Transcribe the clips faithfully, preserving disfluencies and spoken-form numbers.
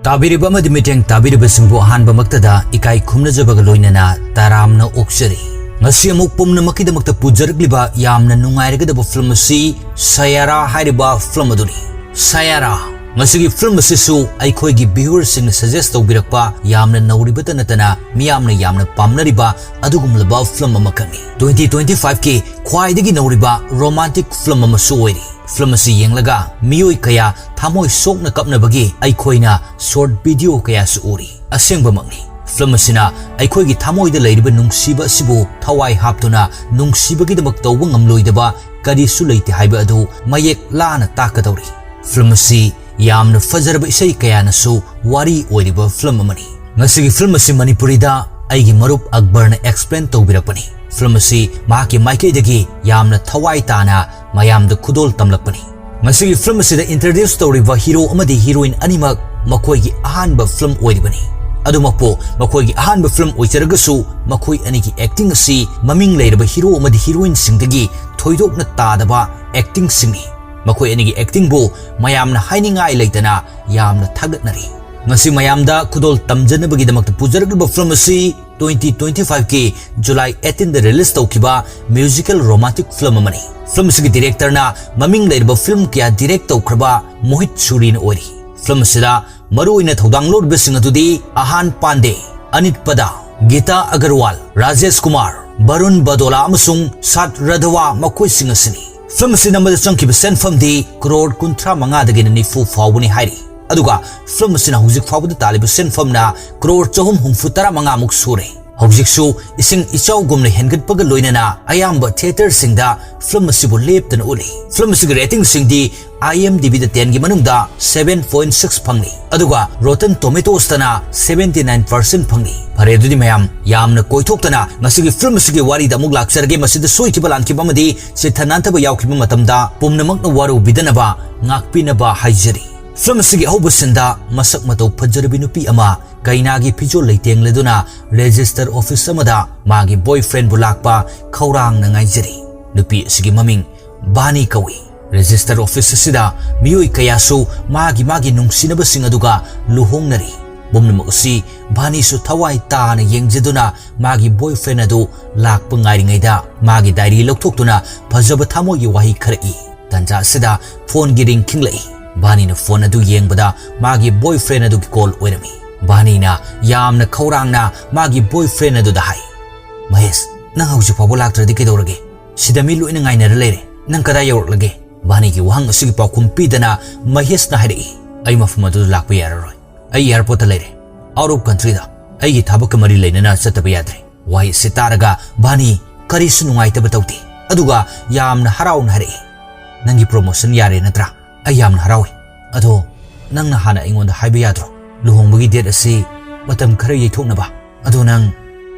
ꯇꯥꯕꯤꯔꯤꯕ ꯑꯃꯗꯤ ꯃꯤꯠꯌꯦꯡ ꯇꯥꯕꯤꯔꯤꯕꯁꯤꯡꯕꯨ ꯑꯍꯥꯟꯕꯃꯛꯇꯗ ꯏꯀꯥꯏ ꯈꯨꯝꯅꯖꯕꯒ ꯂꯣꯏꯅꯅ ꯇꯔꯥꯝꯅ ꯑꯣꯛꯆꯔꯤ꯫ ꯉꯁꯤ ꯑꯃꯨꯛ ꯄꯨꯝꯅꯃꯛꯀꯤꯗꯃꯛꯇ ꯄꯨꯖꯔꯛꯂꯤꯕ ꯌꯥꯝꯅ ꯅꯨꯡꯉꯥꯏꯔꯒꯗꯕ ꯐꯤꯂꯝ ꯑꯁꯤ ꯁꯌꯥꯔꯥ ꯍꯥꯏꯔꯤꯕ ꯐꯤꯂꯝ ꯑꯗꯨꯅꯤ꯫ ꯁꯌꯥꯔꯥ, ꯉꯁꯤꯒꯤ ꯐꯤꯂꯝ ꯑꯁꯤꯁꯨ ꯑꯩꯈꯣꯏꯒꯤ viewerꯁꯤꯡꯅ suggest ꯇꯧꯕꯤꯔꯛꯄ ꯌꯥꯝꯅ ꯅꯧꯔꯤꯕꯇ ꯅꯠꯇꯅ ꯃꯤꯌꯥꯝꯅ ꯌꯥꯝꯅ ꯄꯥꯝꯅꯔꯤꯕ ꯑꯗꯨꯒꯨꯝꯂꯕ ꯐꯤꯂꯝ ꯑꯃꯈꯛꯅꯤ꯫ Twenty twenty fiveꯀꯤ ꯈ꯭ꯋꯥꯏꯗꯒꯤ ꯅꯧꯔꯤꯕ romantic ꯐꯤꯂꯝ ꯑꯃꯁꯨ ꯑꯣꯏꯔꯤ꯫ ꯐꯤꯂꯝ ꯑꯁꯤ ꯌꯦꯡꯂꯒ ꯃꯤꯑꯣꯏ ꯀꯌꯥ ꯊꯃꯣꯏ ꯁꯣꯛꯅ ꯀꯞꯅꯕꯒꯤ ꯑꯩꯈꯣꯏꯅ short video ꯀꯌꯥꯁꯨ ꯎꯔꯤ꯫ ꯑꯁꯦꯡꯕꯃꯛꯅꯤ, ꯐꯤꯂꯝ ꯑꯁꯤꯅ ꯑꯩꯈꯣꯏꯒꯤ ꯊꯃꯣꯏꯗ ꯂꯩꯔꯤꯕ ꯅꯨꯡꯁꯤꯕ ꯑꯁꯤꯕꯨ ꯊꯋꯥꯏ ꯍꯥꯞꯇꯨꯅ ꯅꯨꯡꯁꯤꯕꯒꯤꯗꯃꯛ ꯇꯧꯕ ꯉꯝꯂꯣꯏꯗꯕ ꯀꯔꯤꯁꯨ ꯂꯩꯇꯦ ꯍꯥꯏꯕ ꯑꯗꯨ ꯃꯌꯦꯛ ꯂꯥꯅ ꯇꯥꯛꯀꯗꯧꯔꯤ꯫ ꯐꯤꯂꯝ ꯑꯁꯤ ꯌꯥꯝꯅ ꯐꯖꯔꯕ ꯏꯁꯩ ꯀꯌꯥꯅꯁꯨ ꯋꯥꯔꯤ ꯑꯣꯏꯔꯤꯕ ꯐꯤꯂꯝ ꯑꯃꯅꯤ꯫ ꯉꯁꯤꯒꯤ ꯐꯤꯂꯝ ꯑꯁꯤ ꯃꯅꯤꯄꯨꯔꯤꯗ ꯑꯩꯒꯤ ꯃꯔꯨꯞ ꯑꯛꯕꯔꯅ explain ꯇꯧꯕꯤꯔꯛꯄꯅꯤ꯫ ꯐꯤꯂꯝ ꯑꯁꯤ ꯃꯍꯥꯛꯀꯤ ꯃꯥꯏꯀꯩꯗꯒꯤ ꯌꯥꯝꯅ ꯊꯋꯥꯏ ꯇꯥꯅ ꯃꯌꯥꯝꯗ ꯈꯨꯗꯣꯜ ꯇꯝꯂꯛꯄꯅꯤ꯫ ꯉꯁꯤꯒꯤ ꯐꯤꯂꯝ ꯑꯁꯤꯗ introduce ꯇꯧꯔꯤꯕ hero ꯑꯃꯗꯤ heroine ꯑꯅꯤꯃꯛ ꯃꯈꯣꯏꯒꯤ ꯑꯍꯥꯟꯕ ꯐꯤꯂꯝ ꯑꯣꯏꯔꯤꯕꯅꯤ꯫ ꯑꯗꯨꯃꯛꯄꯨ ꯃꯈꯣꯏꯒꯤ ꯑꯍꯥꯟꯕ ꯐꯤꯂꯝ ꯑꯣꯏꯖꯔꯒꯁꯨ ꯃꯈꯣꯏ ꯑꯅꯤꯒꯤ acting ꯑꯁꯤ ꯃꯃꯤꯡ ꯂꯩꯔꯕ hero ꯑꯃꯗꯤ heroineꯁꯤꯡꯗꯒꯤ ꯊꯣꯏꯗꯣꯛꯅ ꯇꯥꯗꯕ actingꯁꯤꯡꯅꯤ꯫ ꯃꯈꯣꯏ ꯑꯅꯤꯒꯤ actingꯕꯨ ꯃꯌꯥꯝꯅ ꯍꯥꯏꯅꯤꯡꯉꯥꯏ ꯂꯩꯇꯅ ꯌꯥꯝꯅ ꯊꯥꯒꯠꯅꯔꯤ꯫ ꯉꯁꯤ ꯃꯌꯥꯝꯗ ꯈꯨꯗꯣꯜ ꯇꯝꯖꯅꯕꯒꯤꯗꯃꯛꯇ ꯄꯨꯖꯔꯛꯂꯤꯕ ꯐꯤꯂꯝ ꯑꯁꯤ twenty twenty fiveꯀꯤ July eighteenꯗ release ꯇꯧꯈꯤꯕ musical romantic film ꯑꯃꯅꯤ꯫ ꯐꯤꯂꯝ ꯑꯁꯤꯒꯤ directorꯅ ꯃꯃꯤꯡ ꯂꯩꯔꯕ ꯐꯤꯂꯝ ꯀꯌꯥ direct ꯇꯧꯈ꯭ꯔꯕ ꯃꯣꯍꯤꯠ ꯁꯨꯔꯤꯅ ꯑꯣꯏꯔꯤ꯫ ꯐꯤꯂꯝ ꯑꯁꯤꯗ ꯃꯔꯨꯑꯣꯏꯅ ꯊꯧꯗꯥꯡ ꯂꯧꯔꯤꯕꯁꯤꯡ ꯑꯗꯨꯗꯤ ꯑꯍꯥꯟ ꯄꯥꯟꯗꯦ, ꯑꯅꯤꯠ ꯄꯗꯥ, ꯒꯤꯇꯥ ꯑꯒꯔꯋꯥꯜ, ꯔꯥꯖꯦꯁ ꯀꯨꯃꯥꯔ, ꯕꯔꯨꯟ ꯕꯗꯣꯂꯥ ꯑꯃꯁꯨꯡ ꯁꯥꯠ ꯔꯥꯙꯋꯥ ꯃꯈꯣꯏꯁꯤꯡ ꯑꯁꯤꯅꯤ꯫ ꯐꯤꯂꯝ ꯑꯁꯤ ꯅꯝꯕꯗ ꯆꯪꯈꯤꯕ ꯁꯦꯟꯐꯝꯗꯤ ꯀ꯭ꯔꯣꯔ ꯀꯨꯟꯊ꯭ꯔꯥ ꯃꯉꯥꯗꯒꯤꯅ ꯅꯤꯐꯨ ꯐꯥꯎꯕꯅꯤ ꯍꯥꯏꯔꯤ꯫ ꯑꯗꯨꯒ ꯐꯤꯂꯝ ꯑꯁꯤꯅ ꯍꯧꯖꯤꯛ ꯐꯥꯎꯕꯗ ꯇꯥꯜꯂꯤꯕ ꯁꯦꯟꯐꯝꯅ ꯀ꯭ꯔꯣꯔ ꯆꯍꯨꯝ ꯍꯨꯝꯐꯨ ꯇꯔꯥ ꯃꯉꯥꯃꯨꯛ ꯁꯨꯔꯦ꯫ ꯍꯧꯖꯤꯛꯁꯨ ꯏꯁꯤꯡ ꯏꯆꯥꯎꯒꯨꯝꯅ ꯍꯦꯟꯒꯠꯄꯒ ꯂꯣꯏꯅꯅ ꯑꯌꯥꯝꯕ theatreꯁꯤꯡꯗ ꯐꯤꯂꯝ ꯑꯁꯤꯕꯨ ꯂꯦꯞꯇꯅ ꯎꯠꯂꯤ꯫ ꯐꯤꯂꯝ ꯑꯁꯤꯒꯤ ratingꯁꯤꯡꯗꯤ IMDbꯗ tenꯒꯤ ꯃꯅꯨꯡꯗ seven point six ꯐꯪꯂꯤ, ꯑꯗꯨꯒ Rotten Tomatoesꯇꯅ seventy nine percent ꯐꯪꯂꯤ꯫ ꯐꯔꯦ, ꯑꯗꯨꯗꯤ ꯃꯌꯥꯝ ꯌꯥꯝꯅ ꯀꯣꯏꯊꯣꯛꯇꯅ ꯉꯁꯤꯒꯤ ꯐꯤꯂꯝ ꯑꯁꯤꯒꯤ ꯋꯥꯔꯤꯗ ꯑꯃꯨꯛ ꯂꯥꯛꯆꯔꯒꯦ꯫ ꯃꯁꯤꯗ ꯁꯣꯏꯈꯤꯕ ꯂꯥꯟꯈꯤꯕ ꯑꯃꯗꯤ ꯆꯤꯠꯊ ꯅꯥꯟꯊꯕ ꯌꯥꯎꯈꯤꯕ ꯃꯇꯝꯗ ꯄꯨꯝꯅꯃꯛꯅ ꯋꯥꯔꯧꯕꯤꯗꯅꯕ ꯉꯥꯛꯄꯤꯅꯕ ꯍꯥꯏꯖꯔꯤ꯫ ꯐꯤꯂꯝ ꯑꯁꯤꯒꯤ ꯑꯍꯧꯕ sceneꯗ ꯃꯁꯛ ꯃꯇꯧ ꯐꯖꯔꯕꯤ ꯅꯨꯄꯤ ꯑꯃ ꯀꯩꯅꯥꯒꯤ ꯐꯤꯖꯣꯜ ꯂꯩꯇꯦꯡꯂꯗꯨꯅ register office ꯑꯃꯗ ꯃꯥꯒꯤ boyfriendꯕꯨ ꯂꯥꯛꯄ ꯈꯧꯔꯥꯡꯅ ꯉꯥꯏꯖꯔꯤ꯫ ꯅꯨꯄꯤ ꯑꯁꯤꯒꯤ ꯃꯃꯤꯡ ꯕꯥꯅꯤ ꯀꯧꯏ꯫ Register office ꯑꯁꯤꯗ ꯃꯤꯑꯣꯏ ꯀꯌꯥꯁꯨ ꯃꯥꯒꯤ ꯃꯥꯒꯤ ꯅꯨꯡꯁꯤꯅꯕꯁꯤꯡ ꯑꯗꯨꯒ ꯂꯨꯍꯣꯡꯅꯔꯤ꯫ ꯄꯨꯝꯅꯃꯛ ꯑꯁꯤ ꯚꯥꯅꯤꯁꯨ ꯊꯋꯥꯏ ꯇꯥꯅ ꯌꯦꯡꯖꯗꯨꯅ ꯃꯥꯒꯤ boyfriend ꯑꯗꯨ ꯂꯥꯛꯄ ꯉꯥꯏꯔꯤꯉꯩꯗ ꯃꯥꯒꯤ diary ꯂꯧꯊꯣꯛꯇꯨꯅ ꯐꯖꯕ ꯊꯃꯣꯏꯒꯤ ꯋꯥꯍꯩ ꯈꯔ ꯏ꯫ ꯇꯟꯖꯥ ꯑꯁꯤꯗ phoneꯒꯤ ring ꯈꯤꯡꯂꯛꯏ꯫ ꯚꯥꯅꯤꯅ phone ꯑꯗꯨ ꯌꯦꯡꯕꯗ ꯃꯥꯒꯤ boyfriend ꯑꯗꯨꯒꯤ call ꯑꯣꯏꯔꯝꯃꯤ꯫ ꯚꯥꯅꯤꯅ ꯌꯥꯝꯅ ꯈꯧꯔꯥꯡꯅ ꯃꯥꯒꯤ boyfriend ꯑꯗꯨꯗ ꯍꯥꯏ, "ꯃꯍꯦꯁ, ꯅꯪ ꯍꯧꯖꯤꯛ ꯐꯥꯎꯕ ꯂꯥꯛꯇ꯭ꯔꯗꯤ ꯀꯩꯗꯧꯔꯒꯦ? ꯁꯤꯗ ꯃꯤ ꯂꯣꯏꯅ ꯉꯥꯏꯅꯔ ꯂꯩꯔꯦ꯫ ꯅꯪ ꯀꯗꯥꯏ ꯌꯧꯔꯛꯂꯒꯦ?" ꯚꯥꯅꯤꯒꯤ ꯋꯥꯍꯪ ꯑꯁꯤꯒꯤ ꯄꯥꯎꯈꯨꯝ ꯄꯤꯗꯅ ꯃꯍꯦꯁꯅ ꯍꯥꯏꯔꯛꯏ, "ꯑꯩ ꯃꯐꯝ ꯑꯗꯨꯗ ꯂꯥꯛꯄ ꯌꯥꯔꯔꯣꯏ꯫ ꯑꯩ airportꯇ ꯂꯩꯔꯦ꯫ Out of countryꯗ꯫ ꯑꯩꯒꯤ ꯊꯕꯛꯀ ꯃꯔꯤ ꯂꯩꯅꯅ ꯆꯠꯇꯕ ꯌꯥꯗ꯭ꯔꯦ꯫" ꯋꯥꯍꯩ ꯑꯁꯤ ꯇꯥꯔꯒ ꯚꯥꯅꯤ ꯀꯔꯤꯁꯨ ꯅꯨꯡꯉꯥꯏꯇꯕ ꯇꯧꯗꯦ, ꯑꯗꯨꯒ ꯌꯥꯝꯅ ꯍꯔꯥꯎꯅ ꯍꯥꯏꯔꯛꯏ, "ꯅꯪꯒꯤ promotion ꯌꯥꯔꯦ ꯅꯠꯇ꯭ꯔꯥ? ꯑꯩ ꯌꯥꯝꯅ ꯍꯔꯥꯎꯏ꯫ ꯑꯗꯣ ꯅꯪꯅ ꯍꯥꯟꯅ ꯑꯩꯉꯣꯟꯗ ꯍꯥꯏꯕ ꯌꯥꯗ꯭ꯔꯣ? ꯂꯨꯍꯣꯡꯕꯒꯤ date ꯑꯁꯤ ꯃꯇꯝ ꯈꯔ ꯌꯩꯊꯣꯛꯅꯕ꯫ ꯑꯗꯣ ꯅꯪ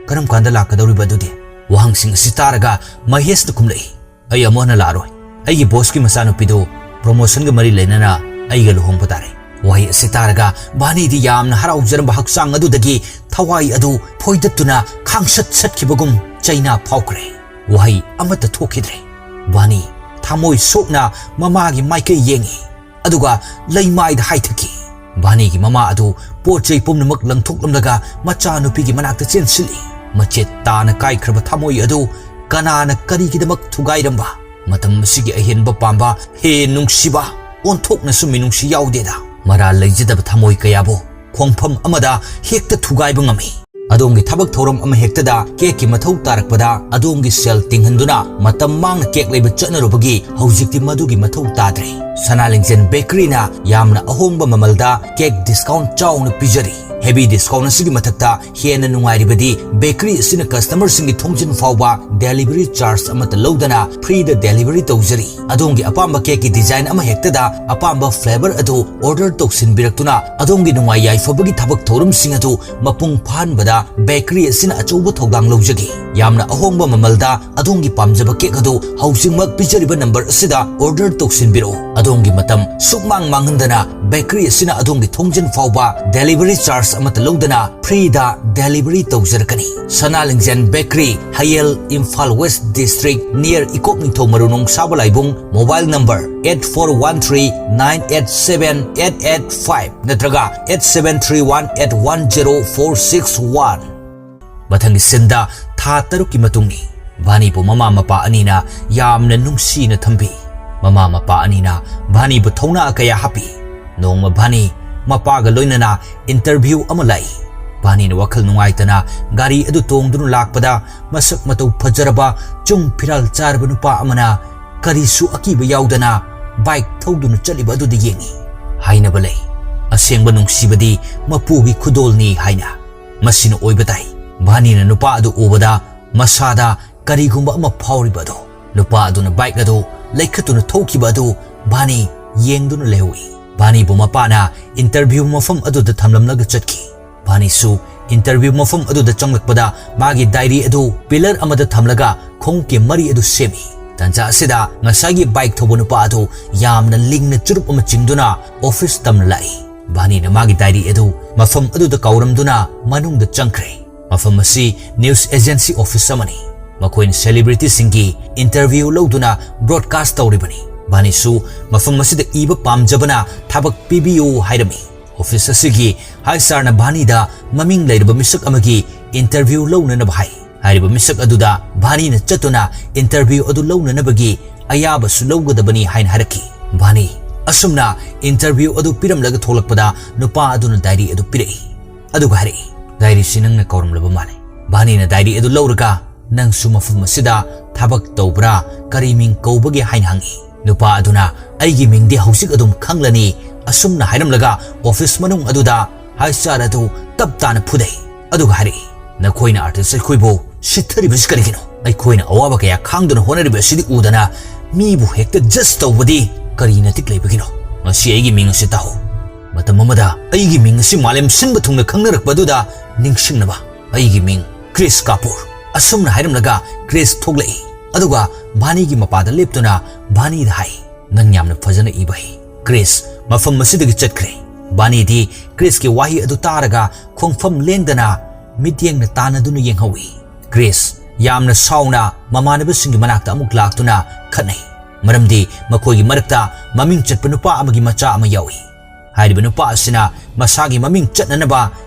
ꯀꯔꯝ ꯀꯥꯟꯗ ꯂꯥꯛꯀꯗꯧꯔꯤꯕ ꯑꯗꯨꯗꯤ?" ꯋꯥꯍꯪꯁꯤꯡ ꯑꯁꯤ ꯇꯥꯔꯒ ꯃꯍꯦꯁꯅ ꯈꯨꯝꯂꯛꯏ, "ꯑꯩ ꯑꯃꯨꯛ ꯍꯟꯅ ꯂꯥꯛꯑꯔꯣꯏ꯫ ꯑꯩꯒꯤ bossꯀꯤ ꯃꯆꯥꯅꯨꯄꯤꯗꯨ promotionꯒ ꯃꯔꯤ ꯂꯩꯅꯅ ꯑꯩꯒ ꯂꯨꯍꯣꯡꯕ ꯇꯥꯔꯦ꯫" ꯋꯥꯍꯩ ꯑꯁꯤ ꯇꯥꯔꯒ ꯚꯥꯅꯤꯗꯤ ꯌꯥꯝꯅ ꯍꯔꯥꯎꯖꯔꯝꯕ ꯍꯛꯆꯥꯡ ꯑꯗꯨꯗꯒꯤ ꯊꯋꯥꯏ ꯑꯗꯨ ꯐꯣꯏꯗꯠꯇꯨꯅ ꯈꯥꯡꯁꯠ ꯁꯠꯈꯤꯕꯒꯨꯝ ꯆꯩꯅꯥ ꯐꯥꯎꯈ꯭ꯔꯦ꯫ ꯋꯥꯍꯩ ꯑꯃꯠꯇ ꯊꯣꯛꯈꯤꯗ꯭ꯔꯦ꯫ ꯚꯥꯅꯤ ꯊꯃꯣꯏ ꯁꯣꯛꯅ ꯃꯃꯥꯒꯤ ꯃꯥꯏꯀꯩ ꯌꯦꯡꯉꯤ, ꯑꯗꯨꯒ ꯂꯩꯃꯥꯏꯗ ꯍꯥꯏꯊꯈꯤ꯫ ꯚꯥꯅꯤꯒꯤ ꯃꯃꯥ ꯑꯗꯨ ꯄꯣꯠ ꯆꯩ ꯄꯨꯝꯅꯃꯛ ꯂꯪꯊꯣꯛꯂꯝꯂꯒ ꯃꯆꯥꯅꯨꯄꯤꯒꯤ ꯃꯅꯥꯛꯇ ꯆꯦꯟꯁꯤꯜꯂꯤ꯫ ꯃꯆꯦꯠ ꯇꯥꯅ ꯀꯥꯏꯈ꯭ꯔꯕ ꯊꯃꯣꯏ ꯑꯗꯨ ꯀꯅꯥꯅ ꯀꯔꯤꯒꯤꯗꯃꯛ ꯊꯨꯒꯥꯏꯔꯝꯕ? ꯃꯇꯝ ꯑꯁꯤꯒꯤ ꯑꯍꯦꯟꯕ ꯄꯥꯝꯕ, ꯍꯦ ꯅꯨꯡꯁꯤꯕ, ꯑꯣꯟꯊꯣꯛꯅꯁꯨ ꯃꯤꯅꯨꯡꯁꯤ ꯌꯥꯎꯗꯦꯗ꯫ ꯃꯔꯥꯜ ꯂꯩꯖꯗꯕ ꯊꯃꯣꯏ ꯀꯌꯥꯕꯨ ꯈꯣꯡꯐꯝ ꯑꯃꯗ ꯍꯦꯛꯇ ꯊꯨꯒꯥꯏꯕ ꯉꯝꯃꯤ꯫ ꯑꯗꯣꯝꯒꯤ ꯊꯕꯛ ꯊꯧꯔꯝ ꯑꯃ ꯍꯦꯛꯇꯗ cakeꯀꯤ ꯃꯊꯧ ꯇꯥꯔꯛꯄꯗ ꯑꯗꯣꯝꯒꯤ ꯁꯦꯜ ꯇꯤꯡꯍꯟꯗꯨꯅ ꯃꯇꯝ ꯃꯥꯡꯅ cake ꯂꯩꯕ ꯆꯠꯅꯔꯨꯕꯒꯤ ꯍꯧꯖꯤꯛꯇꯤ ꯃꯗꯨꯒꯤ ꯃꯊꯧ ꯇꯥꯗ꯭ꯔꯦ꯫ ꯁꯅꯥ ꯂꯤꯡꯖꯦꯜ bakeryꯅ ꯌꯥꯝꯅ ꯑꯍꯣꯡꯕ ꯃꯃꯜꯗ cake discount ꯆꯥꯎꯅ ꯄꯤꯖꯔꯤ꯫ Heavy discount ꯑꯁꯤꯒꯤ ꯃꯊꯛꯇ ꯍꯦꯟꯅ ꯅꯨꯡꯉꯥꯏꯔꯤꯕꯗꯤ bakery ꯑꯁꯤꯅ customerꯁꯤꯡꯒꯤ ꯊꯣꯡꯖꯤꯟ ꯐꯥꯎꯕ delivery charge ꯑꯃꯠꯇ ꯂꯧꯗꯅ freeꯗ delivery ꯇꯧꯖꯔꯤ꯫ ꯑꯗꯣꯝꯒꯤ ꯑꯄꯥꯝꯕ cakeꯀꯤ design ꯑꯃ ꯍꯦꯛꯇꯗ ꯑꯄꯥꯝꯕ flavor ꯑꯗꯨ order ꯇꯧꯁꯤꯟꯕꯤꯔꯛꯇꯨꯅ ꯑꯗꯣꯝꯒꯤ ꯅꯨꯡꯉꯥꯏ ꯌꯥꯏꯐꯕꯒꯤ ꯊꯕꯛ ꯊꯧꯔꯝꯁꯤꯡ ꯑꯗꯨ ꯃꯄꯨꯡ ꯐꯥꯍꯟꯕꯗ bakery ꯑꯁꯤꯅ ꯑꯆꯧꯕ ꯊꯧꯗꯥꯡ ꯂꯧꯖꯒꯦ꯫ ꯌꯥꯝꯅ ꯑꯍꯣꯡꯕ ꯃꯃꯜꯗ ꯑꯗꯣꯝꯒꯤ ꯄꯥꯝꯖꯕ cake ꯑꯗꯨ ꯍꯧꯖꯤꯛꯃꯛ ꯄꯤꯖꯔꯤꯕ number ꯑꯁꯤꯗ order ꯇꯧꯁꯤꯟꯕꯤꯔꯛꯎ꯫ ꯑꯗꯣꯝꯒꯤ ꯃꯇꯝ ꯁꯨꯛꯃꯥꯡ ꯃꯥꯡꯍꯟꯗꯅ bakery ꯑꯁꯤꯅ ꯑꯗꯣꯝꯒꯤ ꯊꯣꯡꯖꯤꯟ ꯐꯥꯎꯕ delivery charge ꯑꯃꯠꯇ ꯂꯧꯗꯅ ꯐ꯭ꯔꯤꯗ ꯗꯦꯂꯤꯚꯔꯤ ꯇꯧꯖꯔꯛꯀꯅꯤ꯫ Sana Lingjel bakery, Hayel, Imphal west district, near Ikok Ningthou Maru Nongsaba ꯂꯥꯏꯕꯨꯡ꯫ Mobile number eight four one three nine eight seven eight eight five ꯅꯠꯇ꯭ꯔꯒ eight seven three one eight one zero four six one꯫ ꯃꯊꯪꯒꯤ ꯁꯤꯟꯗ ꯊꯥ ꯇꯔꯨꯛꯀꯤ ꯃꯇꯨꯡꯅꯤ꯫ ꯚꯥꯅꯤꯕꯨ ꯃꯃꯥ ꯃꯄꯥ ꯑꯅꯤꯅ ꯌꯥꯝꯅ ꯅꯨꯡꯁꯤꯅ ꯊꯝꯕꯤ꯫ ꯃꯃꯥ ꯃꯄꯥ ꯑꯅꯤꯅ ꯚꯥꯅꯤꯕꯨ ꯊꯧꯅꯥ ꯀꯌꯥ ꯍꯥꯞꯄꯤ꯫ ꯅꯣꯡꯃ ꯚꯥꯅꯤ ꯃꯄꯥꯒ ꯂꯣꯏꯅꯅ ꯏꯟꯇꯔꯚ꯭ꯌꯨ ꯑꯃ ꯂꯥꯛꯏ꯫ ꯚꯥꯅꯤꯅ ꯋꯥꯈꯜ ꯅꯨꯡꯉꯥꯏꯇꯅ ꯒꯥꯔꯤ ꯑꯗꯨ ꯇꯣꯡꯗꯨꯅ ꯂꯥꯛꯄꯗ, ꯃꯁꯛ ꯃꯇꯧ ꯐꯖꯔꯕ, ꯆꯨꯡ ꯐꯤꯔꯥꯜ ꯆꯥꯔꯕ ꯅꯨꯄꯥ ꯑꯃꯅ ꯀꯔꯤꯁꯨ ꯑꯀꯤꯕ ꯌꯥꯎꯗꯅ ꯕꯥꯏꯛ ꯊꯧꯗꯨꯅ ꯆꯠꯂꯤꯕ ꯑꯗꯨꯗ ꯌꯦꯡꯏ꯫ ꯍꯥꯏꯅꯕ ꯂꯩ, "ꯑꯁꯦꯡꯕ ꯅꯨꯡꯁꯤꯕꯗꯤ ꯃꯄꯨꯒꯤ ꯈꯨꯗꯣꯜꯅꯤ" ꯍꯥꯏꯅ꯫ ꯃꯁꯤꯅ ꯑꯣꯏꯕ ꯇꯥꯏ꯫ ꯚꯥꯅꯤꯅ ꯅꯨꯄꯥ ꯑꯗꯨ ꯎꯕꯗ ꯃꯁꯥꯗ ꯀꯔꯤꯒꯨꯝꯕ ꯑꯃ ꯐꯥꯎꯔꯤꯕ ꯑꯗꯨ꯫ ꯅꯨꯄꯥ ꯑꯗꯨꯅ ꯕꯥꯏꯛ ꯑꯗꯨ ꯂꯩꯈꯠꯇꯨꯅ ꯊꯧꯈꯤꯕ ꯑꯗꯨ ꯚꯥꯅꯤ ꯌꯦꯡꯗꯨꯅ ꯂꯩꯍꯧꯏ꯫ ꯚꯥꯅꯤꯕꯨ ꯃꯄꯥꯅ ꯏꯟꯇꯔꯚ꯭ꯌꯨ ꯃꯐꯝ ꯑꯗꯨꯗ ꯊꯝꯂꯝꯂꯒ ꯆꯠꯈꯤ꯫ ꯚꯥꯅꯤꯁꯨ ꯏꯟꯇꯔꯚ꯭ꯌꯨ ꯃꯐꯝ ꯑꯗꯨꯗ ꯆꯪꯂꯛꯄꯗ ꯃꯥꯒꯤ ꯗꯥꯏꯔꯤ ꯑꯗꯨ ꯄꯤꯂꯔ ꯑꯃꯗ ꯊꯝꯂꯒ ꯈꯣꯡꯎꯞꯀꯤ ꯃꯔꯤ ꯑꯗꯨ ꯁꯦꯝꯃꯤ꯫ ꯇꯥꯟꯖꯥ ꯑꯁꯤꯗ ꯉꯁꯥꯏꯒꯤ ꯕꯥꯏꯛ ꯊꯧꯕ ꯅꯨꯄꯥ ꯑꯗꯨ ꯌꯥꯝꯅ ꯂꯤꯡꯅ ꯆꯨꯔꯨꯞ ꯑꯃ ꯆꯤꯡꯗꯨꯅ ꯑꯣꯐꯤꯁ ꯇꯝꯅ ꯂꯥꯛꯏ꯫ ꯚꯥꯅꯤꯅ ꯃꯥꯒꯤ ꯗꯥꯏꯔꯤ ꯑꯗꯨ ꯃꯐꯝ ꯑꯗꯨꯗ ꯀꯥꯎꯔꯝꯗꯨꯅ ꯃꯅꯨꯡꯗ ꯆꯪꯈ꯭ꯔꯦ꯫ ꯃꯐꯝ ꯑꯁꯤ ꯅ꯭ꯌꯨꯁ ꯑꯦꯖꯦꯟꯁꯤ ꯑꯣꯐꯤꯁ ꯑꯃꯅꯤ꯫ ꯃꯈꯣꯏꯅ ꯁꯦꯂꯤꯕ꯭ꯔꯤꯇꯤꯁꯤꯡꯒꯤ ꯏꯟꯇꯔꯚ꯭ꯌꯨ ꯂꯧꯗꯨꯅ ꯕ꯭ꯔꯣꯗꯀꯥꯁ ꯇꯧꯔꯤꯕꯅꯤ꯫ ꯚꯥꯅꯤꯁꯨ ꯃꯐꯝ ꯑꯁꯤꯗ ꯏꯕ ꯄꯥꯝꯖꯕꯅ ꯊꯕꯛ ꯄꯤꯕꯤꯌꯨ ꯍꯥꯏꯔꯝꯃꯤ꯫ ꯑꯣꯐꯤꯁ ꯑꯁꯤꯒꯤ ꯍꯩꯆ ꯑꯥꯔꯅ ꯚꯥꯅꯤꯗ ꯃꯃꯤꯡ ꯂꯩꯔꯕ ꯃꯤꯁꯛ ꯑꯃꯒꯤ ꯏꯟꯇꯔꯚ꯭ꯌꯨ ꯂꯧꯅꯅꯕ ꯍꯥꯏ꯫ ꯍꯥꯏꯔꯤꯕ ꯃꯤꯁꯛ ꯑꯗꯨꯗ ꯚꯥꯅꯤꯅ ꯆꯠꯇꯨꯅ ꯏꯟꯇꯔꯚ꯭ꯌꯨ ꯑꯗꯨ ꯂꯧꯅꯅꯕꯒꯤ ꯑꯌꯥꯕꯁꯨ ꯂꯧꯒꯗꯕꯅꯤ ꯍꯥꯏꯅ ꯍꯥꯏꯔꯛꯈꯤ꯫ ꯚꯥꯅꯤ ꯑꯁꯨꯝꯅ ꯏꯟꯇꯔꯚ꯭ꯌꯨ ꯑꯗꯨ ꯄꯤꯔꯝꯂꯒ ꯊꯣꯛꯂꯛꯄꯗ ꯅꯨꯄꯥ ꯑꯗꯨꯅ ꯗꯥꯏꯔꯤ ꯑꯗꯨ ꯄꯤꯔꯛꯏ꯫ ꯑꯗꯨꯒ ꯍꯥꯏꯔꯛꯏ, "ꯗꯥꯏꯔꯤꯁꯤ ꯅꯪꯅ ꯀꯥꯎꯔꯝꯂꯕ ꯃꯥꯜꯂꯦ꯫" ꯚꯥꯅꯤꯅ ꯗꯥꯏꯔꯤ ꯑꯗꯨ ꯂꯧꯔꯒ, "ꯅꯪꯁꯨ ꯃꯐꯝ ꯑꯁꯤꯗ ꯊꯕꯛ ꯇꯧꯕ꯭ꯔꯥ? ꯀꯔꯤ ꯃꯤꯡ ꯀꯧꯕꯒꯦ?" ꯍꯥꯏꯅ ꯍꯪꯉꯤ꯫ ꯅꯨꯄꯥ ꯑꯗꯨꯅ, "ꯑꯩꯒꯤ ꯃꯤꯡꯗꯤ ꯍꯧꯖꯤꯛ ꯑꯗꯨꯝ ꯈꯪꯂꯅꯤ," ꯑꯁꯨꯝꯅ ꯍꯥꯏꯔꯝꯂꯒ ꯑꯣꯐꯤꯁ ꯃꯅꯨꯡ ꯑꯗꯨꯗ ꯍꯩꯆ ꯑꯥꯔ ꯑꯗꯨ ꯇꯞ ꯇꯥꯅ ꯐꯨꯗꯩ꯫ ꯑꯗꯨꯒ ꯍꯥꯏꯔꯛꯏ, "ꯅꯈꯣꯏꯅ ꯑꯥꯔꯇꯤꯁ ꯑꯩꯈꯣꯏꯕꯨ ꯁꯤꯊꯔꯤꯕꯁꯤ ꯀꯔꯤꯒꯤꯅꯣ? ꯑꯩꯈꯣꯏꯅ ꯑꯋꯥꯕ ꯀꯌꯥ ꯈꯥꯡꯗꯨꯅ ꯍꯣꯠꯅꯔꯤꯕ ꯑꯁꯤꯗꯤ ꯎꯗꯅ ꯃꯤꯕꯨ ꯍꯦꯛꯇ ꯖꯁ ꯇꯧꯕꯗꯤ ꯀꯔꯤ ꯅꯇꯤꯛ ꯂꯩꯕꯒꯤꯅꯣ? ꯉꯁꯤ ꯑꯩꯒꯤ ꯃꯤꯡ ꯑꯁꯤ ꯇꯥꯍꯧ꯫ ꯃꯇꯝ ꯑꯃꯗ ꯑꯩꯒꯤ ꯃꯤꯡ ꯑꯁꯤ ꯃꯥꯂꯦꯝ ꯁꯤꯟꯕ ꯊꯨꯡꯅ ꯈꯪꯅꯔꯛꯄ ꯑꯗꯨꯗ ꯅꯤꯡꯁꯤꯡꯅꯕ, ꯑꯩꯒꯤ ꯃꯤꯡ ꯀ꯭ꯔꯤꯁ ꯀꯥꯄꯨꯔ꯫" ꯑꯁꯨꯝꯅ ꯍꯥꯏꯔꯝꯂꯒ ꯀ꯭ꯔꯤꯁ ꯊꯣꯛꯂꯛꯏ꯫ ꯑꯗꯨꯒ ꯚꯥꯅꯤꯒꯤ ꯃꯄꯥꯗ ꯂꯦꯞꯇꯨꯅ ꯚꯥꯅꯤꯗ ꯍꯥꯏ, "ꯅꯪ ꯌꯥꯝꯅ ꯐꯖꯅ ꯏꯕ ꯍꯩ꯫" ꯀ꯭ꯔꯤꯁ ꯃꯐꯝ ꯑꯁꯤꯗꯒꯤ ꯆꯠꯈ꯭ꯔꯦ꯫ ꯕꯥꯅꯤꯗꯤ ꯀ꯭ꯔꯤꯁꯀꯤ ꯋꯥꯍꯩ ꯑꯗꯨ ꯇꯥꯔꯒ ꯈꯣꯡꯐꯝ ꯂꯦꯡꯗꯅ ꯃꯤꯠꯌꯦꯡꯅ ꯇꯥꯟꯅꯗꯨꯅ ꯌꯦꯡꯍꯧꯏ꯫ ꯀ꯭ꯔꯤꯁ ꯌꯥꯝꯅ ꯁꯥꯎꯅ ꯃꯃꯥꯟꯅꯕꯁꯤꯡꯒꯤ ꯃꯅꯥꯛꯇ ꯑꯃꯨꯛ ꯂꯥꯛꯇꯨꯅ ꯈꯠꯅꯩ, ꯃꯔꯝꯗꯤ ꯃꯈꯣꯏꯒꯤ ꯃꯔꯛꯇ ꯃꯃꯤꯡ ꯆꯠꯄ ꯅꯨꯄꯥ ꯑꯃꯒꯤ ꯃꯆꯥ ꯑꯃ ꯌꯥꯎꯏ꯫ ꯍꯥꯏꯔꯤꯕ ꯅꯨꯄꯥ ꯑꯁꯤꯅ ꯃꯁꯥꯒꯤ ꯃꯃꯤꯡ ꯆꯠꯅꯅꯕ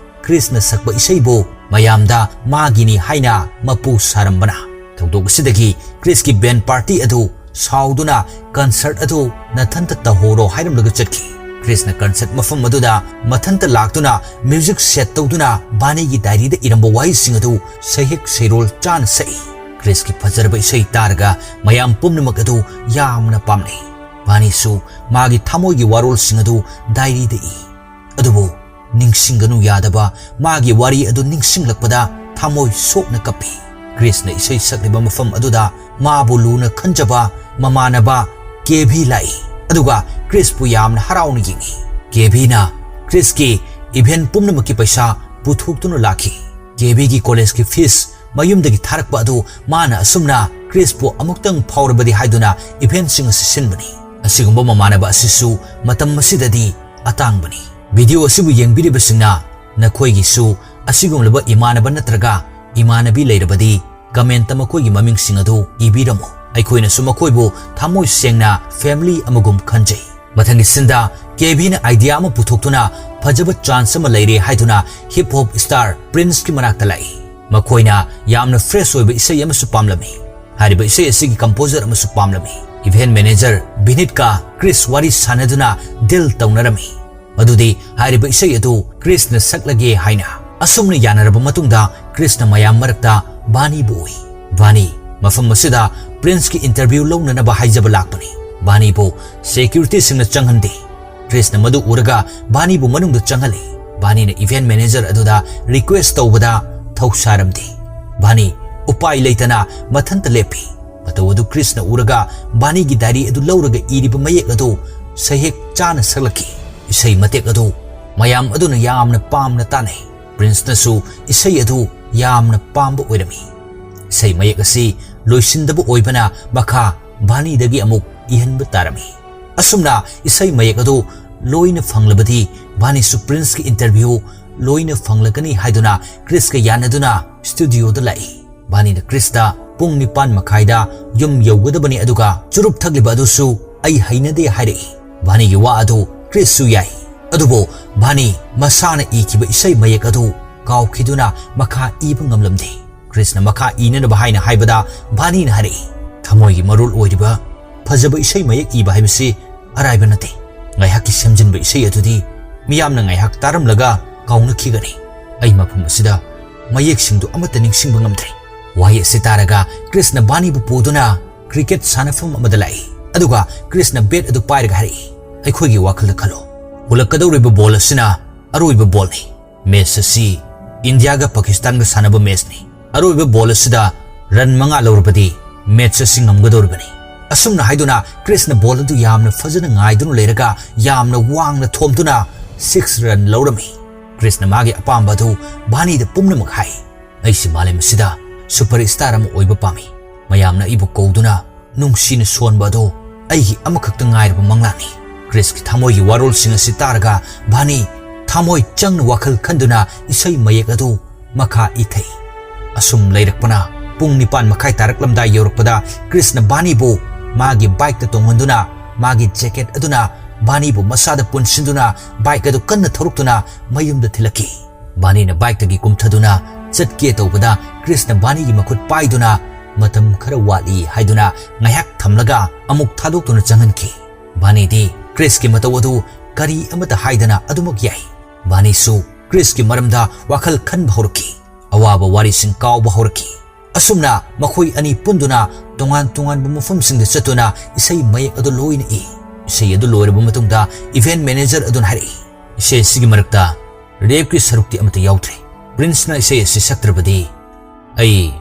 ꯀ꯭ꯔꯤꯁꯅ ꯁꯛꯄ ꯏꯁꯩꯕꯨ ꯃꯌꯥꯝꯗ ꯃꯥꯒꯤꯅꯤ ꯍꯥꯏꯅ ꯃꯄꯨ ꯁꯥꯔꯝꯕꯅ꯫ ꯊꯧꯗꯣꯛ ꯑꯁꯤꯗꯒꯤ ꯀ꯭ꯔꯤꯁꯀꯤ ꯕꯦꯟ ꯄꯥꯔꯇꯤ ꯑꯗꯨ ꯁꯥꯎꯗꯨꯅ ꯀꯟꯁꯔꯠ ꯑꯗꯨ ꯅꯊꯟꯇ ꯇꯧꯍꯧꯔꯣ ꯍꯥꯏꯔꯝꯂꯒ ꯆꯠꯈꯤ꯫ ꯀ꯭ꯔꯤꯁꯅ ꯀꯟꯁꯔꯠ ꯃꯐꯝ ꯑꯗꯨꯗ ꯃꯊꯟꯇ ꯂꯥꯛꯇꯨꯅ ꯃ꯭ꯌꯨꯖꯤꯛ ꯁꯦꯠ ꯇꯧꯗꯨꯅ ꯕꯥꯅꯤꯒꯤ ꯗꯥꯏꯔꯤꯗ ꯏꯔꯝꯕ ꯋꯥꯍꯩꯁꯤꯡ ꯑꯗꯨ ꯁꯩꯍꯦꯛ ꯁꯩꯔꯣꯜ ꯆꯥꯅ ꯁꯛꯏ꯫ ꯀ꯭ꯔꯤꯁꯀꯤ ꯐꯖꯔꯕ ꯏꯁꯩ ꯇꯥꯔꯒ ꯃꯌꯥꯝ ꯄꯨꯝꯅꯃꯛ ꯑꯗꯨ ꯌꯥꯝꯅ ꯄꯥꯝꯅꯩ꯫ ꯕꯥꯅꯤꯁꯨ ꯃꯥꯒꯤ ꯊꯃꯣꯏꯒꯤ ꯋꯥꯔꯣꯜꯁꯤꯡ ꯑꯗꯨ ꯗꯥꯏꯔꯤꯗ ꯏ꯫ ꯑꯗꯨꯕꯨ ꯅꯤꯡꯁꯤꯡꯒꯅꯨ ꯌꯥꯗꯕ ꯃꯥꯒꯤ ꯋꯥꯔꯤ ꯑꯗꯨ ꯅꯤꯡꯁꯤꯡꯂꯛꯄꯗ ꯊꯃꯣꯏ ꯁꯣꯛꯅ ꯀꯞꯄꯤ꯫ ꯀ꯭ꯔꯤꯁꯅ ꯏꯁꯩ ꯁꯛꯂꯤꯕ ꯃꯐꯝ ꯑꯗꯨꯗ ꯃꯥꯕꯨ ꯂꯨꯅ ꯈꯟꯖꯕ ꯃꯃꯥꯟꯅꯕ ꯀꯦꯚꯤ ꯂꯥꯛꯏ, ꯑꯗꯨꯒ ꯀ꯭ꯔꯤꯁꯄꯨ ꯌꯥꯝꯅ ꯍꯔꯥꯎꯅ ꯌꯦꯡꯏ꯫ ꯀꯦꯚꯤꯅ ꯀ꯭ꯔꯤꯁꯀꯤ ꯏꯚꯦꯟ ꯄꯨꯝꯅꯃꯛꯀꯤ ꯄꯩꯁꯥ ꯄꯨꯊꯣꯛꯇꯨꯅ ꯂꯥꯛꯈꯤ꯫ ꯀꯦꯚꯤꯒꯤ ꯀꯣꯂꯦꯖꯀꯤ ꯐꯤꯁ ꯃꯌꯨꯝꯗꯒꯤ ꯊꯥꯔꯛꯄ ꯑꯗꯨ ꯃꯥꯅ ꯑꯁꯨꯝꯅ ꯀ꯭ꯔꯤꯁꯄꯨ ꯑꯃꯨꯛꯇꯪ ꯐꯥꯎꯔꯕꯗꯤ ꯍꯥꯏꯗꯨꯅ ꯏꯚꯦꯟꯁꯤꯡ ꯑꯁꯤ ꯁꯤꯟꯕꯅꯤ꯫ ꯑꯁꯤꯒꯨꯝꯕ ꯃꯃꯥꯟꯅꯕ ꯑꯁꯤꯁꯨ ꯃꯇꯝ ꯑꯁꯤꯗꯗꯤ ꯑꯇꯥꯡꯕꯅꯤ꯫ ꯚꯤꯗꯤꯑꯣ ꯑꯁꯤꯕꯨ ꯌꯦꯡꯕꯤꯔꯤꯕꯁꯤꯡꯅ ꯅꯈꯣꯏꯒꯤꯁꯨ ꯑꯁꯤꯒꯨꯝꯂꯕ ꯏꯃꯥꯟꯅꯕ ꯅꯠꯇ꯭ꯔꯒ ꯏꯃꯥꯟꯅꯕꯤ ꯂꯩꯔꯕꯗꯤ ꯀꯃꯦꯟꯇ ꯃꯈꯣꯏꯒꯤ ꯃꯃꯤꯡꯁꯤꯡ ꯑꯗꯨ ꯏꯕꯤꯔꯝꯃꯨ꯫ ꯑꯩꯈꯣꯏꯅꯁꯨ ꯃꯈꯣꯏꯕꯨ ꯊꯃꯣꯏ ꯁꯦꯡꯅ ꯐꯦꯃꯤꯂꯤ ꯑꯃꯒꯨꯝ ꯈꯟꯖꯩ꯫ ꯃꯊꯪꯒꯤ ꯁꯤꯟꯗ ꯀꯦꯚꯤꯅ ꯑꯥꯏꯗꯤꯌꯥ ꯑꯃ ꯄꯨꯊꯣꯛꯇꯨꯅ ꯐꯖꯕ ꯆꯥꯟꯁ ꯑꯃ ꯂꯩꯔꯦ ꯍꯥꯏꯗꯨꯅ ꯍꯤꯞ ꯍꯣꯞ ꯁ꯭ꯇꯥꯔ ꯄ꯭ꯔꯤꯟꯁꯀꯤ ꯃꯅꯥꯛꯇ ꯂꯥꯛꯏ꯫ ꯃꯈꯣꯏꯅ ꯌꯥꯝꯅ ꯐ꯭ꯔꯦꯁ ꯑꯣꯏꯕ ꯏꯁꯩ ꯑꯃꯁꯨ ꯄꯥꯝꯂꯝꯃꯤ꯫ ꯍꯥꯏꯔꯤꯕ ꯏꯁꯩ ꯑꯁꯤꯒꯤ ꯀꯝꯄꯣꯖꯔ ꯑꯃꯁꯨ ꯄꯥꯝꯂꯝꯃꯤ꯫ ꯏꯚꯦꯟ ꯃꯦꯅꯦꯖꯔ ꯚꯤꯅꯤꯠꯀ ꯀ꯭ꯔꯤꯁ ꯋꯥꯔꯤ ꯁꯥꯟꯅꯗꯨꯅ ꯗꯤꯜ ꯇꯧꯅꯔꯝꯃꯤ꯫ ꯃꯗꯨꯗꯤ ꯍꯥꯏꯔꯤꯕ ꯏꯁꯩ ꯑꯗꯨ ꯀ꯭ꯔꯤꯁꯅ ꯁꯛꯂꯒꯦ ꯍꯥꯏꯅ꯫ ꯑꯁꯨꯝꯅ ꯌꯥꯅꯔꯕ ꯃꯇꯨꯡꯗ ꯀ꯭ꯔꯤꯁꯅ ꯃꯌꯥꯝ ꯃꯔꯛꯇ ꯕꯥꯅꯤꯕꯨ ꯎꯏ꯫ ꯕꯥꯅꯤ ꯃꯐꯝ ꯑꯁꯤꯗ ꯄ꯭ꯔꯤꯟꯁꯀꯤ ꯏꯟꯇꯔꯚ꯭ꯌꯨ ꯂꯧꯅꯅꯕ ꯍꯥꯏꯖꯕ ꯂꯥꯛꯄꯅꯤ꯫ ꯕꯥꯅꯤꯕꯨ ꯁꯦꯀ꯭ꯌꯨꯔꯤꯇꯤꯁꯤꯡꯅ ꯆꯪꯍꯟꯗꯦ꯫ ꯀ꯭ꯔꯤꯁꯅ ꯃꯗꯨ ꯎꯔꯒ ꯕꯥꯅꯤꯕꯨ ꯃꯅꯨꯡꯗ ꯆꯪꯍꯜꯂꯤ꯫ ꯕꯥꯅꯤꯅ ꯏꯚꯦꯟ ꯃꯦꯅꯦꯖꯔ ꯑꯗꯨꯗ ꯔꯤꯀ꯭ꯋꯦꯁ ꯇꯧꯕꯗ ꯊꯧꯁꯥꯔꯝꯗꯦ꯫ ꯕꯥꯅꯤ ꯎꯄꯥꯏ ꯂꯩꯇꯅ ꯃꯊꯟꯇ ꯂꯦꯞꯄꯤ꯫ ꯃꯇꯧ ꯑꯗꯨ ꯀ꯭ꯔꯤꯁꯅ ꯎꯔꯒ ꯕꯥꯅꯤꯒꯤ ꯗꯥꯏꯔꯤ ꯑꯗꯨ ꯂꯧꯔꯒ ꯏꯔꯤꯕ ꯃꯌꯦꯛ ꯑꯗꯨ ꯁꯩꯍꯦꯛ ꯆꯥꯅ ꯁꯛꯂꯛꯈꯤ꯫ ꯏꯁꯩ ꯃꯇꯦꯛ ꯑꯗꯨ ꯃꯌꯥꯝ ꯑꯗꯨꯅ ꯌꯥꯝꯅ ꯄꯥꯝꯅ ꯇꯥꯅꯩ꯫ ꯄ꯭ꯔꯤꯟꯁꯅꯁꯨ ꯏꯁꯩ ꯑꯗꯨ ꯌꯥꯝꯅ ꯄꯥꯝꯕ ꯑꯣꯏꯔꯝꯃꯤ꯫ ꯏꯁꯩ ꯃꯌꯦꯛ ꯑꯁꯤ ꯂꯣꯏꯁꯤꯟꯗꯕ ꯑꯣꯏꯕꯅ ꯃꯈꯥ ꯕꯥꯅꯤꯗꯒꯤ ꯑꯃꯨꯛ ꯏꯍꯟꯕ ꯇꯥꯔꯝꯃꯤ꯫ ꯑꯁꯨꯝꯅ ꯏꯁꯩ ꯃꯌꯦꯛ ꯑꯗꯨ ꯂꯣꯏꯅ ꯐꯪꯂꯕꯗꯤ ꯕꯥꯅꯤꯁꯨ ꯄ꯭ꯔꯤꯟꯁꯀꯤ ꯏꯟꯇꯔꯚ꯭ꯌꯨ ꯂꯣꯏꯅ ꯐꯪꯂꯒꯅꯤ ꯍꯥꯏꯗꯨꯅ ꯀ꯭ꯔꯤꯁꯀ ꯌꯥꯅꯗꯨꯅ ꯁ꯭ꯇꯨꯗꯤꯑꯣꯗ ꯂꯥꯛꯏ꯫ ꯕꯥꯅꯤꯅ ꯀ꯭ꯔꯤꯁꯇ ꯄꯨꯡ ꯅꯤꯄꯥꯟ ꯃꯈꯥꯏꯗ ꯌꯨꯝ ꯌꯧꯒꯗꯕꯅꯤ, ꯑꯗꯨꯒ ꯆꯨꯔꯨꯞ ꯊꯛꯂꯤꯕ ꯑꯗꯨꯁꯨ ꯑꯩ ꯍꯩꯅꯗꯦ ꯍꯥꯏꯔꯛꯏ꯫ ꯕꯥꯅꯤꯒꯤ ꯋꯥ ꯑꯗꯨ ꯀ꯭ꯔꯤꯁꯁꯨ ꯌꯥꯏ, ꯑꯗꯨꯕꯨ ꯕꯥꯅꯤ ꯃꯁꯥꯅ ꯏꯈꯤꯕ ꯏꯁꯩ ꯃꯌꯦꯛ ꯑꯗꯨ ꯀꯥꯎꯈꯤꯗꯨꯅ ꯃꯈꯥ ꯏꯕ ꯉꯝꯂꯝꯗꯦ꯫ ꯀ꯭ꯔꯤꯁꯅ ꯃꯈꯥ ꯏꯅꯅꯕ ꯍꯥꯏꯅ ꯍꯥꯏꯕꯗ ꯕꯥꯅꯤꯅ ꯍꯥꯏꯔꯛꯏ, "ꯊꯃꯣꯏꯒꯤ ꯃꯔꯣꯜ ꯑꯣꯏꯔꯤꯕ ꯐꯖꯕ ꯏꯁꯩ ꯃꯌꯦꯛ ꯏꯕ ꯍꯥꯏꯕꯁꯤ ꯑꯔꯥꯏꯕ ꯅꯠꯇꯦ꯫ ꯉꯥꯏꯍꯥꯛꯀꯤ ꯁꯦꯝꯖꯤꯟꯕ ꯏꯁꯩ ꯑꯗꯨꯗꯤ ꯃꯤꯌꯥꯝꯅ ꯉꯥꯏꯍꯥꯛ ꯇꯥꯔꯝꯂꯒ ꯀꯥꯎꯅꯈꯤꯒꯅꯤ꯫ ꯑꯩ ꯃꯐꯝ ꯑꯁꯤꯗ ꯃꯌꯦꯛꯁꯤꯡꯗꯨ ꯑꯃꯠꯇ ꯅꯤꯡꯁꯤꯡꯕ ꯉꯝꯗ꯭ꯔꯦ"꯫ ꯋꯥꯍꯩ ꯑꯁꯤ ꯇꯥꯔꯒ ꯀ꯭ꯔꯤꯁꯅ ꯕꯥꯅꯤꯕꯨ ꯄꯨꯗꯨꯅ ꯀ꯭ꯔꯤꯀꯦꯠ ꯁꯥꯟꯅꯐꯝ ꯑꯃꯗ ꯂꯥꯛꯏ꯫ ꯑꯗꯨꯒ ꯀ꯭ꯔꯤꯁꯅ ꯕꯦꯠ ꯑꯗꯨ ꯄꯥꯏꯔꯒ ꯍꯥꯏꯔꯛꯏ, "ꯑꯩꯈꯣꯏꯒꯤ ꯋꯥꯈꯜꯗ ꯈꯜꯂꯣ, ꯍꯨꯜꯂꯛꯀꯗꯧꯔꯤꯕ ꯕꯣꯜ ꯑꯁꯤꯅ ꯑꯔꯣꯏꯕ ꯕꯣꯜꯅꯤ꯫ ꯃꯦꯆ ꯑꯁꯤ ꯏꯟꯗꯤꯌꯥꯒ ꯄꯥꯀꯤꯁꯇꯥꯟꯒ ꯁꯥꯟꯅꯕ ꯃꯦꯆꯅꯤ꯫ ꯑꯔꯣꯏꯕ ꯕꯣꯜ ꯑꯁꯤꯗ ꯔꯟ ꯃꯉꯥ ꯂꯧꯔꯕꯗꯤ ꯃꯦꯆ ꯑꯁꯤ ꯉꯝꯒꯗꯧꯔꯤꯕꯅꯤ"꯫ ꯑꯁꯨꯝꯅ ꯍꯥꯏꯗꯨꯅ ꯀ꯭ꯔꯤꯁꯅ ꯕꯣꯜ ꯑꯗꯨ ꯌꯥꯝꯅ ꯐꯖꯅ ꯉꯥꯏꯗꯨꯅ ꯂꯩꯔꯒ ꯌꯥꯝꯅ ꯋꯥꯡꯅ ꯊꯣꯝꯗꯨꯅ ꯁꯤꯛꯁ ꯔꯟ ꯂꯧꯔꯝꯃꯤ꯫ ꯀ꯭ꯔꯤꯁꯅ ꯃꯥꯒꯤ ꯑꯄꯥꯝꯕ ꯑꯗꯨ ꯕꯥꯅꯤꯗ ꯄꯨꯝꯅꯃꯛ ꯍꯥꯏ꯫ "ꯑꯩꯁꯤ ꯃꯥꯂꯦꯝ ꯑꯁꯤꯗ ꯁꯨꯄꯔ ꯁ꯭ꯇꯥꯔ ꯑꯃ ꯑꯣꯏꯕ ꯄꯥꯝꯃꯤ꯫ ꯃꯌꯥꯝꯅ ꯑꯩꯕꯨ ꯀꯧꯗꯨꯅ ꯅꯨꯡꯁꯤꯅ ꯁꯣꯟꯕ ꯑꯗꯣ ꯑꯩꯒꯤ ꯑꯃꯈꯛꯇ ꯉꯥꯏꯔꯕ ꯃꯪꯂꯥꯟꯅꯤ"꯫ ꯀ꯭ꯔꯤꯁꯀꯤ ꯊꯃꯣꯏꯒꯤ ꯋꯥꯔꯣꯜꯁꯤꯡ ꯑꯁꯤ ꯇꯥꯔꯒ ꯕꯥꯅꯤ ꯊꯃꯣꯏ ꯆꯪꯅ ꯋꯥꯈꯜ ꯈꯟꯗꯨꯅ ꯏꯁꯩ ꯃꯌꯦꯛ ꯑꯗꯨ ꯃꯈꯥ ꯏꯊꯩ꯫ ꯑꯁꯨꯝ ꯂꯩꯔꯛꯄꯅ ꯄꯨꯡ ꯅꯤꯄꯥꯟ ꯃꯈꯥꯏ ꯇꯥꯔꯛꯂꯝꯗꯥꯏ ꯌꯧꯔꯛꯄꯗ ꯀ꯭ꯔꯤꯁꯅ ꯕꯥꯅꯤꯕꯨ ꯃꯥꯒꯤ ꯕꯥꯏꯛꯇ ꯇꯣꯡꯍꯟꯗꯨꯅ ꯃꯥꯒꯤ ꯖꯦꯀꯦꯠ ꯑꯗꯨꯅ ꯕꯥꯅꯤꯕꯨ ꯃꯁꯥꯗ ꯄꯨꯟꯁꯤꯟꯗꯨꯅ ꯕꯥꯏꯛ ꯑꯗꯨ ꯀꯟꯅ ꯊꯧꯔꯛꯇꯨꯅ ꯃꯌꯨꯝꯗ ꯊꯤꯜꯂꯛꯈꯤ꯫ ꯕꯥꯅꯤꯅ ꯕꯥꯏꯛꯇꯒꯤ ꯀꯨꯝꯊꯗꯨꯅ ꯆꯠꯀꯦ ꯇꯧꯕꯗ ꯀ꯭ꯔꯤꯁꯅ ꯕꯥꯅꯤꯒꯤ ꯃꯈꯨꯠ ꯄꯥꯏꯗꯨꯅ "ꯃꯇꯝ ꯈꯔ ꯋꯥꯠꯂꯤ" ꯍꯥꯏꯗꯨꯅ ꯉꯥꯏꯍꯥꯛ ꯊꯝꯂꯒ ꯑꯃꯨꯛ ꯊꯥꯗꯣꯛꯇꯨꯅ ꯆꯪꯍꯟꯈꯤ꯫ ꯕꯥꯅꯤꯗꯤ ꯀ꯭ꯔꯤꯁꯀꯤ ꯃꯇꯧ ꯑꯗꯨ ꯀꯔꯤ ꯑꯃꯠꯇ ꯍꯥꯏꯗꯅ ꯑꯗꯨꯃꯛ ꯌꯥꯏ꯫ ꯕꯥꯅꯤꯁꯨ ꯀ꯭ꯔꯤꯁꯀꯤ ꯃꯔꯝꯗ ꯋꯥꯈꯜ ꯈꯟꯕ ꯍꯧꯔꯛꯈꯤ꯫ ꯑꯋꯥꯕ ꯋꯥꯔꯤꯁꯤꯡ ꯀꯥꯎꯕ ꯍꯧꯔꯛꯈꯤ꯫ ꯑꯁꯨꯝꯅ ꯃꯈꯣꯏ ꯑꯅꯤ ꯄꯨꯟꯗꯨꯅ ꯇꯣꯉꯥꯟ ꯇꯣꯉꯥꯟꯕ ꯃꯐꯝꯁꯤꯡꯗ ꯆꯠꯇꯨꯅ ꯏꯁꯩ ꯃꯌꯦꯛ ꯑꯗꯨ ꯂꯣꯏꯅ ꯏ꯫ ꯏꯁꯩ ꯑꯗꯨ ꯂꯣꯏꯔꯕ ꯃꯇꯨꯡꯗ ꯏꯚꯦꯟꯠ ꯃꯦꯅꯦꯖꯔ ꯑꯗꯨꯅ ꯍꯥꯏꯔꯛꯏ, "ꯏꯁꯩ ꯑꯁꯤꯒꯤ ꯃꯔꯛꯇ ꯔꯦꯞꯀꯤ ꯁꯔꯨꯛꯇꯤ ꯑꯃꯠꯇ ꯌꯥꯎꯗ꯭ꯔꯦ꯫ ꯄ꯭ꯔꯤꯟꯁꯅ ꯏꯁꯩ ꯑꯁꯤ ꯁꯛꯇ꯭ꯔꯕꯗꯤ ꯑꯩ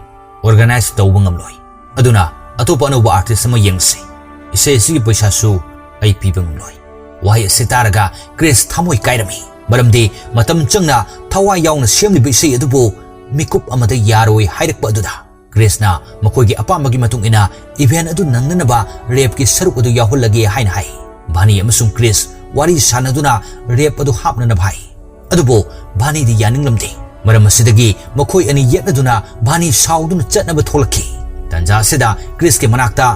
ꯑꯣꯔꯒꯅꯥꯏꯖ ꯇꯧꯕ ꯉꯝꯂꯣꯏ꯫ ꯑꯗꯨꯅ ꯑꯇꯣꯞꯄ ꯑꯅꯧꯕ ꯑꯥꯔꯇꯤꯁ ꯑꯃ ꯌꯦꯡꯁꯤ꯫ ꯏꯁꯩ ꯑꯁꯤꯒꯤ ꯄꯩꯁꯥꯁꯨ ꯑꯩ ꯄꯤꯕ ꯉꯝꯂꯣꯏ"꯫ ꯋꯥꯍꯩ ꯑꯁꯤ ꯇꯥꯔꯒ ꯀ꯭ꯔꯤꯁ ꯊꯃꯣꯏ ꯀꯥꯏꯔꯝꯃꯤ, ꯃꯔꯝꯗꯤ ꯃꯇꯝ ꯆꯪꯅ ꯊꯋꯥꯏ ꯌꯥꯎꯅ ꯁꯦꯝꯂꯤꯕ ꯏꯁꯩ ꯑꯗꯨꯕꯨ ꯃꯤꯀꯨꯞ ꯑꯃꯗ ꯌꯥꯔꯣꯏ ꯍꯥꯏꯔꯛꯄ ꯑꯗꯨꯗ꯫ ꯀ꯭ꯔꯤꯁꯅ ꯃꯈꯣꯏꯒꯤ ꯑꯄꯥꯝꯕꯒꯤ ꯃꯇꯨꯡ ꯏꯟꯅ ꯏꯚꯦꯟꯠ ꯑꯗꯨ ꯅꯪꯅꯅꯕ ꯔꯦꯞꯀꯤ ꯁꯔꯨꯛ ꯑꯗꯨ ꯌꯥꯎꯍꯜꯂꯒꯦ ꯍꯥꯏꯅ ꯍꯥꯏ꯫ ꯕꯥꯅꯤ ꯑꯃꯁꯨꯡ ꯀ꯭ꯔꯤꯁ ꯋꯥꯔꯤ ꯁꯥꯟꯅꯗꯨꯅ ꯔꯦꯞ ꯑꯗꯨ ꯍꯥꯞꯅꯅꯕ ꯍꯥꯏ꯫ ꯑꯗꯨꯕꯨ ꯚꯥꯅꯤꯗꯤ ꯌꯥꯅꯤꯡꯂꯝꯗꯦ꯫ ꯃꯔꯝ ꯑꯁꯤꯗꯒꯤ ꯃꯈꯣꯏ ꯑꯅꯤ ꯌꯦꯠꯅꯗꯨꯅ ꯚꯥꯅꯤ ꯁꯥꯎꯗꯨꯅ ꯆꯠꯅꯕ ꯊꯣꯛꯂꯛꯈꯤ꯫ ꯇꯥꯟꯖꯥ ꯑꯁꯤꯗ ꯀ꯭ꯔꯤꯁꯀꯤ ꯃꯅꯥꯛꯇ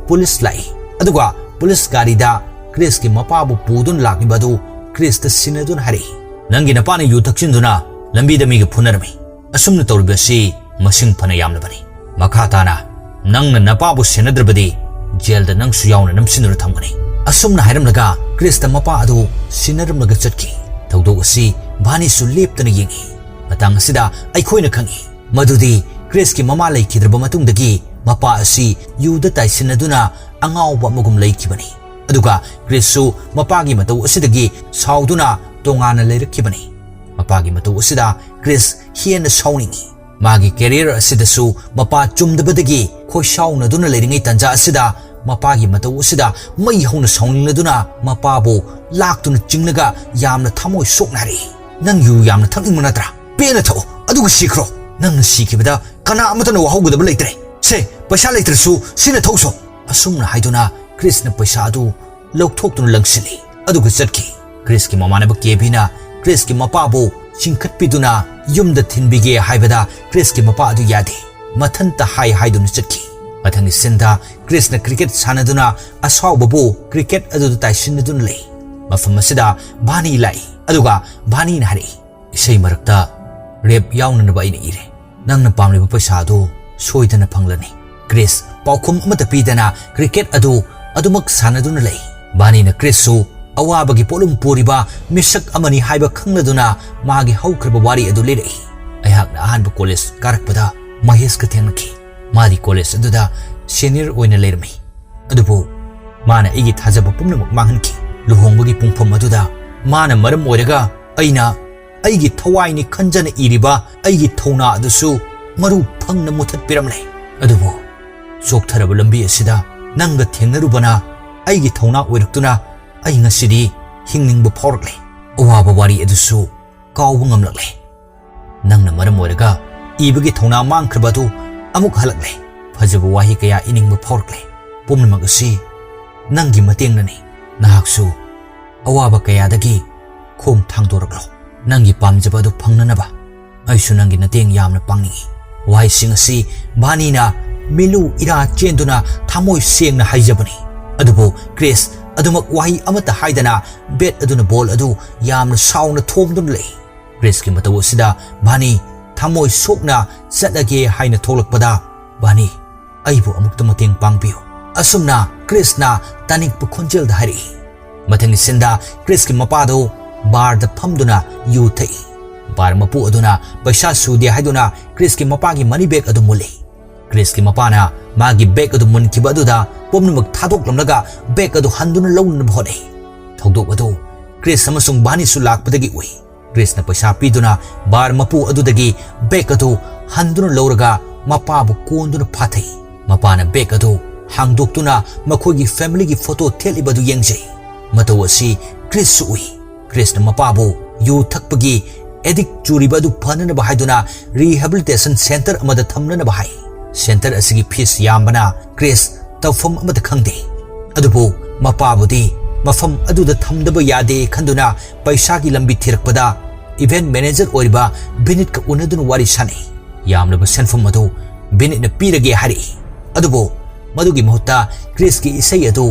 ꯄꯨꯂꯤꯁ ꯂꯥꯛꯏ꯫ ꯑꯗꯨꯒ ꯄꯨꯂꯤꯁ ꯒꯥꯔꯤꯗ ꯀ꯭ꯔꯤꯁꯀꯤ ꯃꯄꯥꯕꯨ ꯄꯨꯗꯨꯅ ꯂꯥꯛꯂꯤꯕ ꯑꯗꯨ ꯀ꯭ꯔꯤꯁꯇ ꯁꯤꯟꯅꯗꯨꯅ ꯍꯥꯏꯔꯛꯏ, "ꯅꯪꯒꯤ ꯅꯄꯥꯅ ꯌꯨ ꯊꯛꯆꯤꯟꯗꯨꯅ ꯂꯝꯕꯤꯗ ꯃꯤꯒ ꯐꯨꯅꯔꯝꯃꯤ꯫ ꯑꯁꯨꯝꯅ ꯇꯧꯔꯤꯕ ꯑꯁꯤ ꯃꯁꯤꯡ ꯐꯅ ꯌꯥꯝꯂꯕꯅꯤ꯫ ꯃꯈꯥ ꯇꯥꯅ ꯅꯪꯅ ꯅꯄꯥꯕꯨ ꯁꯦꯟꯅꯗ꯭ꯔꯕꯗꯤ ꯖꯦꯜꯗ ꯅꯪꯁꯨ ꯌꯥꯎꯅ ꯅꯝꯁꯤꯟꯗꯨꯅ ꯊꯝꯒꯅꯤ꯫" ꯑꯁꯨꯝꯅ ꯍꯥꯏꯔꯝꯂꯒ ꯀ꯭ꯔꯤꯁꯇ ꯃꯄꯥ ꯑꯗꯨ ꯁꯤꯟꯅꯔꯝꯂꯒ ꯆꯠꯈꯤ꯫ ꯊꯧꯗꯣꯛ ꯑꯁꯤ ꯚꯥꯅꯤꯁꯨ ꯂꯦꯞꯇꯅ ꯌꯦꯡꯏ꯫ ꯃꯇꯥꯡ ꯑꯁꯤꯗ ꯑꯩꯈꯣꯏꯅ ꯈꯪꯏ ꯃꯗꯨꯗꯤ ꯀ꯭ꯔꯤꯁꯀꯤ ꯃꯃꯥ ꯂꯩꯈꯤꯗ꯭ꯔꯕ ꯃꯇꯨꯡꯗꯒꯤ ꯃꯄꯥ ꯑꯁꯤ ꯌꯨꯗ ꯇꯥꯏꯁꯤꯟꯅꯗꯨꯅ ꯑꯉꯥꯎꯕ ꯑꯃꯒꯨꯝ ꯂꯩꯈꯤꯕꯅꯤ꯫ ꯑꯗꯨꯒ ꯀ꯭ꯔꯤꯁꯁꯨ ꯃꯄꯥꯒꯤ ꯃꯇꯧ ꯑꯁꯤꯗꯒꯤ ꯁꯥꯎꯗꯨꯅ ꯇꯣꯉꯥꯟꯅ ꯂꯩꯔꯛꯈꯤꯕꯅꯤ꯫ ꯃꯄꯥꯒꯤ ꯃꯇꯧ ꯑꯁꯤꯗ ꯀ꯭ꯔꯤꯁ ꯍꯦꯟꯅ ꯁꯥꯎꯅꯤꯡꯏ꯫ ꯃꯥꯒꯤ ꯀꯦꯔꯤꯌꯔ ꯑꯁꯤꯗꯁꯨ ꯃꯄꯥ ꯆꯨꯝꯗꯕꯗꯒꯤ ꯈꯣꯏꯁꯥꯎꯅꯗꯨꯅ ꯂꯩꯔꯤꯉꯩ ꯇꯥꯟꯖꯥ ꯑꯁꯤꯗ ꯃꯄꯥꯒꯤ ꯃꯇꯧ ꯑꯁꯤꯗ ꯃꯩ ꯍꯧꯅ ꯁꯥꯎꯅꯤꯡꯂꯗꯨꯅ ꯃꯄꯥꯕꯨ ꯂꯥꯛꯇꯨꯅ ꯆꯤꯡꯂꯒ ꯌꯥꯝꯅ ꯊꯃꯣꯏ ꯁꯣꯛꯅ ꯍꯥꯏꯔꯛꯏ, "ꯅꯪ ꯌꯨ ꯌꯥꯝꯅ ꯊꯛꯅꯤꯡꯕ ꯅꯠꯇ꯭ꯔꯥ? ꯄꯦꯟꯅ ꯊꯛꯑꯣ, ꯑꯗꯨꯒ ꯁꯤꯈ꯭ꯔꯣ꯫ ꯅꯪꯅ ꯁꯤꯈꯤꯕꯗ ꯀꯅꯥ ꯑꯃꯠꯇꯅ ꯋꯥꯍꯧꯒꯗꯕ ꯂꯩꯇ꯭ꯔꯦ꯫ ꯁꯦ, ꯄꯩꯁꯥ ꯂꯩꯇ꯭ꯔꯁꯨ ꯁꯤꯅ ꯊꯛꯎꯁꯣ꯫" ꯑꯁꯨꯝꯅ ꯍꯥꯏꯗꯨꯅ ꯀ꯭ꯔꯤꯁꯅ ꯄꯩꯁꯥ ꯑꯗꯨ ꯂꯧꯊꯣꯛꯇꯨꯅ ꯂꯪꯁꯤꯜꯂꯤ꯫ ꯑꯗꯨꯒ ꯆꯠꯈꯤ꯫ ꯀ꯭ꯔꯤꯁꯀꯤ ꯃꯃꯥꯟꯅꯕ ꯀꯦꯕꯤꯅ ꯀ꯭ꯔꯤꯁꯀꯤ ꯃꯄꯥꯕꯨ ꯆꯤꯡꯈꯠꯄꯤꯗꯨꯅ ꯌꯨꯝꯗ ꯊꯤꯟꯕꯤꯒꯦ ꯍꯥꯏꯕꯗ ꯀ꯭ꯔꯤꯁꯀꯤ ꯃꯄꯥ ꯑꯗꯨ ꯌꯥꯗꯦ꯫ ꯃꯊꯟꯇ ꯍꯥꯏ ꯍꯥꯏꯗꯨꯅ ꯆꯠꯈꯤ꯫ ꯃꯊꯪꯒꯤ ꯁꯤꯟꯗ ꯀ꯭ꯔꯤꯁꯅ ꯀ꯭ꯔꯤꯀꯦꯠ ꯁꯥꯟꯅꯗꯨꯅ ꯑꯁꯥꯎꯕꯕꯨ ꯀ꯭ꯔꯤꯀꯦꯠ ꯑꯗꯨꯗ ꯇꯥꯏꯁꯤꯟꯅꯗꯨꯅ ꯂꯩ꯫ ꯃꯐꯝ ꯑꯁꯤꯗ ꯚꯥꯅꯤ ꯂꯥꯛꯏ꯫ ꯑꯗꯨꯒ ꯚꯥꯅꯤꯅ ꯍꯥꯏꯔꯛꯏ, "ꯏꯁꯩ ꯃꯔꯛꯇ ꯔꯦꯞ ꯌꯥꯎꯅꯅꯕ ꯑꯩꯅ ꯏꯔꯦ꯫ ꯅꯪꯅ ꯄꯥꯝꯂꯤꯕ ꯄꯩꯁꯥ ꯑꯗꯨ ꯁꯣꯏꯗꯅ ꯐꯪꯂꯅꯤ꯫" ꯀ꯭ꯔꯤꯁ ꯄꯥꯎꯈꯨꯝ ꯑꯃꯠꯇ ꯄꯤꯗꯅ ꯀ꯭ꯔꯤꯀꯦꯠ ꯑꯗꯨ ꯑꯗꯨꯃꯛ ꯁꯥꯟꯅꯗꯨꯅ ꯂꯩ꯫ ꯚꯥꯅꯤꯅ ꯀ꯭ꯔꯤꯁꯁꯨ ꯑꯋꯥꯕꯒꯤ ꯄꯣꯠꯂꯨꯝ ꯄꯨꯔꯤꯕ ꯃꯤꯁꯛ ꯑꯃꯅꯤ ꯍꯥꯏꯕ ꯈꯪꯂꯗꯨꯅ ꯃꯥꯒꯤ ꯍꯧꯈ꯭ꯔꯕ ꯋꯥꯔꯤ ꯑꯗꯨ ꯂꯤꯔꯛꯏ꯫ "ꯑꯩꯍꯥꯛꯅ ꯑꯍꯥꯟꯕ ꯀꯣꯂꯦꯖ ꯀꯥꯔꯛꯄꯗ ꯃꯍꯦꯁꯀ ꯊꯦꯡꯅꯈꯤ꯫ ꯃꯥꯗꯤ ꯀꯣꯂꯦꯖ ꯑꯗꯨꯗ ꯁꯦꯅꯤꯌꯔ ꯑꯣꯏꯅ ꯂꯩꯔꯝꯃꯤ꯫ ꯑꯗꯨꯕꯨ ꯃꯥꯅ ꯑꯩꯒꯤ ꯊꯥꯖꯕ ꯄꯨꯝꯅꯃꯛ ꯃꯥꯡꯍꯟꯈꯤ꯫ ꯂꯨꯍꯣꯡꯕꯒꯤ ꯄꯨꯡꯐꯝ ꯑꯗꯨꯗ ꯃꯥꯅ ꯃꯔꯝ ꯑꯣꯏꯔꯒ ꯑꯩꯅ ꯑꯩꯒꯤ ꯊꯋꯥꯏꯅꯤ ꯈꯟꯖꯅ ꯏꯔꯤꯕ ꯑꯩꯒꯤ ꯊꯧꯅꯥ ꯑꯗꯨꯁꯨ ꯃꯔꯨ ꯐꯪꯅ ꯃꯨꯊꯠꯄꯤꯔꯝꯂꯦ꯫ ꯑꯗꯨꯕꯨ ꯆꯣꯛꯊꯔꯕ ꯂꯝꯕꯤ ꯑꯁꯤꯗ ꯅꯪꯒ ꯊꯦꯡꯅꯔꯨꯕꯅ ꯑꯩꯒꯤ ꯊꯧꯅꯥ ꯑꯣꯏꯔꯛꯇꯨꯅ ꯑꯩ ꯉꯁꯤꯗꯤ ꯍꯤꯡꯅꯤꯡꯕ ꯐꯥꯎꯔꯛꯂꯦ꯫ ꯑꯋꯥꯕ ꯋꯥꯔꯤ ꯑꯗꯨꯁꯨ ꯀꯥꯎꯕ ꯉꯝꯂꯛꯂꯦ꯫ ꯅꯪꯅ ꯃꯔꯝ ꯑꯣꯏꯔꯒ ꯏꯕꯒꯤ ꯊꯧꯅꯥ ꯃꯥꯡꯈ꯭ꯔꯕ ꯑꯗꯨ ꯑꯃꯨꯛ ꯍꯜꯂꯛꯂꯦ꯫ ꯐꯖꯕ ꯋꯥꯍꯩ ꯀꯌꯥ ꯏꯅꯤꯡꯕ ꯐꯥꯎꯔꯛꯂꯦ꯫ ꯄꯨꯝꯅꯃꯛ ꯑꯁꯤ ꯅꯪꯒꯤ ꯃꯇꯦꯡꯅꯅꯤ꯫ ꯅꯍꯥꯛꯁꯨ ꯑꯋꯥꯕ ꯀꯌꯥꯗꯒꯤ ꯈꯣꯡ ꯊꯥꯡꯗꯣꯔꯛꯂꯣ꯫ ꯅꯪꯒꯤ ꯄꯥꯝꯖꯕ ꯑꯗꯨ ꯐꯪꯅꯅꯕ ꯑꯩꯁꯨ ꯅꯪꯒꯤ ꯃꯇꯦꯡ ꯌꯥꯝꯅ ꯄꯥꯡꯅꯤꯡꯏ꯫ ꯋꯥꯍꯩꯁꯤꯡ ꯑꯁꯤ ꯕꯥꯅꯤꯅ ꯃꯤꯂꯨ ꯏꯔꯥ ꯆꯦꯟꯗꯨꯅ ꯊꯃꯣꯏ ꯁꯦꯡꯅ ꯍꯥꯏꯖꯕꯅꯤ꯫ ꯑꯗꯨꯕꯨ ꯀ꯭ꯔꯤꯁ ꯑꯗꯨꯃꯛ ꯋꯥꯍꯩ ꯑꯃꯠꯇ ꯍꯥꯏꯗꯅ ꯕꯦꯠ ꯑꯗꯨꯅ ꯕꯣꯜ ꯑꯗꯨ ꯌꯥꯝꯅ ꯁꯥꯎꯅ ꯊꯣꯝꯗꯨꯅ ꯂꯩ꯫ ꯀ꯭ꯔꯤꯁꯀꯤ ꯃꯇꯧ ꯑꯁꯤꯗ ꯕꯥꯅꯤ ꯊꯃꯣꯏ ꯁꯣꯛꯅ ꯆꯠꯂꯒꯦ ꯍꯥꯏꯅ ꯊꯣꯛꯂꯛꯄꯗ, "ꯕꯥꯅꯤ, ꯑꯩꯕꯨ ꯑꯃꯨꯛꯇ ꯃꯇꯦꯡ ꯄꯥꯡꯕꯤꯌꯨ," ꯑꯁꯨꯝꯅ ꯀ꯭ꯔꯤꯁꯅ ꯇꯥꯅꯤꯡꯄ ꯈꯣꯟꯖꯦꯜꯗ ꯍꯥꯏꯔꯛꯏ꯫ ꯃꯊꯪꯒꯤ ꯁꯤꯟꯗ ꯀ꯭ꯔꯤꯁꯀꯤ ꯃꯄꯥꯗꯨ ꯕꯥꯔꯗ ꯐꯝꯗꯨꯅ ꯌꯨ ꯊꯛꯏ꯫ ꯕꯥꯔ ꯃꯄꯨ ꯑꯗꯨꯅ ꯄꯩꯁꯥ ꯁꯨꯗꯦ ꯍꯥꯏꯗꯨꯅ ꯀ꯭ꯔꯤꯁꯀꯤ ꯃꯄꯥꯒꯤ ꯃꯅꯤ ꯕꯦꯒ ꯑꯗꯨ ꯃꯨꯜꯂꯤ꯫ ꯀ꯭ꯔꯤꯁꯀꯤ ꯃꯄꯥꯅ ꯃꯥꯒꯤ ꯕꯦꯒ ꯑꯗꯨ ꯃꯨꯟꯈꯤꯕ ꯑꯗꯨꯗ ꯄꯨꯝꯅꯃꯛ ꯊꯥꯗꯣꯛꯂꯝꯂꯒ ꯕꯦꯒ ꯑꯗꯨ ꯍꯟꯗꯨꯅ ꯂꯧꯅꯅꯕ ꯍꯣꯠꯅꯩ꯫ ꯊꯧꯗꯣꯛ ꯑꯗꯨ ꯀ꯭ꯔꯤꯁ ꯑꯃꯁꯨꯡ ꯕꯥꯅꯤꯁꯨ ꯂꯥꯛꯄꯗꯒꯤ ꯎꯏ꯫ ꯀ꯭ꯔꯤꯁꯅ ꯄꯩꯁꯥ ꯄꯤꯗꯨꯅ ꯕꯥꯔ ꯃꯄꯨ ꯑꯗꯨꯗꯒꯤ ꯕꯦꯒ ꯑꯗꯨ ꯍꯟꯗꯨꯅ ꯂꯧꯔꯒ ꯃꯄꯥꯕꯨ ꯀꯣꯟꯗꯨꯅ ꯐꯥꯊꯩ꯫ ꯃꯄꯥꯅ ꯕꯦꯒ ꯑꯗꯨ ꯍꯥꯡꯗꯣꯛꯇꯨꯅ ꯃꯈꯣꯏꯒꯤ ꯐꯦꯃꯤꯂꯤꯒꯤ ꯐꯣꯇꯣ ꯊꯦꯠꯂꯤꯕ ꯑꯗꯨ ꯌꯦꯡꯖꯩ꯫ ꯃꯇꯧ ꯑꯁꯤ ꯀ꯭ꯔꯤꯁꯁꯨ ꯎꯏ꯫ ꯀ꯭ꯔꯤꯁꯅ ꯃꯄꯥꯕꯨ ꯌꯨ ꯊꯛꯄꯒꯤ ꯑꯦꯗꯤꯛ ꯆꯨꯔꯤꯕ ꯑꯗꯨ ꯐꯅꯅꯕ ꯍꯥꯏꯗꯨꯅ ꯔꯤꯍꯦꯕꯤꯂꯤꯇꯦꯁꯟ ꯁꯦꯟꯇꯔ ꯑꯃꯗ ꯊꯝꯅꯅꯕ ꯍꯥꯏ꯫ ꯁꯦꯟꯇꯔ ꯑꯁꯤꯒꯤ ꯐꯤꯁ ꯌꯥꯝꯕꯅ ꯀ꯭ꯔꯤꯁ ꯇꯧꯐꯝ ꯑꯃꯠꯇ ꯈꯪꯗꯦ꯫ ꯑꯗꯨꯕꯨ ꯃꯄꯥꯕꯨꯗꯤ ꯃꯐꯝ ꯑꯗꯨꯗ ꯊꯝꯗꯕ ꯌꯥꯗꯦ ꯈꯟꯗꯨꯅ ꯄꯩꯁꯥꯒꯤ ꯂꯝꯕꯤ ꯊꯤꯔꯛꯄꯗ ꯏꯚꯦꯟꯠ ꯃꯦꯅꯦꯖꯔ ꯑꯣꯏꯔꯤꯕ ꯕꯤꯅꯤꯠꯀ ꯎꯅꯗꯨꯅ ꯋꯥꯔꯤ ꯁꯥꯅꯩ꯫ ꯌꯥꯝꯂꯕ ꯁꯦꯟꯐꯝ ꯑꯗꯨ ꯕꯤꯅꯤꯠꯅ ꯄꯤꯔꯒꯦ ꯍꯥꯏꯔꯛꯏ꯫ ꯑꯗꯨꯕꯨ ꯃꯗꯨꯒꯤ ꯃꯍꯨꯠꯇ ꯀ꯭ꯔꯤꯁꯀꯤ ꯏꯁꯩ ꯑꯗꯨ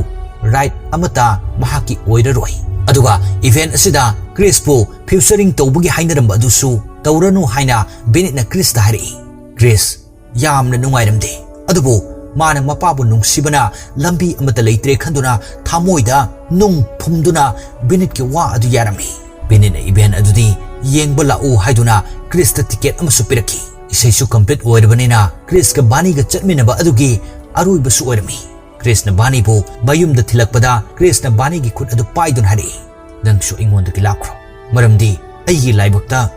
ꯔꯥꯏꯠ ꯑꯃꯠꯇ ꯃꯍꯥꯛꯀꯤ ꯑꯣꯏꯔꯔꯣꯏ꯫ ꯑꯗꯨꯒ ꯏꯚꯦꯟꯠ ꯑꯁꯤꯗ ꯀ꯭ꯔꯤꯁꯄꯨ ꯐꯤꯌꯨꯆꯔꯤꯡ ꯇꯧꯕꯒꯤ ꯍꯥꯏꯅꯔꯝꯕ ꯑꯗꯨꯁꯨ ꯇꯧꯔꯅꯨ ꯍꯥꯏꯅ ꯕꯤꯅꯤꯠꯅ ꯀ꯭ꯔꯤꯁꯇ ꯍꯥꯏꯔꯛꯏ꯫ ꯀ꯭ꯔꯤꯁ ꯌꯥꯝꯅ ꯅꯨꯡꯉꯥꯏꯔꯝꯗꯦ꯫ ꯑꯗꯨꯕꯨ ꯃꯥꯅ ꯃꯄꯥꯕꯨ ꯅꯨꯡꯁꯤꯕꯅ ꯂꯝꯕꯤ ꯑꯃꯠꯇ ꯂꯩꯇ꯭ꯔꯦ ꯈꯟꯗꯨꯅ ꯊꯃꯣꯏꯗ ꯅꯨꯡ ꯐꯨꯝꯗꯨꯅ ꯕꯤꯅꯤꯠꯀꯤ ꯋꯥ ꯑꯗꯨ ꯌꯥꯔꯝꯃꯤ꯫ ꯕꯤꯅꯤꯠꯅ ꯏꯚꯦꯟꯠ ꯑꯗꯨꯗꯤ ꯌꯦꯡꯕ ꯂꯥꯛꯎ ꯍꯥꯏꯗꯨꯅ ꯀ꯭ꯔꯤꯁꯇ ꯇꯤꯀꯦꯠ ꯑꯃꯁꯨ ꯄꯤꯔꯛꯈꯤ꯫ ꯏꯁꯩꯁꯨ ꯀꯝꯄ꯭ꯂꯤꯠ ꯑꯣꯏꯔꯕꯅꯤꯅ ꯀ꯭ꯔꯤꯁꯀ ꯕꯥꯅꯤꯒ ꯆꯠꯃꯤꯟꯅꯕ ꯑꯗꯨꯒꯤ ꯑꯔꯣꯏꯕꯁꯨ ꯑꯣꯏꯔꯝꯃꯤ꯫ ꯀ꯭ꯔꯤꯁꯅ ꯕꯥꯅꯤꯕꯨ ꯃꯌꯨꯝꯗ ꯊꯤꯜꯂꯛꯄꯗ ꯀ꯭ꯔꯤꯁꯅ ꯕꯥꯅꯤꯒꯤ ꯈꯨꯠ ꯑꯗꯨ ꯄꯥꯏꯗꯨꯅ ꯍꯥꯏꯔꯛꯏ, "ꯅꯪꯁꯨ ꯑꯩꯉꯣꯟꯗꯒꯤ ꯂꯥꯞꯈ꯭ꯔꯣ, ꯃꯔꯝꯗꯤ ꯑꯩꯒꯤ ꯂꯥꯏꯕꯛꯇ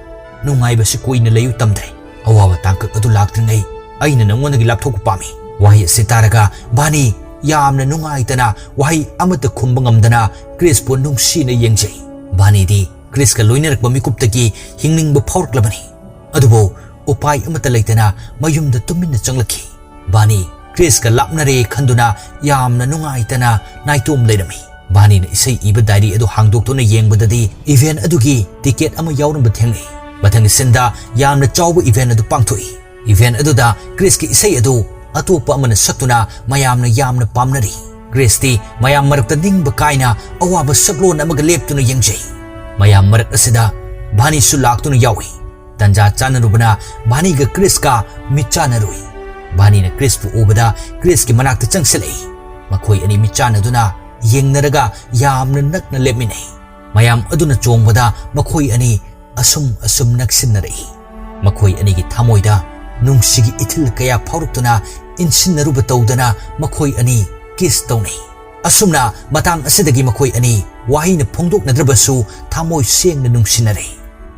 ꯅꯨꯡꯉꯥꯏꯕꯁꯤ ꯀꯨꯏꯅ ꯂꯩꯌꯨ ꯇꯝꯗ꯭ꯔꯦ꯫ ꯑꯋꯥꯕ ꯇꯥꯡꯀꯛ ꯑꯗꯨ ꯂꯥꯛꯇ꯭ꯔꯤꯉꯩ ꯑꯩꯅ ꯅꯪꯉꯣꯟꯗꯒꯤ ꯂꯥꯞꯊꯣꯛꯄ ꯄꯥꯝꯃꯤ꯫" ꯋꯥꯍꯩ ꯑꯁꯤ ꯇꯥꯔꯒ ꯕꯥꯅꯤ ꯌꯥꯝꯅ ꯅꯨꯡꯉꯥꯏꯇꯅ ꯋꯥꯍꯩ ꯑꯃꯠꯇ ꯈꯨꯝꯕ ꯉꯝꯗꯅ ꯀ꯭ꯔꯤꯁꯄꯨ ꯅꯨꯡꯁꯤꯅ ꯌꯦꯡꯖꯩ꯫ ꯕꯥꯅꯤꯗꯤ ꯀ꯭ꯔꯤꯁꯀ ꯂꯣꯏꯅꯔꯛꯄ ꯃꯤꯀꯨꯞꯇꯒꯤ ꯍꯤꯡꯅꯤꯡꯕ ꯐꯥꯎꯔꯛꯂꯕꯅꯤ꯫ ꯑꯗꯨꯕꯨ ꯎꯄꯥꯏ ꯑꯃꯠꯇ ꯂꯩꯇꯅ ꯃꯌꯨꯝꯗ ꯇꯨꯃꯤꯟꯅ ꯆꯪꯂꯛꯈꯤ꯫ ꯕꯥꯅꯤ ꯀ꯭ꯔꯤꯁꯀ ꯂꯥꯞꯅꯔꯦ ꯈꯟꯗꯨꯅ ꯌꯥꯝꯅ ꯅꯨꯡꯉꯥꯏꯇꯅ ꯅꯥꯏꯇꯣꯝ ꯂꯩꯔꯝꯃꯤ꯫ ꯕꯥꯅꯤꯅ ꯏꯁꯩ ꯏꯕ ꯗꯥꯏꯔꯤ ꯑꯗꯨ ꯍꯥꯡꯗꯣꯛꯇꯨꯅ ꯌꯦꯡꯕꯗꯗꯤ ꯏꯚꯦꯟꯠ ꯑꯗꯨꯒꯤ ꯇꯤꯀꯦꯠ ꯑꯃ ꯌꯥꯎꯔꯝꯕ ꯊꯦꯡꯅꯩ꯫ ꯃꯊꯪꯒꯤ ꯁꯤꯟꯗ ꯌꯥꯝꯅ ꯆꯥꯎꯕ ꯏꯚꯦꯟꯠ ꯑꯗꯨ ꯄꯥꯡꯊꯣꯛꯏ꯫ ꯏꯚꯦꯟꯠ ꯑꯗꯨꯗ ꯀ꯭ꯔꯤꯁꯀꯤ ꯏꯁꯩ ꯑꯗꯨ ꯑꯇꯣꯞꯄ ꯑꯃꯅ ꯁꯛꯇꯨꯅ ꯃꯌꯥꯝꯅ ꯌꯥꯝꯅ ꯄꯥꯝꯅꯔꯤ꯫ ꯀ꯭ꯔꯤꯁꯇꯤ ꯃꯌꯥꯝ ꯃꯔꯛꯇ ꯅꯤꯡꯕ ꯀꯥꯏꯅ ꯑꯋꯥꯕ ꯁꯛꯂꯣꯟ ꯑꯃꯒ ꯂꯦꯞꯇꯨꯅ ꯌꯦꯡꯖꯩ꯫ ꯃꯌꯥꯝ ꯃꯔꯛ ꯑꯁꯤꯗ ꯕꯥꯅꯤꯁꯨ ꯂꯥꯛꯇꯨꯅ ꯌꯥꯎꯏ꯫ ꯇꯟꯖꯥ ꯆꯥꯅꯔꯨꯕꯅ ꯕꯥꯅꯤꯒ ꯀ꯭ꯔꯤꯁꯀ ꯃꯤꯠ ꯆꯥꯅꯔꯨꯏ꯫ ꯕꯥꯅꯤꯅ ꯀ꯭ꯔꯤꯁꯄꯨ ꯎꯕꯗ ꯀ꯭ꯔꯤꯁꯀꯤ ꯃꯅꯥꯛꯇ ꯆꯪꯁꯤꯜꯂꯛꯏ꯫ ꯃꯈꯣꯏ ꯑꯅꯤ ꯃꯤꯠ ꯆꯥꯅꯗꯨꯅ ꯌꯦꯡꯅꯔꯒ ꯌꯥꯝꯅ ꯅꯛꯅ ꯂꯦꯞꯃꯤꯟꯅꯩ꯫ ꯃꯌꯥꯝ ꯑꯗꯨꯅ ꯆꯣꯡꯕꯗ ꯃꯈꯣꯏ ꯑꯅꯤ ꯑꯁꯨꯝ ꯑꯁꯨꯝ ꯅꯛꯁꯤꯟꯅꯔꯛꯏ꯫ ꯃꯈꯣꯏ ꯑꯅꯤꯒꯤ ꯊꯃꯣꯏꯗ ꯅꯨꯡꯁꯤꯒꯤ ꯏꯊꯤꯜ ꯀꯌꯥ ꯐꯥꯎꯔꯛꯇꯨꯅ ꯏꯟꯁꯤꯟꯅꯔꯨꯕ ꯇꯧꯗꯅ ꯃꯈꯣꯏ ꯑꯅꯤ ꯀꯤꯁ ꯇꯧꯅꯩ꯫ ꯑꯁꯨꯝꯅ ꯃꯇꯥꯡ ꯑꯁꯤꯗꯒꯤ ꯃꯈꯣꯏ ꯑꯅꯤ ꯋꯥꯍꯩꯅ ꯐꯣꯡꯗꯣꯛꯅꯗ꯭ꯔꯕꯁꯨ ꯊꯃꯣꯏ ꯁꯦꯡꯅ ꯅꯨꯡꯁꯤꯅꯔꯦ꯫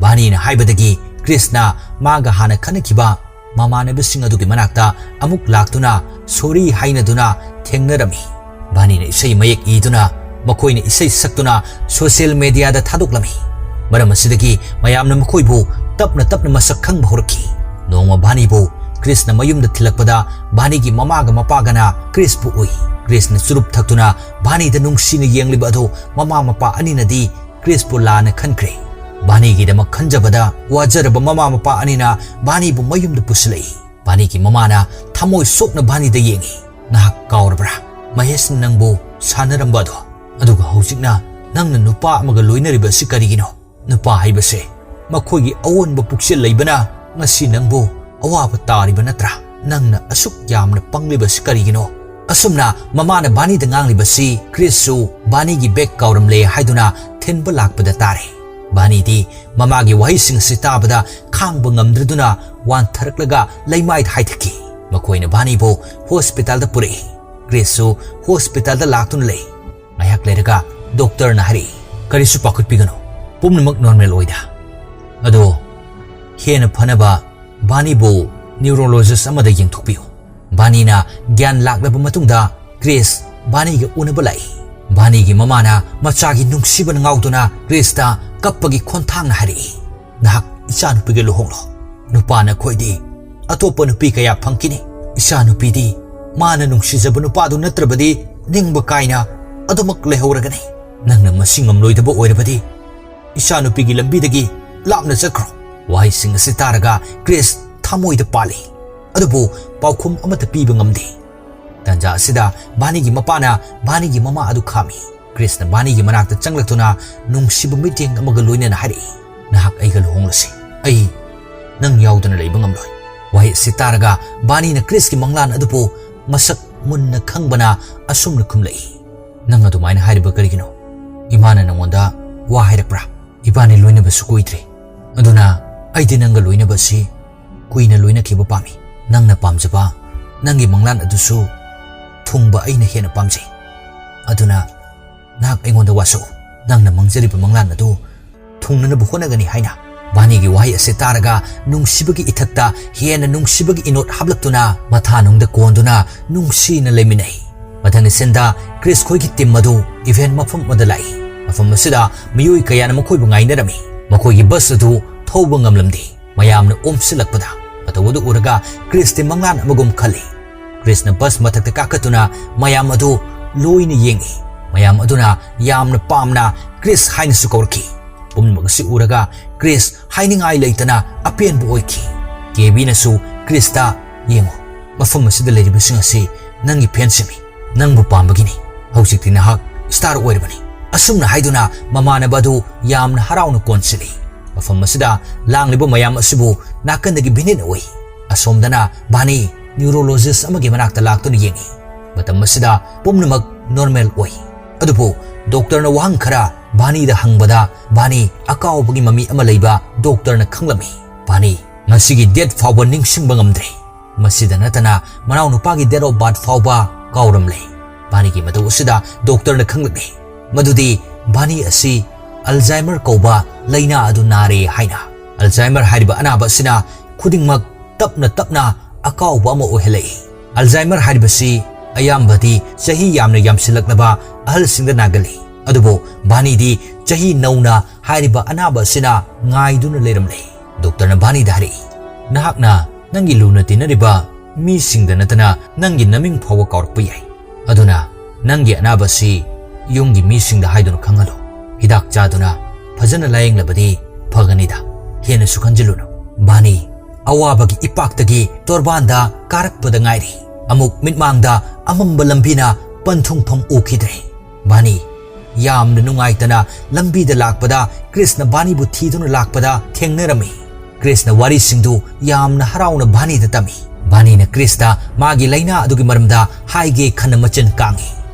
ꯕꯥꯅꯤꯅ ꯍꯥꯏꯕꯗꯒꯤ ꯀ꯭ꯔꯤꯁꯅ ꯃꯥꯒ ꯍꯥꯟꯅ ꯈꯠꯅꯈꯤꯕ ꯃꯃꯥꯟꯅꯕꯁꯤꯡ ꯑꯗꯨꯒꯤ ꯃꯅꯥꯛꯇ ꯑꯃꯨꯛ ꯂꯥꯛꯇꯨꯅ ꯁꯣꯔꯤ ꯍꯥꯏꯅꯗꯨꯅ ꯊꯦꯡꯅꯔꯝꯃꯤ꯫ ꯕꯥꯅꯤꯅ ꯏꯁꯩ ꯃꯌꯦꯛ ꯏꯗꯨꯅ ꯃꯈꯣꯏꯅ ꯏꯁꯩ ꯁꯛꯇꯨꯅ ꯁꯣꯁꯤꯌꯦꯜ ꯃꯦꯗꯤꯌꯥꯗ ꯊꯥꯗꯣꯛꯂꯝꯃꯤ꯫ ꯃꯔꯝ ꯑꯁꯤꯗꯒꯤ ꯃꯌꯥꯝꯅ ꯃꯈꯣꯏꯕꯨ ꯇꯞꯅ ꯇꯞꯅ ꯃꯁꯛ ꯈꯪꯕ ꯍꯧꯔꯛꯈꯤ꯫ ꯅꯣꯡꯃ ꯕꯥꯅꯤꯕꯨ ꯀ꯭ꯔꯤꯁꯅ ꯃꯌꯨꯝꯗ ꯊꯤꯜꯂꯛꯄꯗ ꯕꯥꯅꯤꯒꯤ ꯃꯃꯥꯒ ꯃꯄꯥꯒꯅ ꯀ꯭ꯔꯤꯁꯄꯨ ꯎꯏ꯫ ꯀ꯭ꯔꯤꯁꯅ ꯆꯨꯔꯨꯞ ꯊꯛꯇꯨꯅ ꯕꯥꯅꯤꯗ ꯅꯨꯡꯁꯤꯅ ꯌꯦꯡꯂꯤꯕ ꯑꯗꯨ ꯃꯃꯥ ꯃꯄꯥ ꯑꯅꯤꯅꯗꯤ ꯀ꯭ꯔꯤꯁꯄꯨ ꯂꯥꯟꯅ ꯈꯟꯈ꯭ꯔꯦ꯫ ꯕꯥꯅꯤꯒꯤꯗꯃꯛ ꯈꯟꯖꯕꯗ ꯋꯥꯖꯔꯕ ꯃꯃꯥ ꯃꯄꯥ ꯑꯅꯤꯅ ꯕꯥꯅꯤꯕꯨ ꯃꯌꯨꯝꯗ ꯄꯨꯁꯤꯜꯂꯛꯏ꯫ ꯕꯥꯅꯤꯒꯤ ꯃꯃꯥꯅ ꯊꯃꯣꯏ ꯁꯣꯛꯅ ꯕꯥꯅꯤꯗ ꯌꯦꯡꯉꯤ꯫ "ꯅꯍꯥꯛ ꯀꯥꯎꯔꯕ꯭ꯔꯥ ꯃꯍꯦꯁꯅ ꯅꯪꯕꯨ ꯁꯥꯟꯅꯔꯝꯕ ꯑꯗꯣ? ꯑꯗꯨꯒ ꯍꯧꯖꯤꯛꯅ ꯅꯪꯅ ꯅꯨꯄꯥ ꯑꯃꯒ ꯂꯣꯏꯅꯔꯤꯕ ꯑꯁꯤ ꯀꯔꯤꯒꯤꯅꯣ? ꯅꯨꯄꯥ ꯍꯥꯏꯕꯁꯦ ꯃꯈꯣꯏꯒꯤ ꯑꯑꯣꯟꯕ ꯄꯨꯛꯆꯦꯜ ꯂꯩꯕꯅ ꯉꯁꯤ ꯅꯪꯕꯨ ꯑꯋꯥꯕ ꯇꯥꯔꯤꯕ ꯅꯠꯇ꯭ꯔꯥ? ꯅꯪꯅ ꯑꯁꯨꯛ ꯌꯥꯝꯅ ꯄꯪꯂꯤꯕꯁꯤ ꯀꯔꯤꯒꯤꯅꯣ?" ꯑꯁꯨꯝꯅ ꯃꯃꯥꯅ ꯕꯥꯅꯤꯗ ꯉꯥꯡꯂꯤꯕꯁꯤ ꯀ꯭ꯔꯤꯁꯁꯨ ꯕꯥꯅꯤꯒꯤ ꯕꯦꯒ ꯀꯥꯎꯔꯝꯂꯦ ꯍꯥꯏꯗꯨꯅ ꯊꯤꯟꯕ ꯂꯥꯛꯄꯗ ꯇꯥꯔꯦ꯫ ꯕꯥꯅꯤꯗꯤ ꯃꯃꯥꯒꯤ ꯋꯥꯍꯩꯁꯤꯡ ꯑꯁꯤ ꯇꯥꯕꯗ ꯈꯥꯡꯕ ꯉꯝꯗ꯭ꯔꯗꯨꯅ ꯋꯥꯟꯊꯔꯛꯂꯒ ꯂꯩꯃꯥꯏꯗ ꯍꯥꯏꯊꯈꯤ꯫ ꯃꯈꯣꯏꯅ ꯕꯥꯅꯤꯕꯨ ꯍꯣꯁꯄꯤꯇꯥꯜꯗ ꯄꯨꯔꯛꯏ꯫ ꯀ꯭ꯔꯤꯁꯁꯨ ꯍꯣꯁꯄꯤꯇꯥꯜꯗ ꯂꯥꯛꯇꯨꯅ ꯂꯩ꯫ ꯉꯥꯏꯍꯥꯛ ꯂꯩꯔꯒ ꯗꯣꯛꯇꯔꯅ ꯍꯥꯏꯔꯛꯏ, "ꯀꯔꯤꯁꯨ ꯄꯥꯈꯠꯄꯤꯒꯅꯨ, ꯄꯨꯝꯅꯃꯛ ꯅꯣꯔꯃꯦꯜ ꯑꯣꯏꯗ꯫ ꯑꯗꯣ ꯍꯦꯟꯅ ꯐꯅꯕ ꯕꯥꯅꯤꯕꯨ ꯅ꯭ꯌꯨꯔꯣꯂꯣꯖꯤꯁ ꯑꯃꯗ ꯌꯦꯡꯊꯣꯛꯄꯤꯌꯨ꯫" ꯕꯥꯅꯤꯅ ꯒ꯭ꯌꯥꯟ ꯂꯥꯛꯂꯕ ꯃꯇꯨꯡꯗ ꯀ꯭ꯔꯤꯁ ꯕꯥꯅꯤꯒ ꯎꯅꯕ ꯂꯥꯛꯏ꯫ ꯕꯥꯅꯤꯒꯤ ꯃꯃꯥꯅ ꯃꯆꯥꯒꯤ ꯅꯨꯡꯁꯤꯕꯅ ꯉꯥꯎꯗꯨꯅ ꯀ꯭ꯔꯤꯁꯇ ꯀꯞꯄꯒꯤ ꯈꯣꯟꯊꯥꯡꯅ ꯍꯥꯏꯔꯛꯏ, "ꯅꯍꯥꯛ ꯏꯆꯥꯅꯨꯄꯤꯒ ꯂꯨꯍꯣꯡꯂꯣ꯫ ꯅꯨꯄꯥ ꯅꯈꯣꯏꯗꯤ ꯑꯇꯣꯞꯄ ꯅꯨꯄꯤ ꯀꯌꯥ ꯐꯪꯈꯤꯅꯤ꯫ ꯏꯆꯥꯅꯨꯄꯤꯗꯤ ꯃꯥꯅ ꯅꯨꯡꯁꯤꯖꯕ ꯅꯨꯄꯥꯗꯨ ꯅꯠꯇ꯭ꯔꯕꯗꯤ ꯅꯤꯡꯕ ꯀꯥꯏꯅ ꯑꯗꯨꯃꯛ ꯂꯩꯍꯧꯔꯒꯅꯤ꯫ ꯅꯪꯅ ꯃꯁꯤ ꯉꯝꯂꯣꯏꯗꯕ ꯑꯣꯏꯔꯕꯗꯤ ꯏꯆꯥꯅꯨꯄꯤꯒꯤ ꯂꯝꯕꯤꯗꯒꯤ ꯂꯥꯞꯅ ꯆꯠꯈ꯭ꯔꯣ꯫ ꯋꯥꯍꯩꯁꯤꯡ ꯑꯁꯤ ꯇꯥꯔꯒ ꯀ꯭ꯔꯤꯁ ꯊꯃꯣꯏꯗ ꯄꯥꯜꯂꯤ꯫ ꯑꯗꯨꯕꯨ ꯄꯥꯎꯈꯨꯝ ꯑꯃꯠꯇ ꯄꯤꯕ ꯉꯝꯗꯦ꯫ ꯇꯥꯟꯖꯥ ꯑꯁꯤꯗ ꯕꯥꯅꯤꯒꯤ ꯃꯄꯥꯅ ꯕꯥꯅꯤꯒꯤ ꯃꯃꯥ ꯑꯗꯨ ꯈꯥꯝꯃꯤ꯫ ꯀ꯭ꯔꯤꯁꯅ ꯕꯥꯅꯤꯒꯤ ꯃꯅꯥꯛꯇ ꯆꯪꯂꯛꯇꯨꯅ ꯅꯨꯡꯁꯤꯕ ꯃꯤꯠꯌꯦꯡ ꯑꯃꯒ ꯂꯣꯏꯅꯅ ꯍꯥꯏꯔꯛꯏ, "ꯅꯍꯥꯛ ꯑꯩꯒ ꯂꯨꯍꯣꯡꯂꯁꯤ꯫ ꯑꯩ ꯅꯪ ꯌꯥꯎꯗꯅ ꯂꯩꯕ ꯉꯝꯂꯣꯏ꯫" ꯋꯥꯍꯩ ꯑꯁꯤ ꯇꯥꯔꯒ ꯕꯥꯅꯤꯅ ꯀ꯭ꯔꯤꯁꯀꯤ ꯃꯪꯂꯥꯟ ꯑꯗꯨꯕꯨ ꯃꯁꯛ ꯃꯨꯟꯅ ꯈꯪꯕꯅ ꯑꯁꯨꯝꯅ ꯈꯨꯝꯂꯛꯏ, "ꯅꯪ ꯑꯗꯨꯃꯥꯏꯅ ꯍꯥꯏꯔꯤꯕ ꯀꯔꯤꯒꯤꯅꯣ? ꯏꯃꯥꯅ ꯅꯪꯉꯣꯟꯗ ꯋꯥ ꯍꯥꯏꯔꯛꯄ꯭ꯔꯥ? ꯏꯕꯥꯅꯤ ꯂꯣꯏꯅꯕꯁꯨ ꯀꯨꯏꯗ꯭ꯔꯤ꯫ ꯑꯗꯨꯅ ꯑꯩꯗꯤ ꯅꯪꯒ ꯂꯣꯏꯅꯕꯁꯤ ꯀꯨꯏꯅ ꯂꯣꯏꯅꯈꯤꯕ ꯄꯥꯝꯃꯤ꯫ ꯅꯪꯅ ꯄꯥꯝꯖꯕ ꯅꯪꯒꯤ ꯃꯪꯂꯥꯟ ꯑꯗꯨꯁꯨ ꯊꯨꯡꯕ ꯑꯩꯅ ꯍꯦꯟꯅ ꯄꯥꯝꯖꯩ꯫ ꯑꯗꯨꯅ ꯅꯍꯥꯛ ꯑꯩꯉꯣꯟꯗ ꯋꯥꯁꯛꯎ꯫ ꯅꯪꯅ ꯃꯪꯖꯔꯤꯕ ꯃꯪꯂꯥꯟ ꯑꯗꯨ ꯊꯨꯡꯅꯅꯕ ꯍꯣꯠꯅꯒꯅꯤ" ꯍꯥꯏꯅ꯫ ꯕꯥꯅꯤꯒꯤ ꯋꯥꯍꯩ ꯑꯁꯤ ꯇꯥꯔꯒ ꯅꯨꯡꯁꯤꯕꯒꯤ ꯏꯊꯛꯇ ꯍꯦꯟꯅ ꯅꯨꯡꯁꯤꯕꯒꯤ ꯏꯅꯣꯠ ꯍꯥꯞꯂꯛꯇꯨꯅ ꯃꯊꯥꯅꯨꯡꯗ ꯀꯣꯟꯗꯨꯅ ꯅꯨꯡꯁꯤꯅ ꯂꯩꯃꯤꯟꯅꯩ꯫ ꯃꯊꯪꯒꯤ ꯁꯤꯟꯗ ꯀ꯭ꯔꯤꯁ ꯈꯣꯏꯒꯤ ꯇꯤꯝ ꯑꯗꯨ ꯏꯚꯦꯟ ꯃꯐꯝ ꯑꯃꯗ ꯂꯥꯛꯏ꯫ ꯃꯐꯝ ꯑꯁꯤꯗ ꯃꯤꯑꯣꯏ ꯀꯌꯥꯅ ꯃꯈꯣꯏꯕꯨ ꯉꯥꯏꯅꯔꯝꯃꯤ꯫ ꯃꯈꯣꯏꯒꯤ ꯕꯁ ꯑꯗꯨ ꯊꯧꯕ ꯉꯝꯂꯝꯗꯦ꯫ ꯃꯌꯥꯝꯅ ꯑꯣꯝꯁꯤꯜꯂꯛꯄꯗ ꯃꯇꯧ ꯑꯗꯨ ꯎꯔꯒ ꯀ꯭ꯔꯤꯁꯇꯤ ꯃꯪꯂꯥꯟ ꯑꯃꯒꯨꯝ ꯈꯜꯂꯤ꯫ ꯀ꯭ꯔꯤꯁꯅ ꯕꯁ ꯃꯊꯛꯇ ꯀꯥꯈꯠꯇꯨꯅ ꯃꯌꯥꯝ ꯑꯗꯨ ꯂꯣꯏꯅ ꯌꯦꯡꯏ꯫ ꯃꯌꯥꯝ ꯑꯗꯨꯅ ꯌꯥꯝꯅ ꯄꯥꯝꯅ ꯀ꯭ꯔꯤꯁ ꯍꯥꯏꯅꯁꯨ ꯀꯧꯔꯛꯈꯤ꯫ ꯄꯨꯝꯅꯃꯛ ꯑꯁꯤ ꯎꯔꯒ ꯀ꯭ꯔꯤꯁ ꯍꯥꯏꯅꯤꯡꯉꯥꯏ ꯂꯩꯇꯅ ꯑꯄꯦꯟꯕ ꯑꯣꯏꯈꯤ꯫ ꯀꯦꯕꯤꯅꯁꯨ ꯀ꯭ꯔꯤꯁꯇ, "ꯌꯦꯡꯉꯨ, ꯃꯐꯝ ꯑꯁꯤꯗ ꯂꯩꯔꯤꯕꯁꯤꯡ ꯑꯁꯤ ꯅꯪꯒꯤ ꯐꯦꯟꯁꯤꯡꯅꯤ꯫ ꯅꯪꯕꯨ ꯄꯥꯝꯕꯒꯤꯅꯤ꯫ ꯍꯧꯖꯤꯛꯇꯤ ꯅꯍꯥꯛ ꯁ꯭ꯇꯥꯔ ꯑꯣꯏꯔꯕꯅꯤ꯫" ꯑꯁꯨꯝꯅ ꯍꯥꯏꯗꯨꯅ ꯃꯃꯥꯟꯅꯕ ꯑꯗꯨ ꯌꯥꯝꯅ ꯍꯔꯥꯎꯅ ꯀꯣꯟꯁꯤꯜꯂꯤ꯫ ꯃꯐꯝ ꯑꯁꯤꯗ ꯂꯥꯡꯂꯤꯕ ꯃꯌꯥꯝ ꯑꯁꯤꯕꯨ ꯅꯥꯀꯟꯗꯒꯤ ꯚꯤꯅꯤꯠꯅ ꯎꯏ꯫ ꯑꯁꯣꯝꯗꯅ ꯕꯥꯅꯤ ꯅ꯭ꯌꯨꯔꯣꯂꯣꯖꯤꯁ ꯑꯃꯒꯤ ꯃꯅꯥꯛꯇ ꯂꯥꯛꯇꯨꯅ ꯌꯦꯡꯏ꯫ ꯃꯇꯝ ꯑꯁꯤꯗ ꯄꯨꯝꯅꯃꯛ ꯅꯣꯔꯃꯦꯜ ꯑꯣꯏ꯫ ꯑꯗꯨꯕꯨ ꯗꯣꯛꯇꯔꯅ ꯋꯥꯍꯪ ꯈꯔ ꯕꯥꯅꯤꯗ ꯍꯪꯕꯗ ꯕꯥꯅꯤ ꯑꯀꯥꯎꯕꯒꯤ ꯃꯃꯤ ꯑꯃ ꯂꯩꯕ ꯗꯣꯛꯇꯔꯅ ꯈꯪꯂꯝꯃꯤ꯫ ꯕꯥꯅꯤ ꯉꯁꯤꯒꯤ ꯗꯦꯠ ꯐꯥꯎꯕ ꯅꯤꯡꯁꯤꯡꯕ ꯉꯝꯗ꯭ꯔꯦ꯫ ꯃꯁꯤꯗ ꯅꯠꯇꯅ ꯃꯅꯥꯎꯅꯨꯄꯥꯒꯤ date of birth ꯐꯥꯎꯕ ꯀꯥꯎꯔꯝꯂꯦ꯫ ꯕꯥꯅꯤꯒꯤ ꯃꯇꯧ ꯑꯁꯤꯗ ꯗꯣꯛꯇꯔꯅ ꯈꯪꯂꯛꯂꯤ ꯃꯗꯨꯗꯤ ꯕꯥꯅꯤ ꯑꯁꯤ ꯑꯜꯖꯥꯏꯃꯔ ꯀꯧꯕ ꯂꯥꯏꯅꯥ ꯑꯗꯨ ꯅꯥꯔꯦ ꯍꯥꯏꯅ꯫ ꯑꯜꯖꯥꯏꯃꯔ ꯍꯥꯏꯔꯤꯕ ꯑꯅꯥꯕ ꯑꯁꯤꯅ ꯈꯨꯗꯤꯡꯃꯛ ꯇꯞꯅ ꯇꯞꯅ ꯑꯀꯥꯎꯕ ꯑꯃ ꯑꯣꯏꯍꯜꯂꯛꯏ꯫ ꯑꯜꯖꯥꯏꯃꯔ ꯍꯥꯏꯔꯤꯕꯁꯤ ꯑꯌꯥꯝꯕꯗꯤ ꯆꯍꯤ ꯌꯥꯝꯅ ꯌꯥꯝꯁꯤꯜꯂꯛꯂꯕ ꯑꯍꯜꯁꯤꯡꯗ ꯅꯥꯒꯜꯂꯤ꯫ ꯑꯗꯨꯕꯨ ꯕꯥꯅꯤꯗꯤ ꯆꯍꯤ ꯅꯧꯅ ꯍꯥꯏꯔꯤꯕ ꯑꯅꯥꯕ ꯑꯁꯤꯅ ꯉꯥꯏꯗꯨꯅ ꯂꯩꯔꯝꯂꯦ꯫ ꯗꯣꯛꯇꯔꯅ ꯕꯥꯅꯤꯗ ꯍꯥꯏꯔꯛꯏ, "ꯅꯍꯥꯛꯅ ꯅꯪꯒꯤ ꯂꯨꯅ ꯇꯤꯟꯅꯔꯤꯕ ꯃꯤꯁꯤꯡꯗ ꯅꯠꯇꯅ ꯅꯪꯒꯤ ꯅꯃꯤꯡ ꯐꯥꯎꯕ ꯀꯥꯎꯔꯛꯄ ꯌꯥꯏ꯫ ꯑꯗꯨꯅ ꯅꯪꯒꯤ ꯑꯅꯥꯕ ꯑꯁꯤ ꯌꯨꯝꯒꯤ ꯃꯤꯁꯤꯡꯗ ꯍꯥꯏꯗꯨꯅ ꯈꯪꯍꯜꯂꯨ꯫ ꯍꯤꯗꯥꯛ ꯆꯥꯗꯨꯅ ꯐꯖꯅ ꯂꯥꯌꯦꯡꯂꯕꯗꯤ ꯐꯒꯅꯤꯗ꯫ ꯍꯦꯟꯅꯁꯨ ꯈꯟꯖꯤꯜꯂꯨꯅꯨ꯫ ꯕꯥꯅꯤ ꯑꯋꯥꯕꯒꯤ ꯏꯄꯥꯛꯇꯒꯤ ꯇꯣꯔꯕꯥꯟꯗ ꯀꯥꯔꯛꯄꯗ ꯉꯥꯏꯔꯤ꯫ ꯑꯃꯨꯛ ꯃꯤꯠꯃꯥꯡꯗ ꯑꯃꯝꯕ ꯂꯝꯕꯤꯅ ꯄꯟꯊꯨꯡꯐꯝ ꯎꯈꯤꯗ꯭ꯔꯦ꯫ ꯕꯥꯅꯤ ꯌꯥꯝꯅ ꯅꯨꯡꯉꯥꯏꯇꯅ ꯂꯝꯕꯤꯗ ꯂꯥꯛꯄꯗ ꯀ꯭ꯔꯤꯁꯅ ꯕꯥꯅꯤꯕꯨ ꯊꯤꯗꯨꯅ ꯂꯥꯛꯄꯗ ꯊꯦꯡꯅꯔꯝꯃꯤ꯫ ꯀ꯭ꯔꯤꯁꯅ ꯋꯥꯔꯤꯁꯤꯡꯗꯨ ꯌꯥꯝꯅ ꯍꯔꯥꯎꯅ ꯕꯥꯅꯤꯗ ꯇꯝꯃꯤ꯫ ꯕꯥꯅꯤꯅ ꯀ꯭ꯔꯤꯁꯇ ꯃꯥꯒꯤ ꯂꯥꯏꯅꯥ ꯑꯗꯨꯒꯤ ꯃꯔꯝꯗ ꯍꯥꯏꯒꯦ ꯈꯟꯅ ꯃꯆꯤꯟ ꯀꯥꯡꯉꯤ꯫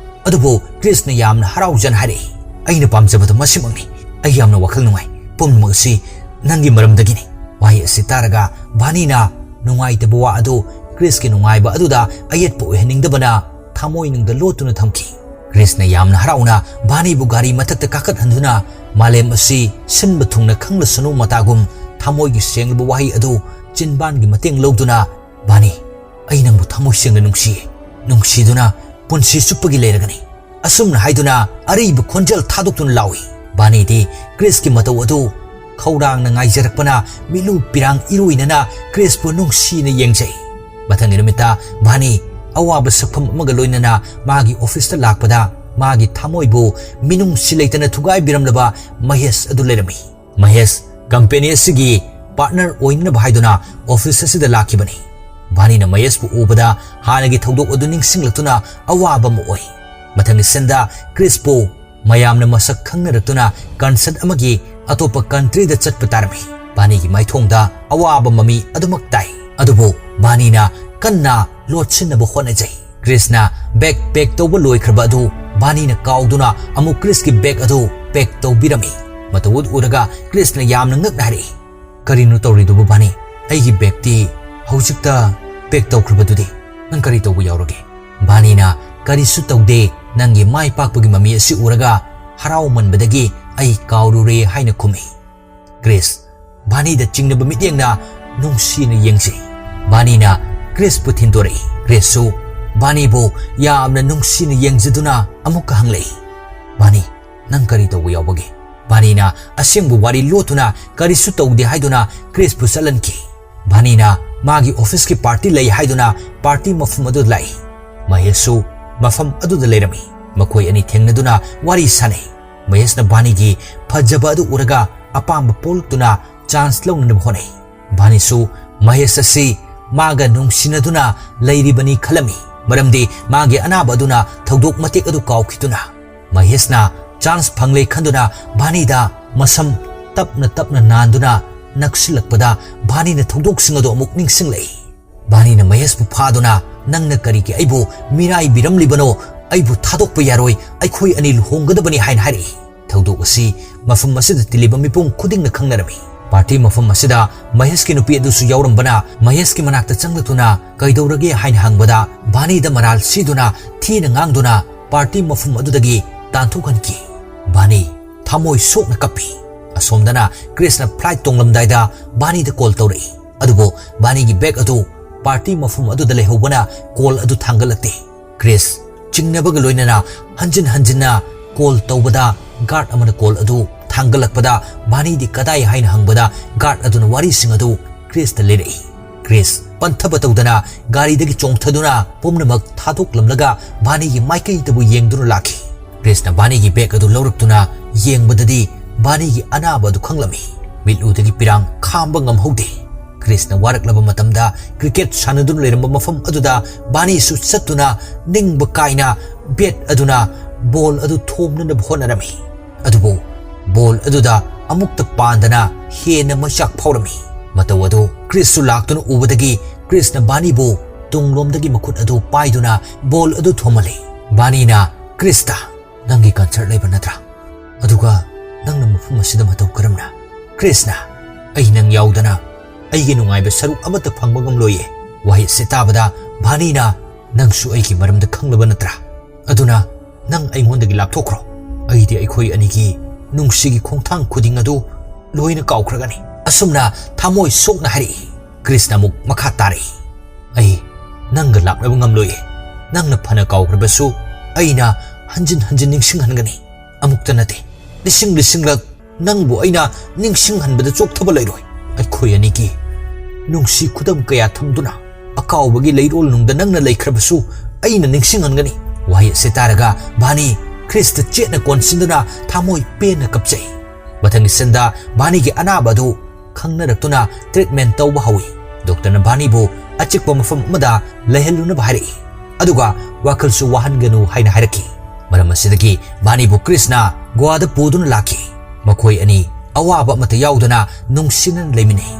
ꯑꯗꯨꯕꯨ ꯀ꯭ꯔꯤꯁꯅ ꯌꯥꯝꯅ ꯍꯔꯥꯎꯖꯅ ꯍꯥꯏꯔꯛꯏ, "ꯑꯩꯅ ꯄꯥꯝꯖꯕꯗꯨ ꯃꯁꯤꯃꯛꯅꯤ꯫ ꯑꯩ ꯌꯥꯝꯅ ꯋꯥꯈꯜ ꯅꯨꯡꯉꯥꯏ꯫ ꯄꯨꯝꯅꯃꯛ ꯑꯁꯤ ꯅꯪꯒꯤ ꯃꯔꯝꯗꯒꯤꯅꯤ꯫" ꯋꯥꯍꯩ ꯑꯁꯤ ꯇꯥꯔꯒ ꯕꯥꯅꯤꯅ ꯅꯨꯡꯉꯥꯏꯇꯕ ꯋꯥ ꯑꯗꯨ ꯀ꯭ꯔꯤꯁꯀꯤ ꯅꯨꯡꯉꯥꯏꯕ ꯑꯗꯨꯗ ꯑꯌꯦꯠꯄ ꯑꯣꯏꯍꯟꯅꯤꯡꯗꯕꯅ ꯊꯃꯣꯏꯅꯨꯡꯗ ꯂꯣꯠꯇꯨꯅ ꯊꯝꯈꯤ꯫ ꯀ꯭ꯔꯤꯁꯅ ꯌꯥꯝꯅ ꯍꯔꯥꯎꯅ ꯕꯥꯅꯤꯕꯨ ꯒꯥꯔꯤ ꯃꯊꯛꯇ ꯀꯥꯈꯠꯍꯟꯗꯨꯅ ꯃꯥꯂꯦꯝ ꯑꯁꯤ ꯁꯤꯟꯕ ꯊꯨꯡꯅ ꯈꯪꯂꯁꯅꯨ ꯃꯇꯥꯒꯨꯝ ꯊꯃꯣꯏꯒꯤ ꯁꯦꯡꯂꯕ ꯋꯥꯍꯩ ꯑꯗꯨ ꯆꯤꯟꯕꯥꯟꯒꯤ ꯃꯇꯦꯡ ꯂꯧꯗꯨꯅ, "ꯕꯥꯅꯤ, ꯑꯩ ꯅꯪꯕꯨ ꯊꯃꯣꯏ ꯁꯦꯡꯅ ꯅꯨꯡꯁꯤꯌꯦ꯫ ꯅꯨꯡꯁꯤꯗꯨꯅ ꯄꯨꯟꯁꯤ ꯆꯨꯞꯄꯒꯤ ꯂꯩꯔꯒꯅꯤ꯫" ꯑꯁꯨꯝꯅ ꯍꯥꯏꯗꯨꯅ ꯑꯔꯤꯕ ꯈꯣꯟꯖꯦꯜ ꯊꯥꯗꯣꯛꯇꯨꯅ ꯂꯥꯎꯏ꯫ ꯕꯥꯅꯤꯗꯤ ꯀ꯭ꯔꯤꯁꯀꯤ ꯃꯇꯧ ꯑꯗꯨ ꯈꯧꯔꯥꯡꯅ ꯉꯥꯏꯖꯔꯛꯄꯅ ꯃꯤꯠꯂꯨ ꯄꯤꯔꯥꯡ ꯏꯔꯣꯏꯅꯅ ꯀ꯭ꯔꯤꯁꯄꯨ ꯅꯨꯡꯁꯤꯅ ꯌꯦꯡꯖꯩ꯫ ꯃꯊꯪꯒꯤ ꯅꯨꯃꯤꯠꯇ ꯕꯥꯅꯤ ꯑꯋꯥꯕ ꯁꯛꯐꯝ ꯑꯃꯒ ꯂꯣꯏꯅꯅ ꯃꯥꯒꯤ ꯑꯣꯐꯤꯁꯇ ꯂꯥꯛꯄꯗ ꯃꯥꯒꯤ ꯊꯃꯣꯏꯕꯨ ꯃꯤꯅꯨꯡꯁꯤ ꯂꯩꯇꯅ ꯊꯨꯒꯥꯏꯕꯤꯔꯝꯂꯕ ꯃꯍꯦꯁ ꯑꯗꯨ ꯂꯩꯔꯝꯃꯤ꯫ ꯃꯍꯦꯁ ꯀꯝꯄꯦꯅꯤ ꯑꯁꯤꯒꯤ ꯄꯥꯔꯠꯅꯔ ꯑꯣꯏꯅꯅꯕ ꯍꯥꯏꯗꯨꯅ ꯑꯣꯐꯤꯁ ꯑꯁꯤꯗ ꯂꯥꯛꯈꯤꯕꯅꯤ꯫ ꯕꯥꯅꯤꯅ ꯃꯍꯦꯁꯄꯨ ꯎꯕꯗ ꯍꯥꯟꯅꯒꯤ ꯊꯧꯗꯣꯛ ꯑꯗꯨ ꯅꯤꯡꯁꯤꯡꯂꯛꯇꯨꯅ ꯑꯋꯥꯕ ꯑꯃ ꯑꯣꯏ꯫ ꯃꯊꯪꯒꯤ ꯁꯤꯟꯗ ꯀ꯭ꯔꯤꯁꯄꯨ ꯃꯌꯥꯝꯅ ꯃꯁꯛ ꯈꯪꯅꯔꯛꯇꯨꯅ ꯀꯟꯁꯔꯠ ꯑꯃꯒꯤ ꯑꯇꯣꯞꯄ ꯀꯟꯇ꯭ꯔꯤꯗ ꯆꯠꯄ ꯇꯥꯔꯝꯃꯤ꯫ ꯕꯥꯅꯤꯒꯤ ꯃꯥꯏꯊꯣꯡꯗ ꯑꯋꯥꯕ ꯃꯃꯤ ꯑꯗꯨꯃꯛ ꯇꯥꯏ꯫ ꯑꯗꯨꯕꯨ ꯕꯥꯅꯤꯅ ꯀꯟꯅ ꯂꯣꯠꯁꯤꯟꯅꯕ ꯍꯣꯠꯅꯖꯩ꯫ ꯀ꯭ꯔꯤꯁꯅ ꯕꯦꯒ ꯄꯦꯛ ꯇꯧꯕ ꯂꯣꯏꯈ꯭ꯔꯕ ꯑꯗꯨ ꯕꯥꯅꯤꯅ ꯀꯥꯎꯗꯨꯅ ꯑꯃꯨꯛ ꯀ꯭ꯔꯤꯁꯀꯤ ꯕꯦꯒ ꯑꯗꯨ ꯄꯦꯛ ꯇꯧꯕꯤꯔꯝꯃꯤ꯫ ꯃꯇꯧ ꯑꯗꯨ ꯎꯔꯒ ꯀ꯭ꯔꯤꯁꯅ ꯌꯥꯝꯅ ꯉꯛꯅ ꯍꯥꯏꯔꯛꯏ, "ꯀꯔꯤꯅꯣ ꯇꯧꯔꯤꯗꯨꯕꯨ ꯕꯥꯅꯤ? ꯑꯩꯒꯤ ꯕꯦꯒꯇꯤ ꯍꯧꯖꯤꯛꯇ ꯄꯦꯛ ꯇꯧꯈ꯭ꯔꯕꯗꯨꯗꯤ? ꯅꯪ ꯀꯔꯤ ꯇꯧꯕ ꯌꯥꯎꯔꯒꯦ?" ꯕꯥꯅꯤꯅ, "ꯀꯔꯤꯁꯨ ꯇꯧꯗꯦ, ꯅꯪꯒꯤ ꯃꯥꯏ ꯄꯥꯛꯄꯒꯤ ꯃꯃꯤ ꯑꯁꯤ ꯎꯔꯒ ꯍꯔꯥꯎꯃꯟꯕꯗꯒꯤ ꯑꯩ ꯀꯥꯎꯔꯨꯔꯦ" ꯍꯥꯏꯅ ꯈꯨꯝꯃꯤ꯫ ꯀ꯭ꯔꯤꯁ ꯕꯥꯅꯤꯗ ꯆꯤꯡꯅꯕ ꯃꯤꯠꯌꯦꯡꯅ ꯅꯨꯡꯁꯤꯅ ꯌꯦꯡꯖꯩ꯫ ꯕꯥꯅꯤꯅ ꯀ꯭ꯔꯤꯁꯄꯨ ꯊꯤꯟꯗꯣꯔꯛꯏ꯫ ꯀ꯭ꯔꯤꯁꯁꯨ ꯕꯥꯅꯤꯕꯨ ꯌꯥꯝꯅ ꯅꯨꯡꯁꯤꯅ ꯌꯦꯡꯖꯗꯨꯅ ꯑꯃꯨꯛꯀ ꯍꯪꯂꯛꯏ, "ꯕꯥꯅꯤ, ꯅꯪ ꯀꯔꯤ ꯇꯧꯕ ꯌꯥꯎꯕꯒꯦ?" ꯕꯥꯅꯤꯅ ꯑꯁꯦꯡꯕ ꯋꯥꯔꯤ ꯂꯣꯠꯇꯨꯅ ꯀꯔꯤꯁꯨ ꯇꯧꯗꯦ ꯍꯥꯏꯗꯨꯅ ꯀ꯭ꯔꯤꯁꯄꯨ ꯆꯠꯍꯟꯈꯤ꯫ ꯕꯥꯅꯤꯅ ꯃꯥꯒꯤ ꯑꯣꯐꯤꯁꯀꯤ ꯄꯥꯔꯇꯤ ꯂꯩ ꯍꯥꯏꯗꯨꯅ ꯄꯥꯔꯇꯤ ꯃꯐꯝ ꯑꯗꯨꯗ ꯂꯥꯛꯏ꯫ ꯃꯍꯦꯁꯁꯨ ꯃꯐꯝ ꯑꯗꯨꯗ ꯂꯩꯔꯝꯃꯤ꯫ ꯃꯈꯣꯏ ꯑꯅꯤ ꯊꯦꯡꯅꯗꯨꯅ ꯋꯥꯔꯤ ꯁꯥꯅꯩ꯫ ꯃꯍꯦꯁꯅ ꯚꯥꯅꯤꯒꯤ ꯐꯖꯕ ꯑꯗꯨ ꯎꯔꯒ ꯑꯄꯥꯝꯕ ꯄꯣꯛꯂꯛꯇꯨꯅ ꯆꯥꯟꯁ ꯂꯧꯅꯅꯕ ꯍꯣꯠꯅꯩ꯫ ꯚꯥꯅꯤꯁꯨ ꯃꯍꯦꯁ ꯑꯁꯤ ꯃꯥꯒ ꯅꯨꯡꯁꯤꯅꯗꯨꯅ ꯂꯩꯔꯤꯕꯅꯤ ꯈꯜꯂꯝꯃꯤ, ꯃꯔꯝꯗꯤ ꯃꯥꯒꯤ ꯑꯅꯥꯕ ꯑꯗꯨꯅ ꯊꯧꯗꯣꯛ ꯃꯇꯦꯛ ꯑꯗꯨ ꯀꯥꯎꯈꯤꯗꯨꯅ꯫ ꯃꯍꯦꯁꯅ ꯆꯥꯟꯁ ꯐꯪꯂꯦ ꯈꯟꯗꯨꯅ ꯚꯥꯅꯤꯗ ꯃꯁꯝ ꯇꯞꯅ ꯇꯞꯅ ꯅꯥꯟꯗꯨꯅ ꯅꯛꯁꯤꯜꯂꯛꯄꯗ ꯚꯥꯅꯤꯅ ꯊꯧꯗꯣꯛꯁꯤꯡ ꯑꯗꯨ ꯑꯃꯨꯛ ꯅꯤꯡꯁꯤꯡꯂꯛꯏ꯫ ꯚꯥꯅꯤꯅ ꯃꯍꯦꯁꯄꯨ ꯐꯥꯗꯨꯅ, "ꯅꯪꯅ ꯀꯔꯤꯒꯤ ꯑꯩꯕꯨ ꯃꯤꯔꯥꯏꯕꯤꯔꯝꯂꯤꯕꯅꯣ? ꯑꯩꯕꯨ ꯊꯥꯗꯣꯛꯄ ꯌꯥꯔꯣꯏ, ꯑꯩꯈꯣꯏ ꯑꯅꯤ ꯂꯨꯍꯣꯡꯒꯗꯕꯅꯤ" ꯍꯥꯏꯅ ꯍꯥꯏꯔꯛꯏ꯫ ꯊꯧꯗꯣꯛ ꯑꯁꯤ ꯃꯐꯝ ꯑꯁꯤꯗ ꯇꯤꯜꯂꯤꯕ ꯃꯤꯄꯨꯝ ꯈꯨꯗꯤꯡꯅ ꯈꯪꯅꯔꯝꯃꯤ꯫ ꯄꯥꯔꯇꯤ ꯃꯐꯝ ꯑꯁꯤꯗ ꯃꯍꯦꯁꯀꯤ ꯅꯨꯄꯤ ꯑꯗꯨꯁꯨ ꯌꯥꯎꯔꯝꯕꯅ ꯃꯍꯦꯁꯀꯤ ꯃꯅꯥꯛꯇ ꯆꯪꯂꯛꯇꯨꯅ "ꯀꯩꯗꯧꯔꯒꯦ?" ꯍꯥꯏꯅ ꯍꯪꯕꯗ ꯚꯥꯅꯤꯗ ꯃꯔꯥꯜ ꯁꯤꯗꯨꯅ ꯊꯤꯅ ꯉꯥꯡꯗꯨꯅ ꯄꯥꯔꯇꯤ ꯃꯐꯝ ꯑꯗꯨꯗꯒꯤ ꯇꯥꯟꯊꯣꯛꯍꯟꯈꯤ꯫ ꯚꯥꯅꯤ ꯊꯃꯣꯏ ꯁꯣꯛꯅ ꯀꯞꯄꯤ꯫ ꯑꯁꯣꯝꯗꯅ ꯀ꯭ꯔꯤꯁꯅ ꯐ꯭ꯂꯥꯏꯠ ꯇꯣꯡꯂꯝꯗꯥꯏꯗ ꯚꯥꯅꯤꯗ ꯀꯣꯜ ꯇꯧꯔꯛꯏ, ꯑꯗꯨꯕꯨ ꯚꯥꯅꯤꯒꯤ ꯕꯦꯒ ꯑꯗꯨ ꯄꯥꯔꯇꯤ ꯃꯐꯝ ꯑꯗꯨꯗ ꯂꯩꯍꯧꯕꯅ ꯀꯣꯜ ꯑꯗꯨ ꯊꯥꯡꯒꯠꯂꯛꯇꯦ꯫ ꯀ꯭ꯔꯤꯁ ꯆꯤꯡꯅꯕꯒ ꯂꯣꯏꯅꯅ ꯍꯟꯖꯤꯟ ꯍꯟꯖꯤꯟꯅ ꯀꯣꯜ ꯇꯧꯕꯗ ꯒꯥꯔꯗ ꯑꯃꯅ ꯀꯣꯜ ꯑꯗꯨ ꯊꯥꯡꯒꯠꯂꯛꯄꯗ ꯚꯥꯅꯤꯗꯤ "ꯀꯗꯥꯏ?" ꯍꯥꯏꯅ ꯍꯪꯕꯗ ꯒꯥꯔꯗ ꯑꯗꯨꯅ ꯋꯥꯔꯤꯁꯤꯡ ꯑꯗꯨ ꯀ꯭ꯔꯤꯁꯇ ꯂꯤꯔꯛꯏ꯫ ꯀ꯭ꯔꯤꯁ ꯄꯟꯊꯕ ꯇꯧꯗꯅ ꯒꯥꯔꯤꯗꯒꯤ ꯆꯣꯡꯊꯗꯨꯅ ꯄꯨꯝꯅꯃꯛ ꯊꯥꯗꯣꯛꯂꯝꯂꯒ ꯚꯥꯅꯤꯒꯤ ꯃꯥꯏꯀꯩꯗꯕꯨ ꯌꯦꯡꯗꯨꯅ ꯂꯥꯛꯈꯤ꯫ ꯀ꯭ꯔꯤꯁꯅ ꯚꯥꯅꯤꯒꯤ ꯕꯦꯒ ꯑꯗꯨ ꯂꯧꯔꯛꯇꯨꯅ ꯌꯦꯡꯕꯗꯗꯤ ꯚꯥꯅꯤꯒꯤ ꯑꯅꯥꯕ ꯑꯗꯨ ꯈꯪꯂꯝꯃꯤ꯫ ꯃꯤꯠꯂꯨꯗꯒꯤ ꯄꯤꯔꯥꯡ ꯈꯥꯝꯕ ꯉꯝꯍꯧꯗꯦ꯫ ꯀ꯭ꯔꯤꯁꯅ ꯋꯥꯔꯛꯂꯕ ꯃꯇꯝꯗ ꯀ꯭ꯔꯤꯀꯦꯠ ꯁꯥꯟꯅꯗꯨꯅ ꯂꯩꯔꯝꯕ ꯃꯐꯝ ꯑꯗꯨꯗ ꯚꯥꯅꯤꯁꯨ ꯆꯠꯇꯨꯅ ꯅꯤꯡꯕ ꯀꯥꯏꯅ ꯕꯦꯠ ꯑꯗꯨꯅ ꯕꯣꯜ ꯑꯗꯨ ꯊꯣꯝꯅꯅꯕ ꯍꯣꯠꯅꯔꯝꯃꯤ꯫ ꯑꯗꯨꯕꯨ ꯕꯣꯜ ꯑꯗꯨꯗ ꯑꯃꯨꯛꯇ ꯄꯥꯟꯗꯅ ꯍꯦꯟꯅ ꯃꯩꯆꯥꯛ ꯐꯥꯎꯔꯝꯃꯤ꯫ ꯃꯇꯧ ꯑꯗꯨ ꯀ꯭ꯔꯤꯁꯁꯨ ꯂꯥꯛꯇꯨꯅ ꯎꯕꯗꯒꯤ ꯀ꯭ꯔꯤꯁꯅ ꯚꯥꯅꯤꯕꯨ ꯇꯨꯡꯂꯣꯝꯗꯒꯤ ꯃꯈꯨꯠ ꯑꯗꯨ ꯄꯥꯏꯗꯨꯅ ꯕꯣꯜ ꯑꯗꯨ ꯊꯣꯝꯍꯜꯂꯤ꯫ ꯚꯥꯅꯤꯅ ꯀ꯭ꯔꯤꯁꯇ, "ꯅꯪꯒꯤ ꯀꯟꯁꯔꯠ ꯂꯩꯕ ꯅꯠꯇ꯭ꯔꯥ? ꯑꯗꯨꯒ ꯅꯪꯅ ꯃꯐꯝ ꯑꯁꯤꯗ ꯃꯇꯧ ꯀꯔꯝꯅ?" ꯀ꯭ꯔꯤꯁꯅ, "ꯑꯩ ꯅꯪ ꯌꯥꯎꯗꯅ ꯑꯩꯒꯤ ꯅꯨꯡꯉꯥꯏꯕ ꯁꯔꯨꯛ ꯑꯃꯠꯇ ꯐꯪꯕ ꯉꯝꯂꯣꯏꯌꯦ꯫" ꯋꯥꯍꯩ ꯑꯁꯤ ꯇꯥꯕꯗ ꯚꯥꯅꯤꯅ, "ꯅꯪꯁꯨ ꯑꯩꯒꯤ ꯃꯔꯝꯗ ꯈꯪꯂꯕ ꯅꯠꯇ꯭ꯔꯥ? ꯑꯗꯨꯅ ꯅꯪ ꯑꯩꯉꯣꯟꯗꯒꯤ ꯂꯥꯞꯊꯣꯛꯈ꯭ꯔꯣ꯫ ꯑꯩꯗꯤ ꯑꯩꯈꯣꯏ ꯑꯅꯤꯒꯤ ꯅꯨꯡꯁꯤꯒꯤ ꯈꯣꯡꯊꯥꯡ ꯈꯨꯗꯤꯡ ꯑꯗꯨ ꯂꯣꯏꯅ ꯀꯥꯎꯈ꯭ꯔꯒꯅꯤ꯫" ꯑꯁꯨꯝꯅ ꯊꯃꯣꯏ ꯁꯣꯛꯅ ꯍꯥꯏꯔꯛꯏ꯫ ꯀ꯭ꯔꯤꯁꯅ ꯑꯃꯨꯛ ꯃꯈꯥ ꯇꯥꯔꯛꯏ, "ꯑꯩ ꯅꯪꯒ ꯂꯥꯛꯅꯕ ꯉꯝꯂꯣꯏꯌꯦ꯫ ꯅꯪꯅ ꯐꯅ ꯀꯥꯎꯈ꯭ꯔꯕꯁꯨ ꯑꯩꯅ ꯍꯟꯖꯤꯟ ꯍꯟꯖꯤꯟ ꯅꯤꯡꯁꯤꯡꯍꯟꯒꯅꯤ꯫ ꯑꯃꯨꯛꯇ ꯅꯠꯇꯦ, ꯂꯤꯁꯤꯡ ꯂꯤꯁꯤꯡꯂꯛ ꯅꯪꯕꯨ ꯑꯩꯅ ꯅꯤꯡꯁꯤꯡꯍꯟꯕꯗ ꯆꯣꯛꯊꯕ ꯂꯩꯔꯣꯏ꯫ ꯑꯩꯈꯣꯏ ꯑꯅꯤꯒꯤ ꯅꯨꯡꯁꯤ ꯈꯨꯗꯝ ꯀꯌꯥ ꯊꯝꯗꯨꯅ ꯑꯀꯥꯎꯕꯒꯤ ꯂꯩꯔꯣꯜ ꯅꯨꯡꯗ ꯅꯪꯅ ꯂꯩꯈ꯭ꯔꯕꯁꯨ ꯑꯩꯅ ꯅꯤꯡꯁꯤꯡꯍꯟꯒꯅꯤ꯫ ꯋꯥꯍꯩ ꯑꯁꯤ ꯇꯥꯔꯒ ꯕꯥꯅꯤ ꯈ꯭ꯔꯤꯁꯇ ꯆꯦꯠꯅ ꯀꯣꯟꯁꯤꯟꯗꯨꯅ ꯊꯃꯣꯏ ꯄꯦꯟꯅ ꯀꯞꯆꯩ꯫ ꯃꯊꯪꯒꯤ ꯁꯤꯟꯗ ꯕꯥꯅꯤꯒꯤ ꯑꯅꯥꯕ ꯑꯗꯨ ꯈꯪꯅꯔꯛꯇꯨꯅ ꯇ꯭ꯔꯤꯠꯃꯦꯟ ꯇꯧꯕ ꯍꯧꯏ꯫ ꯗꯣꯛꯇꯔꯅ ꯕꯥꯅꯤꯕꯨ ꯑꯆꯤꯛꯄ ꯃꯐꯝ ꯑꯃꯗ ꯂꯩꯍꯜꯂꯨꯅꯕ ꯍꯥꯏꯔꯛꯏ, ꯑꯗꯨꯒ ꯋꯥꯈꯜꯁꯨ ꯋꯥꯍꯟꯒꯅꯨ ꯍꯥꯏꯅ ꯍꯥꯏꯔꯛꯈꯤ꯫ ꯃꯔꯝ ꯑꯁꯤꯗꯒꯤ ꯕꯥꯅꯤꯕꯨ ꯈ꯭ꯔꯤꯁꯅ ꯒꯣꯋꯥꯗ ꯄꯨꯗꯨꯅ ꯂꯥꯛꯈꯤ꯫ ꯃꯈꯣꯏ ꯑꯅꯤ ꯑꯋꯥꯕ ꯑꯃꯠꯇ ꯌꯥꯎꯗꯅ ꯅꯨꯡꯁꯤꯅꯅ ꯂꯩꯃꯤꯟꯅꯩ꯫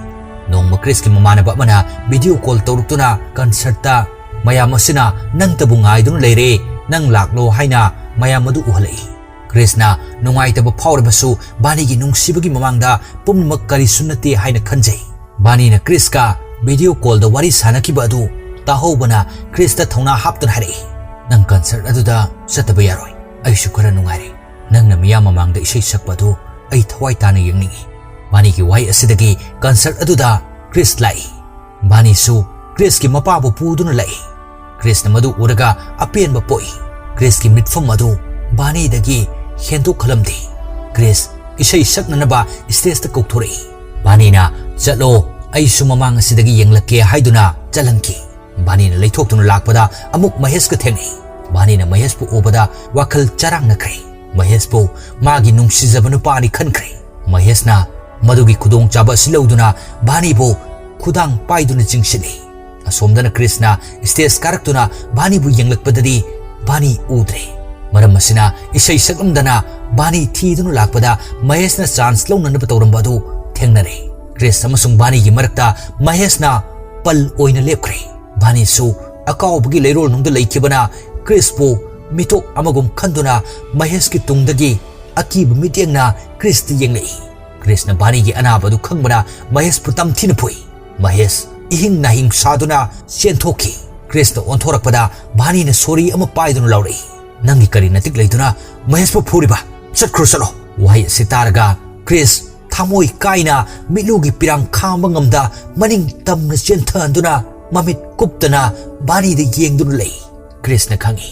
ꯅꯣꯡꯃ ꯈ꯭ꯔꯤꯁꯀꯤ ꯃꯃꯥꯟꯅꯕ ꯑꯃꯅ ꯚꯤꯗꯤꯑꯣ ꯀꯣꯜ ꯇꯧꯔꯛꯇꯨꯅ, "ꯀꯟꯁꯔꯠꯇ ꯃꯌꯥꯝ ꯑꯁꯤꯅ ꯅꯪꯇꯕꯨ ꯉꯥꯏꯗꯨꯅ ꯂꯩꯔꯦ, ꯅꯪ ꯂꯥꯛꯂꯣ" ꯍꯥꯏꯅ ꯃꯌꯥꯝ ꯑꯗꯨ ꯎꯍꯜꯂꯛꯏ꯫ ꯈ꯭ꯔꯤꯁꯅ ꯅꯨꯡꯉꯥꯏꯇꯕ ꯐꯥꯎꯔꯕꯁꯨ ꯕꯥꯅꯤꯒꯤ ꯅꯨꯡꯁꯤꯕꯒꯤ ꯃꯃꯥꯡꯗ ꯄꯨꯝꯅꯃꯛ ꯀꯔꯤꯁꯨ ꯅꯠꯇꯦ ꯍꯥꯏꯅ ꯈꯟꯖꯩ꯫ ꯕꯥꯅꯤꯅ ꯈ꯭ꯔꯤꯁꯀ ꯚꯤꯗꯤꯑꯣ ꯀꯣꯜꯗ ꯋꯥꯔꯤ ꯁꯥꯟꯅꯈꯤꯕ ꯑꯗꯨ ꯇꯥꯍꯧꯕꯅ ꯈ꯭ꯔꯤꯁꯇ ꯊꯧꯅꯥ ꯍꯥꯞꯇꯨꯅ ꯍꯥꯏꯔꯛꯏ, "ꯅꯪ ꯀꯟꯁꯔꯠ ꯑꯗꯨꯗ ꯆꯠꯇꯕ ꯌꯥꯔꯣꯏ꯫ ꯑꯩꯁꯨ ꯈꯔ ꯅꯨꯡꯉꯥꯏꯔꯦ꯫ ꯅꯪꯅ ꯃꯤꯌꯥꯝ ꯃꯃꯥꯡꯗ ꯏꯁꯩ ꯁꯛꯄ ꯑꯗꯨ ꯑꯩ ꯊꯋꯥꯏ ꯇꯥꯅ ꯌꯦꯡꯅꯤꯡꯏ"꯫ ꯕꯥꯅꯤꯒꯤ ꯋꯥꯍꯩ ꯑꯁꯤꯗꯒꯤ ꯀꯟꯁꯔꯠ ꯑꯗꯨꯗ ꯈ꯭ꯔꯤꯁ ꯂꯥꯛꯏ꯫ ꯕꯥꯅꯤꯁꯨ ꯈ꯭ꯔꯤꯁꯀꯤ ꯃꯄꯥꯕꯨ ꯄꯨꯗꯨꯅ ꯂꯥꯛꯏ꯫ ꯈ꯭ꯔꯤꯁꯅ ꯃꯗꯨ ꯎꯔꯒ ꯑꯄꯦꯟꯕ ꯄꯣꯛꯏ꯫ ꯈ꯭ꯔꯤꯁꯀꯤ ꯃꯤꯠꯐꯝ ꯑꯗꯨ ꯕꯥꯅꯤꯗꯒꯤ ꯍꯦꯟꯗꯣꯛꯍꯜꯂꯝꯗꯦ꯫ ꯈ꯭ꯔꯤꯁ ꯏꯁꯩ ꯁꯛꯅꯅꯕ ꯁ꯭ꯇꯦꯖꯇ ꯀꯧꯊꯣꯔꯛꯏ꯫ ꯕꯥꯅꯤꯅ, "ꯆꯠꯂꯣ, ꯑꯩꯁꯨ ꯃꯃꯥꯡ ꯑꯁꯤꯗꯒꯤ ꯌꯦꯡꯂꯛꯀꯦ" ꯍꯥꯏꯗꯨꯅ ꯆꯠꯍꯟꯈꯤ꯫ ꯕꯥꯅꯤꯅ ꯂꯩꯊꯣꯛꯇꯨꯅ ꯂꯥꯛꯄꯗ ꯑꯃꯨꯛ ꯃꯍꯦꯁꯀ ꯊꯦꯡꯅꯩ꯫ ꯕꯥꯅꯤꯅ ꯃꯍꯦꯁꯄꯨ ꯎꯕꯗ ꯋꯥꯈꯜ ꯆꯔꯥꯡꯅꯈ꯭ꯔꯦ꯫ ꯃꯍꯦꯁꯄꯨ ꯃꯥꯒꯤ ꯅꯨꯡꯁꯤꯖꯕ ꯅꯨꯄꯥꯅꯤ ꯈꯟꯈ꯭ꯔꯦ꯫ ꯃꯍꯦꯁꯅ ꯃꯗꯨꯒꯤ ꯈꯨꯗꯣꯡꯆꯥꯕ ꯑꯁꯤ ꯂꯧꯗꯨꯅ ꯕꯥꯅꯤꯕꯨ ꯈꯨꯗꯥꯡ ꯄꯥꯏꯗꯨꯅ ꯆꯤꯡꯁꯤꯜꯂꯤ꯫ ꯑꯁꯣꯝꯗꯅ ꯈ꯭ꯔꯤꯁꯅ ꯁ꯭ꯇꯦꯖ ꯀꯥꯔꯛꯇꯨꯅ ꯕꯥꯅꯤꯕꯨ ꯌꯦꯡꯂꯛꯄꯗꯗꯤ ꯕꯥꯅꯤ ꯎꯗ꯭ꯔꯦ꯫ ꯃꯔꯝ ꯑꯁꯤꯅ ꯏꯁꯩ ꯁꯛꯂꯝꯗꯅ ꯕꯥꯅꯤ ꯊꯤꯗꯨꯅ ꯂꯥꯛꯄꯗ ꯃꯍꯦꯁꯅ ꯆꯥꯟꯁ ꯂꯧꯅꯅꯕ ꯇꯧꯔꯝꯕ ꯑꯗꯨ ꯊꯦꯡꯅꯔꯦ꯫ ꯈ꯭ꯔꯤꯁ ꯑꯃꯁꯨꯡ ꯕꯥꯅꯤꯒꯤ ꯃꯔꯛꯇ ꯃꯍꯦꯁꯅ ꯄꯜ ꯑꯣꯏꯅ ꯂꯦꯞꯈ꯭ꯔꯦ꯫ ꯕꯥꯅꯤꯁꯨ ꯑꯀꯥꯎꯕꯒꯤ ꯂꯩꯔꯣꯜꯅꯨꯡꯗ ꯂꯩꯈꯤꯕꯅ ꯈ꯭ꯔꯤꯁꯄꯨ ꯃꯤꯇꯣꯞ ꯑꯃꯒꯨꯝ ꯈꯟꯗꯨꯅ ꯃꯍꯦꯁꯀꯤ ꯇꯨꯡꯗꯒꯤ ꯑꯀꯤꯕ ꯃꯤꯠꯌꯦꯡꯅ ꯈ꯭ꯔꯤꯁꯇ ꯌꯦꯡꯂꯛꯏ꯫ ꯈ꯭ꯔꯤꯁꯅ ꯕꯥꯅꯤꯒꯤ ꯑꯅꯥꯕ ꯑꯗꯨ ꯈꯪꯕꯅ ꯃꯍꯦꯁꯄꯨ ꯇꯝꯊꯤꯅ ꯐꯨꯏ꯫ ꯃꯍꯦꯁ ꯏꯍꯤꯡ ꯅꯥꯍꯤꯡ ꯁꯥꯗꯨꯅ ꯆꯦꯟꯊꯣꯛꯈꯤ꯫ ꯈ꯭ꯔꯤꯁꯅ ꯑꯣꯟꯊꯣꯔꯛꯄꯗ ꯕꯥꯅꯤꯅ ꯁꯣꯔꯤ ꯑꯃ ꯄꯥꯏꯗꯨꯅ ꯂꯥꯎꯔꯛꯏ, "ꯅꯪꯒꯤ ꯀꯔꯤ ꯅꯇꯤꯛ ꯂꯩꯗꯨꯅ ꯃꯍꯦꯁꯄꯨ ꯐꯨꯔꯤꯕ? ꯆꯠꯈ꯭ꯔꯣ, ꯆꯠꯂꯣ!" ꯋꯥꯍꯩ ꯑꯁꯤ ꯇꯥꯔꯒ ꯈ꯭ꯔꯤꯁ ꯊꯃꯣꯏ ꯀꯥꯏꯅ ꯃꯤꯠꯂꯨꯒꯤ ꯄꯤꯔꯥꯡ ꯈꯥꯡꯕ ꯉꯝꯗ ꯃꯅꯤꯡ ꯇꯝꯅ ꯆꯦꯟꯊꯍꯟꯗꯨꯅ ꯃꯃꯤꯠ ꯀꯨꯞꯇꯅ ꯕꯥꯅꯤꯗ ꯌꯦꯡꯗꯨꯅ ꯂꯩ꯫ ꯈ꯭ꯔꯤꯁꯅ ꯈꯪꯏ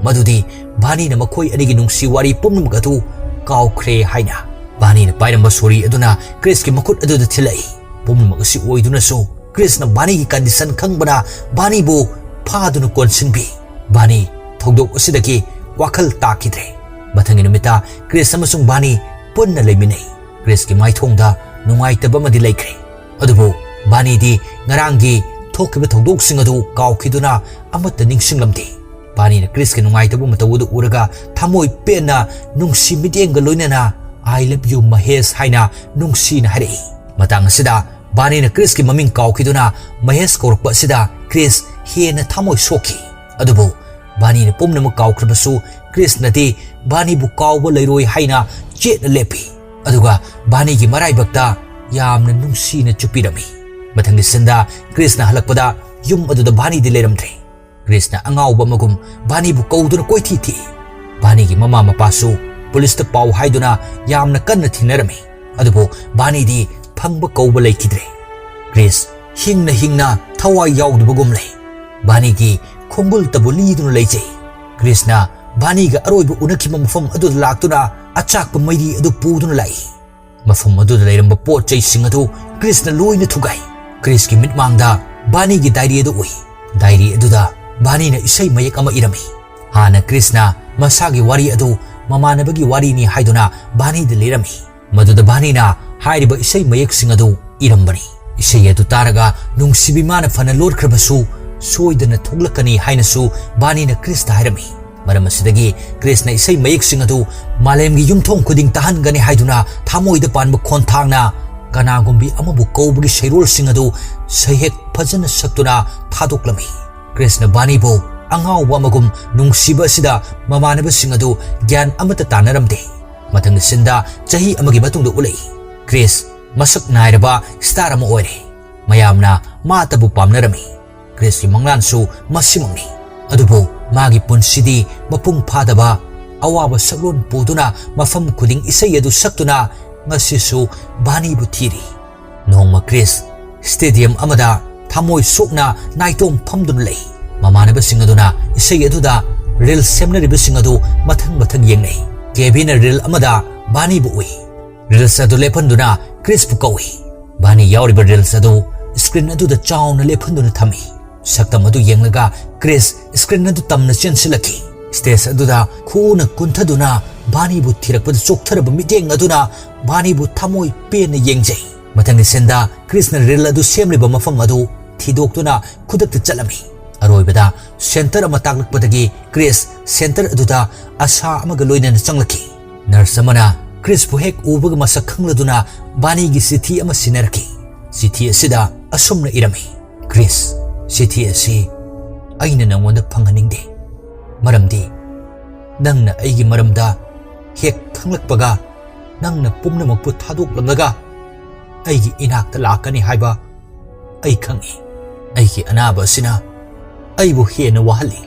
ꯃꯗꯨꯗꯤ ꯕꯥꯅꯤꯅ ꯃꯈꯣꯏ ꯑꯅꯤꯒꯤ ꯅꯨꯡꯁꯤ ꯋꯥꯔꯤ ꯄꯨꯝꯅꯃꯛ ꯑꯗꯨ ꯀꯥꯎꯈ꯭ꯔꯦ ꯍꯥꯏꯅ꯫ ꯕꯥꯅꯤꯅ ꯄꯥꯏꯔꯝꯕ ꯁꯣꯔꯤ ꯑꯗꯨꯅ ꯈ꯭ꯔꯤꯁꯀꯤ ꯃꯈꯨꯠ ꯑꯗꯨꯗ ꯊꯤꯜꯂꯛꯏ꯫ ꯄꯨꯝꯅꯃꯛ ꯑꯁꯤ ꯑꯣꯏꯗꯨꯅꯁꯨ ꯈ꯭ꯔꯤꯁꯅ ꯕꯥꯅꯤꯒꯤ ꯀꯟꯗꯤꯁꯟ ꯈꯪꯕꯅ ꯕꯥꯅꯤꯕꯨ ꯐꯥꯗꯨꯅ ꯀꯣꯟꯁꯤꯟꯕꯤ꯫ ꯕꯥꯅꯤ ꯊꯧꯗꯣꯛ ꯑꯁꯤꯗꯒꯤ ꯋꯥꯈꯜ ꯇꯥꯈꯤꯗ꯭ꯔꯦ꯫ ꯃꯊꯪꯒꯤ ꯅꯨꯃꯤꯠꯇ ꯀ꯭ꯔꯤꯁ ꯑꯃꯁꯨꯡ ꯕꯥꯅꯤ ꯄꯨꯟꯅ ꯂꯩꯃꯤꯟꯅꯩ꯫ ꯀ꯭ꯔꯤꯁꯀꯤ ꯃꯥꯏꯊꯣꯡꯗ ꯅꯨꯡꯉꯥꯏꯇꯕ ꯑꯃꯗꯤ ꯂꯩꯈ꯭ꯔꯦ꯫ ꯑꯗꯨꯕꯨ ꯕꯥꯅꯤꯗꯤ ꯉꯔꯥꯡꯒꯤ ꯊꯣꯛꯈꯤꯕ ꯊꯧꯗꯣꯛꯁꯤꯡ ꯑꯗꯨ ꯀꯥꯎꯈꯤꯗꯨꯅ ꯑꯃꯠꯇ ꯅꯤꯡꯁꯤꯡꯂꯝꯗꯦ꯫ ꯕꯥꯅꯤꯅ ꯀ꯭ꯔꯤꯁꯀꯤ ꯅꯨꯡꯉꯥꯏꯇꯕ ꯃꯇꯧ ꯑꯗꯨ ꯎꯔꯒ ꯊꯃꯣꯏ ꯄꯦꯟꯅ ꯅꯨꯡꯁꯤ ꯃꯤꯠꯌꯦꯡꯒ ꯂꯣꯏꯅꯅ "I love you, ꯃꯍꯦꯁ" ꯍꯥꯏꯅ ꯅꯨꯡꯁꯤꯅ ꯍꯥꯏꯔꯛꯏ꯫ ꯃꯇꯥꯡ ꯑꯁꯤꯗ ꯕꯥꯅꯤꯅ ꯀ꯭ꯔꯤꯁꯀꯤ ꯃꯃꯤꯡ ꯀꯥꯎꯈꯤꯗꯨꯅ ꯃꯍꯦꯁ ꯀꯧꯔꯛꯄ ꯑꯁꯤꯗ ꯀ꯭ꯔꯤꯁ ꯍꯦꯟꯅ ꯊꯃꯣꯏ ꯁꯣꯛꯈꯤ꯫ ꯑꯗꯨꯕꯨ ꯕꯥꯅꯤꯅ ꯄꯨꯝꯅꯃꯛ ꯀꯥꯎꯈ꯭ꯔꯕꯁꯨ ꯀ꯭ꯔꯤꯁꯅꯗꯤ ꯕꯥꯅꯤꯕꯨ ꯀꯥꯎꯕ ꯂꯩꯔꯣꯏ ꯍꯥꯏꯅ ꯆꯦꯠꯅ ꯂꯦꯞꯄꯤ꯫ ꯑꯗꯨꯒ ꯕꯥꯅꯤꯒꯤ ꯃꯔꯥꯏꯕꯛꯇ ꯌꯥꯝꯅ ꯅꯨꯡꯁꯤꯅ ꯆꯨꯞꯄꯤꯔꯝꯃꯤ꯫ ꯃꯊꯪꯒꯤ ꯁꯤꯟꯗ ꯀ꯭ꯔꯤꯁꯅ ꯍꯜꯂꯛꯄꯗ ꯌꯨꯝ ꯑꯗꯨꯗ ꯕꯥꯅꯤꯗꯤ ꯂꯩꯔꯝꯗ꯭ꯔꯦ꯫ ꯀ꯭ꯔꯤꯁꯅ ꯑꯉꯥꯎꯕ ꯑꯃꯒꯨꯝ ꯕꯥꯅꯤꯕꯨ ꯀꯧꯗꯨꯅ ꯀꯣꯏꯊꯤ ꯊꯤ꯫ ꯕꯥꯅꯤꯒꯤ ꯃꯃꯥ ꯃꯄꯥꯁꯨ ꯄꯨꯂꯤꯁꯇ ꯄꯥꯎ ꯍꯥꯏꯗꯨꯅ ꯌꯥꯝꯅ ꯀꯟꯅ ꯊꯤꯅꯔꯝꯃꯤ꯫ ꯑꯗꯨꯕꯨ ꯕꯥꯅꯤꯗꯤ ꯐꯪꯕ ꯀꯧꯕ ꯂꯩꯈꯤꯗ꯭ꯔꯦ꯫ ꯀ꯭ꯔꯤꯁ ꯍꯤꯡꯅ ꯍꯤꯡꯅ ꯊꯋꯥꯏ ꯌꯥꯎꯗꯕꯒꯨꯝ ꯂꯩ꯫ ꯕꯥꯅꯤꯒꯤ ꯈꯣꯡꯒꯨꯜꯇꯕꯨ ꯂꯤꯗꯨꯅ ꯂꯩꯖꯩ꯫ ꯀ꯭ꯔꯤꯁꯅ ꯕꯥꯅꯤꯒ ꯑꯔꯣꯏꯕ ꯎꯅꯈꯤꯕ ꯃꯐꯝ ꯑꯗꯨꯗ ꯂꯥꯛꯇꯨꯅ ꯑꯆꯥꯛꯄ ꯃꯩꯔꯤ ꯑꯗꯨ ꯄꯨꯗꯨꯅ ꯂꯥꯛꯏ꯫ ꯃꯐꯝ ꯑꯗꯨꯗ ꯂꯩꯔꯝꯕ ꯄꯣꯠ ꯆꯩꯁꯤꯡ ꯑꯗꯨ ꯀ꯭ꯔꯤꯁꯅ ꯂꯣꯏꯅ ꯊꯨꯒꯥꯏ꯫ ꯀ꯭ꯔꯤꯁꯀꯤ ꯃꯤꯠꯃꯥꯡꯗ ꯕꯥꯅꯤꯒꯤ ꯗꯥꯏꯔꯤ ꯑꯗꯨ ꯎꯏ꯫ ꯗꯥꯏꯔꯤ ꯑꯗꯨꯗ ꯕꯥꯅꯤꯅ ꯏꯁꯩ ꯃꯌꯦꯛ ꯑꯃ ꯏꯔꯝꯃꯤ꯫ ꯍꯥꯟꯅ ꯀ꯭ꯔꯤꯁꯅ ꯃꯁꯥꯒꯤ ꯋꯥꯔꯤ ꯑꯗꯨ ꯃꯃꯥꯟꯅꯕꯒꯤ ꯋꯥꯔꯤꯅꯤ ꯍꯥꯏꯗꯨꯅ ꯕꯥꯅꯤꯗ ꯂꯤꯔꯝꯃꯤ꯫ ꯃꯗꯨꯗ ꯕꯥꯅꯤꯅ ꯍꯥꯏꯔꯤꯕ ꯏꯁꯩ ꯃꯌꯦꯛꯁꯤꯡ ꯑꯗꯨ ꯏꯔꯝꯕꯅꯤ꯫ ꯏꯁꯩ ꯑꯗꯨ ꯇꯥꯔꯒ ꯅꯨꯡꯁꯤꯕꯤ ꯃꯥꯅ ꯐꯅ ꯂꯣꯠꯈ꯭ꯔꯕꯁꯨ ꯁꯣꯏꯗꯅ ꯊꯣꯛꯂꯛꯀꯅꯤ ꯍꯥꯏꯅꯁꯨ ꯕꯥꯅꯤꯅ ꯀ꯭ꯔꯤꯁꯇ ꯍꯥꯏꯔꯝꯃꯤ꯫ ꯃꯔꯝ ꯑꯁꯤꯗꯒꯤ ꯀ꯭ꯔꯤꯁꯅ ꯏꯁꯩ ꯃꯌꯦꯛꯁꯤꯡ ꯑꯗꯨ ꯃꯥꯂꯦꯝꯒꯤ ꯌꯨꯝꯊꯣꯡ ꯈꯨꯗꯤꯡ ꯇꯥꯍꯟꯒꯅꯤ ꯍꯥꯏꯗꯨꯅ ꯊꯃꯣꯏꯗ ꯄꯥꯟꯕ ꯈꯣꯟꯊꯥꯡꯅ ꯀꯅꯥꯒꯨꯝꯕꯤ ꯑꯃꯕꯨ ꯀꯧꯕꯒꯤ ꯁꯩꯔꯣꯜꯁꯤꯡ ꯑꯗꯨ ꯁꯩꯍꯦꯛ ꯐꯖꯅ ꯁꯛꯇꯨꯅ ꯊꯥꯗꯣꯛꯂꯝꯃꯤ꯫ ꯀ꯭ꯔꯤꯁꯅ ꯕꯥꯅꯤꯕꯨ ꯑꯉꯥꯎꯕ ꯑꯃꯒꯨꯝ ꯅꯨꯡꯁꯤꯕ ꯑꯁꯤꯗ ꯃꯃꯥꯟꯅꯕꯁꯤꯡ ꯑꯗꯨ ꯒ꯭ꯌꯥꯟ ꯑꯃꯠꯇ ꯇꯥꯅꯔꯝꯗꯦ꯫ ꯃꯊꯪꯒꯤ ꯁꯤꯟꯗ ꯆꯍꯤ ꯑꯃꯒꯤ ꯃꯇꯨꯡꯗ ꯎꯠꯂꯛꯏ꯫ ꯀ꯭ꯔꯤꯁ ꯃꯁꯛ ꯅꯥꯏꯔꯕ ꯁ꯭ꯇꯥꯔ ꯑꯃ ꯑꯣꯏꯔꯦ꯫ ꯃꯌꯥꯝꯅ ꯃꯥꯇꯕꯨ ꯄꯥꯝꯅꯔꯝꯃꯤ꯫ ꯀ꯭ꯔꯤꯁꯀꯤ ꯃꯪꯂꯥꯟꯁꯨ ꯃꯁꯤꯃꯛꯅꯤ꯫ ꯑꯗꯨꯕꯨ ꯃꯥꯒꯤ ꯄꯨꯟꯁꯤꯗꯤ ꯃꯄꯨꯡ ꯐꯥꯗꯕ ꯑꯋꯥꯕ ꯁꯛꯂꯣꯟ ꯄꯨꯗꯨꯅ ꯃꯐꯝ ꯈꯨꯗꯤꯡ ꯏꯁꯩ ꯑꯗꯨ ꯁꯛꯇꯨꯅ ꯉꯁꯤꯁꯨ ꯕꯥꯅꯤꯕꯨ ꯊꯤꯔꯤ꯫ ꯅꯣꯡꯃ ꯀ꯭ꯔꯤꯁ ꯁ꯭ꯇꯦꯗꯤꯌꯝ ꯑꯃꯗ ꯊꯃꯣꯏ ꯁꯣꯛꯅ ꯅꯥꯏꯇꯣꯝ ꯐꯝꯗꯨꯅ ꯂꯩ꯫ ꯃꯃꯥꯟꯅꯕꯁꯤꯡ ꯑꯗꯨꯅ ꯏꯁꯩ ꯑꯗꯨꯗ ꯔꯤꯜ ꯁꯦꯝꯅꯔꯤꯕꯁꯤꯡ ꯑꯗꯨ ꯃꯊꯪ ꯃꯊꯪ ꯌꯦꯡꯅꯩ꯫ ꯀꯦꯕꯤꯅ ꯔꯤꯜ ꯑꯃꯗ ꯕꯥꯅꯤꯕꯨ ꯎꯏ꯫ ꯔꯤꯜꯁ ꯑꯗꯨ ꯂꯦꯞꯍꯟꯗꯨꯅ ꯀ꯭ꯔꯤꯁꯄꯨ ꯀꯧꯏ꯫ ꯕꯥꯅꯤ ꯌꯥꯎꯔꯤꯕ ꯔꯤꯜꯁ ꯑꯗꯨ ꯁ꯭ꯀ꯭ꯔꯤꯟ ꯑꯗꯨꯗ ꯆꯥꯎꯅ ꯂꯦꯞꯍꯟꯗꯨꯅ ꯊꯝꯃꯤ꯫ ꯁꯛꯇꯝ ꯑꯗꯨ ꯌꯦꯡꯂꯒ ꯀ꯭ꯔꯤꯁ ꯁ꯭ꯀ꯭ꯔꯤꯟ ꯑꯗꯨ ꯇꯝꯅ ꯆꯦꯟꯁꯤꯜꯂꯛꯈꯤ꯫ ꯁ꯭ꯇꯦꯖ ꯑꯗꯨꯗ ꯈꯨꯅ ꯀꯨꯟꯊꯗꯨꯅ ꯕꯥꯅꯤꯕꯨ ꯊꯤꯔꯛꯄꯗ ꯆꯣꯛꯊꯔꯕ ꯃꯤꯠꯌꯦꯡ ꯑꯗꯨꯅ ꯕꯥꯅꯤꯕꯨ ꯊꯃꯣꯏ ꯄꯦꯟꯅ ꯌꯦꯡꯖꯩ꯫ ꯃꯊꯪꯒꯤ ꯁꯤꯟꯗ ꯀ꯭ꯔꯤꯁꯅ ꯔꯤꯜ ꯑꯗꯨ ꯁꯦꯝꯂꯤꯕ ꯃꯐꯝ ꯑꯗꯨ ꯊꯤꯗꯣꯛꯇꯨꯅ ꯈꯨꯗꯛꯇ ꯆꯠꯂꯝꯃꯤ꯫ ꯑꯔꯣꯏꯕꯗ ꯁꯦꯟꯇꯔ ꯑꯃ ꯇꯥꯛꯂꯛꯄꯗꯒꯤ ꯀ꯭ꯔꯤꯁ ꯁꯦꯟꯇꯔ ꯑꯗꯨꯗ ꯑꯁꯥ ꯑꯃꯒ ꯂꯣꯏꯅꯅ ꯆꯪꯂꯛꯈꯤ꯫ ꯅꯔꯁ ꯑꯃꯅ ꯀ꯭ꯔꯤꯁꯄꯨ ꯍꯦꯛ ꯎꯕꯒ ꯃꯁꯛ ꯈꯪꯂꯗꯨꯅ ꯕꯥꯅꯤꯒꯤ ꯆꯤꯊꯤ ꯑꯃ ꯁꯤꯟꯅꯔꯛꯈꯤ꯫ ꯆꯤꯊꯤ ꯑꯁꯤꯗ ꯑꯁꯨꯝꯅ ꯏꯔꯝꯃꯤ, "ꯀ꯭ꯔꯤꯁ, ꯆꯤꯊꯤ ꯑꯁꯤ ꯑꯩꯅ ꯅꯪꯉꯣꯟꯗ ꯐꯪꯍꯟꯅꯤꯡꯗꯦ꯫ ꯃꯔꯝꯗꯤ ꯅꯪꯅ ꯑꯩꯒꯤ ꯃꯔꯝꯗ ꯍꯦꯛ ꯈꯪꯂꯛꯄꯒ ꯅꯪꯅ ꯄꯨꯝꯅꯃꯛꯄꯨ ꯊꯥꯗꯣꯛꯂꯝꯂꯒ ꯑꯩꯒꯤ ꯏꯅꯥꯛꯇ ꯂꯥꯛꯀꯅꯤ ꯍꯥꯏꯕ ꯑꯩ ꯈꯪꯏ꯫ ꯑꯩꯒꯤ ꯑꯅꯥꯕ ꯑꯁꯤꯅ ꯑꯩꯕꯨ ꯍꯦꯟꯅ ꯋꯥꯍꯜꯂꯤ꯫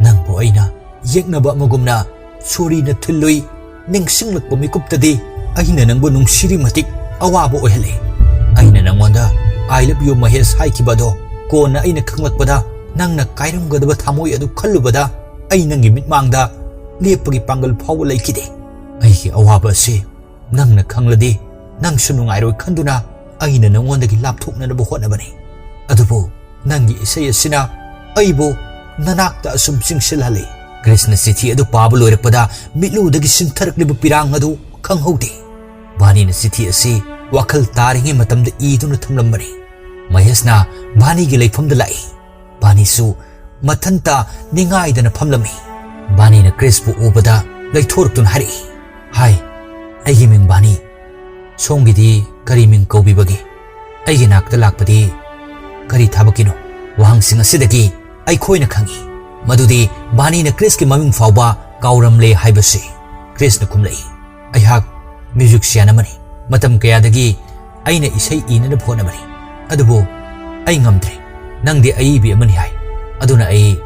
ꯅꯪꯕꯨ ꯑꯩꯅ ꯌꯦꯛꯅꯕ ꯑꯃꯒꯨꯝꯅ ꯁꯣꯔꯤꯅ ꯊꯤꯜꯂꯨꯏ꯫ ꯅꯤꯡꯁꯤꯡꯂꯛꯄ ꯃꯤꯀꯨꯞꯇꯗꯤ ꯑꯩꯅ ꯅꯪꯕꯨ ꯅꯨꯡꯁꯤꯔꯤ ꯃꯇꯤꯛ ꯑꯋꯥꯕ ꯑꯣꯏꯍꯜꯂꯤ꯫ ꯑꯩꯅ ꯅꯪꯉꯣꯟꯗ 'I love you ꯃꯍꯦꯁ' ꯍꯥꯏꯈꯤꯕ ꯑꯗꯣ ꯀꯣꯟꯅ ꯑꯩꯅ ꯈꯪꯂꯛꯄꯗ ꯅꯪꯅ ꯀꯥꯏꯔꯝꯒꯗꯕ ꯊꯃꯣꯏ ꯑꯗꯨ ꯈꯜꯂꯨꯕꯗ ꯑꯩ ꯅꯪꯒꯤ ꯃꯤꯠꯃꯥꯡꯗ ꯂꯦꯞꯄꯒꯤ ꯄꯥꯡꯒꯜ ꯐꯥꯎꯕ ꯂꯩꯈꯤꯗꯦ꯫ ꯑꯩꯒꯤ ꯑꯋꯥꯕ ꯑꯁꯤ ꯅꯪꯅ ꯈꯪꯂꯗꯤ ꯅꯪꯁꯨ ꯅꯨꯡꯉꯥꯏꯔꯣꯏ ꯈꯟꯗꯨꯅ ꯑꯩꯅ ꯅꯉꯣꯟꯗꯒꯤ ꯂꯥꯞꯊꯣꯛꯅꯅꯕ ꯍꯣꯠꯅꯕꯅꯤ꯫ ꯑꯗꯨꯕꯨ ꯅꯪꯒꯤ ꯏꯁꯩ ꯑꯁꯤꯅ ꯑꯩꯕꯨ ꯅꯅꯥꯛꯇ ꯑꯁꯨꯝ ꯆꯤꯡꯁꯤꯜꯍꯜꯂꯤ꯫" ꯀ꯭ꯔꯤꯁꯅ ꯆꯤꯊꯤ ꯑꯗꯨ ꯄꯥꯕ ꯂꯣꯏꯔꯛꯄꯗ ꯃꯤꯠꯂꯨꯗꯒꯤ ꯁꯤꯟꯊꯔꯛꯂꯤꯕ ꯄꯤꯔꯥꯡ ꯑꯗꯨ ꯈꯪꯍꯧꯗꯦ꯫ ꯕꯥꯅꯤꯅ ꯆꯤꯊꯤ ꯑꯁꯤ ꯋꯥꯈꯜ ꯇꯥꯔꯤꯉꯩ ꯃꯇꯝꯗ ꯏꯗꯨꯅ ꯊꯝꯂꯝꯕꯅꯤ꯫ ꯃꯍꯦꯁꯅ ꯕꯥꯅꯤꯒꯤ ꯂꯩꯐꯝꯗ ꯂꯥꯛꯏ꯫ ꯕꯥꯅꯤꯁꯨ ꯃꯊꯟꯇ ꯅꯤꯡꯉꯥꯏꯗꯅ ꯐꯝꯂꯝꯃꯤ꯫ ꯕꯥꯅꯤꯅ ꯀ꯭ꯔꯤꯁꯄꯨ ꯎꯕꯗ ꯂꯩꯊꯣꯔꯛꯇꯨꯅ ꯍꯥꯏꯔꯛꯏ, "ꯍꯥꯏ, ꯑꯩꯒꯤ ꯃꯤꯡ ꯕꯥꯅꯤ꯫ ꯁꯣꯝꯒꯤꯗꯤ ꯀꯔꯤ ꯃꯤꯡ ꯀꯧꯕꯤꯕꯒꯦ? ꯑꯩꯒꯤ ꯅꯥꯛꯇ ꯂꯥꯛꯄꯗꯤ ꯀꯔꯤ ꯊꯕꯛꯀꯤꯅꯣ?" ꯋꯥꯍꯪꯁꯤꯡ ꯑꯁꯤꯗꯒꯤ ꯑꯩꯈꯣꯏꯅ ꯈꯪꯏ ꯃꯗꯨꯗꯤ ꯕꯥꯅꯤꯅ ꯀ꯭ꯔꯤꯁꯀꯤ ꯃꯃꯤꯡ ꯐꯥꯎꯕ ꯀꯥꯎꯔꯝꯂꯦ ꯍꯥꯏꯕꯁꯤ꯫ ꯀ꯭ꯔꯤꯁꯅ ꯈꯨꯝꯂꯛꯏ, "ꯑꯩꯍꯥꯛ ꯃ꯭ꯌꯨꯖꯤꯛꯁꯤꯌꯥꯟ ꯑꯃꯅꯤ꯫ ꯃꯇꯝ ꯀꯌꯥꯗꯒꯤ ꯑꯩꯅ ꯏꯁꯩ ꯏꯅꯅꯕ ꯍꯣꯠꯅꯕꯅꯤ, ꯑꯗꯨꯕꯨ ꯑꯩ ꯉꯝꯗ꯭ꯔꯦ꯫ ꯅꯪꯗꯤ ꯑꯏꯕꯤ ꯑꯃꯅꯤ ꯍꯥꯏ, ꯑꯗꯨꯅ ꯑꯩ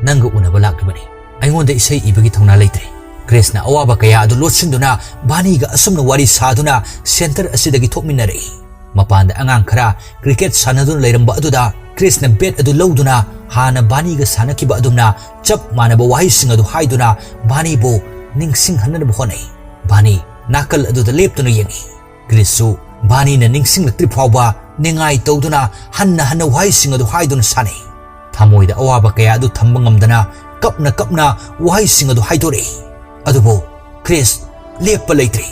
ꯅꯪꯒ ꯎꯅꯕ ꯂꯥꯛꯂꯤꯕꯅꯤ꯫ ꯑꯩꯉꯣꯟꯗ ꯏꯁꯩ ꯏꯕꯒꯤ ꯊꯧꯅꯥ ꯂꯩꯇ꯭ꯔꯦ꯫" ꯀ꯭ꯔꯤꯁꯅ ꯑꯋꯥꯕ ꯀꯌꯥ ꯑꯗꯨ ꯂꯣꯠꯁꯤꯟꯗꯨꯅ ꯕꯥꯅꯤꯒ ꯑꯁꯨꯝꯅ ꯋꯥꯔꯤ ꯁꯥꯗꯨꯅ ꯁꯦꯟꯇꯔ ꯑꯁꯤꯗꯒꯤ ꯊꯣꯛꯃꯤꯟꯅꯔꯛꯏ꯫ ꯃꯄꯥꯟꯗ ꯑꯉꯥꯡ ꯈꯔ ꯀ꯭ꯔꯤꯀꯦꯠ ꯁꯥꯟꯅꯗꯨꯅ ꯂꯩꯔꯝꯕ ꯑꯗꯨꯗ ꯀ꯭ꯔꯤꯁꯅ ꯕꯦꯠ ꯑꯗꯨ ꯂꯧꯗꯨꯅ ꯍꯥꯟꯅ ꯕꯥꯅꯤꯒ ꯁꯥꯟꯅꯈꯤꯕ ꯑꯗꯨꯝꯅ ꯆꯞ ꯃꯥꯟꯅꯕ ꯋꯥꯍꯩꯁꯤꯡ ꯑꯗꯨ ꯍꯥꯏꯗꯨꯅ ꯕꯥꯅꯤꯕꯨ ꯅꯤꯡꯁꯤꯡꯍꯟꯅꯕ ꯍꯣꯠꯅꯩ꯫ ꯕꯥꯅꯤ ꯅꯥꯀꯜ ꯑꯗꯨꯗ ꯂꯦꯞꯇꯨꯅ ꯌꯦꯡꯏ꯫ ꯀ꯭ꯔꯤꯁꯁꯨ ꯕꯥꯅꯤꯅ ꯅꯤꯡꯁꯤꯡꯂꯛꯇ꯭ꯔꯤ ꯐꯥꯎꯕ ꯅꯤꯡꯉꯥꯏ ꯇꯧꯗꯨꯅ ꯍꯟꯅ ꯍꯟꯅ ꯋꯥꯍꯩꯁꯤꯡ ꯑꯗꯨ ꯍꯥꯏꯗꯨꯅ ꯁꯥꯟꯅꯩ꯫ ꯊꯃꯣꯏꯗ ꯑꯋꯥꯕ ꯀꯌꯥ ꯑꯗꯨ ꯊꯝꯕ ꯉꯝꯗꯅ ꯀꯞꯅ ꯀꯞꯅ ꯋꯥꯍꯩꯁꯤꯡ ꯑꯗꯨ ꯍꯥꯏꯗꯣꯔꯛꯏ꯫ ꯑꯗꯨꯕꯨ ꯀ꯭ꯔꯤꯁ ꯂꯦꯞꯄ ꯂꯩꯇ꯭ꯔꯦ꯫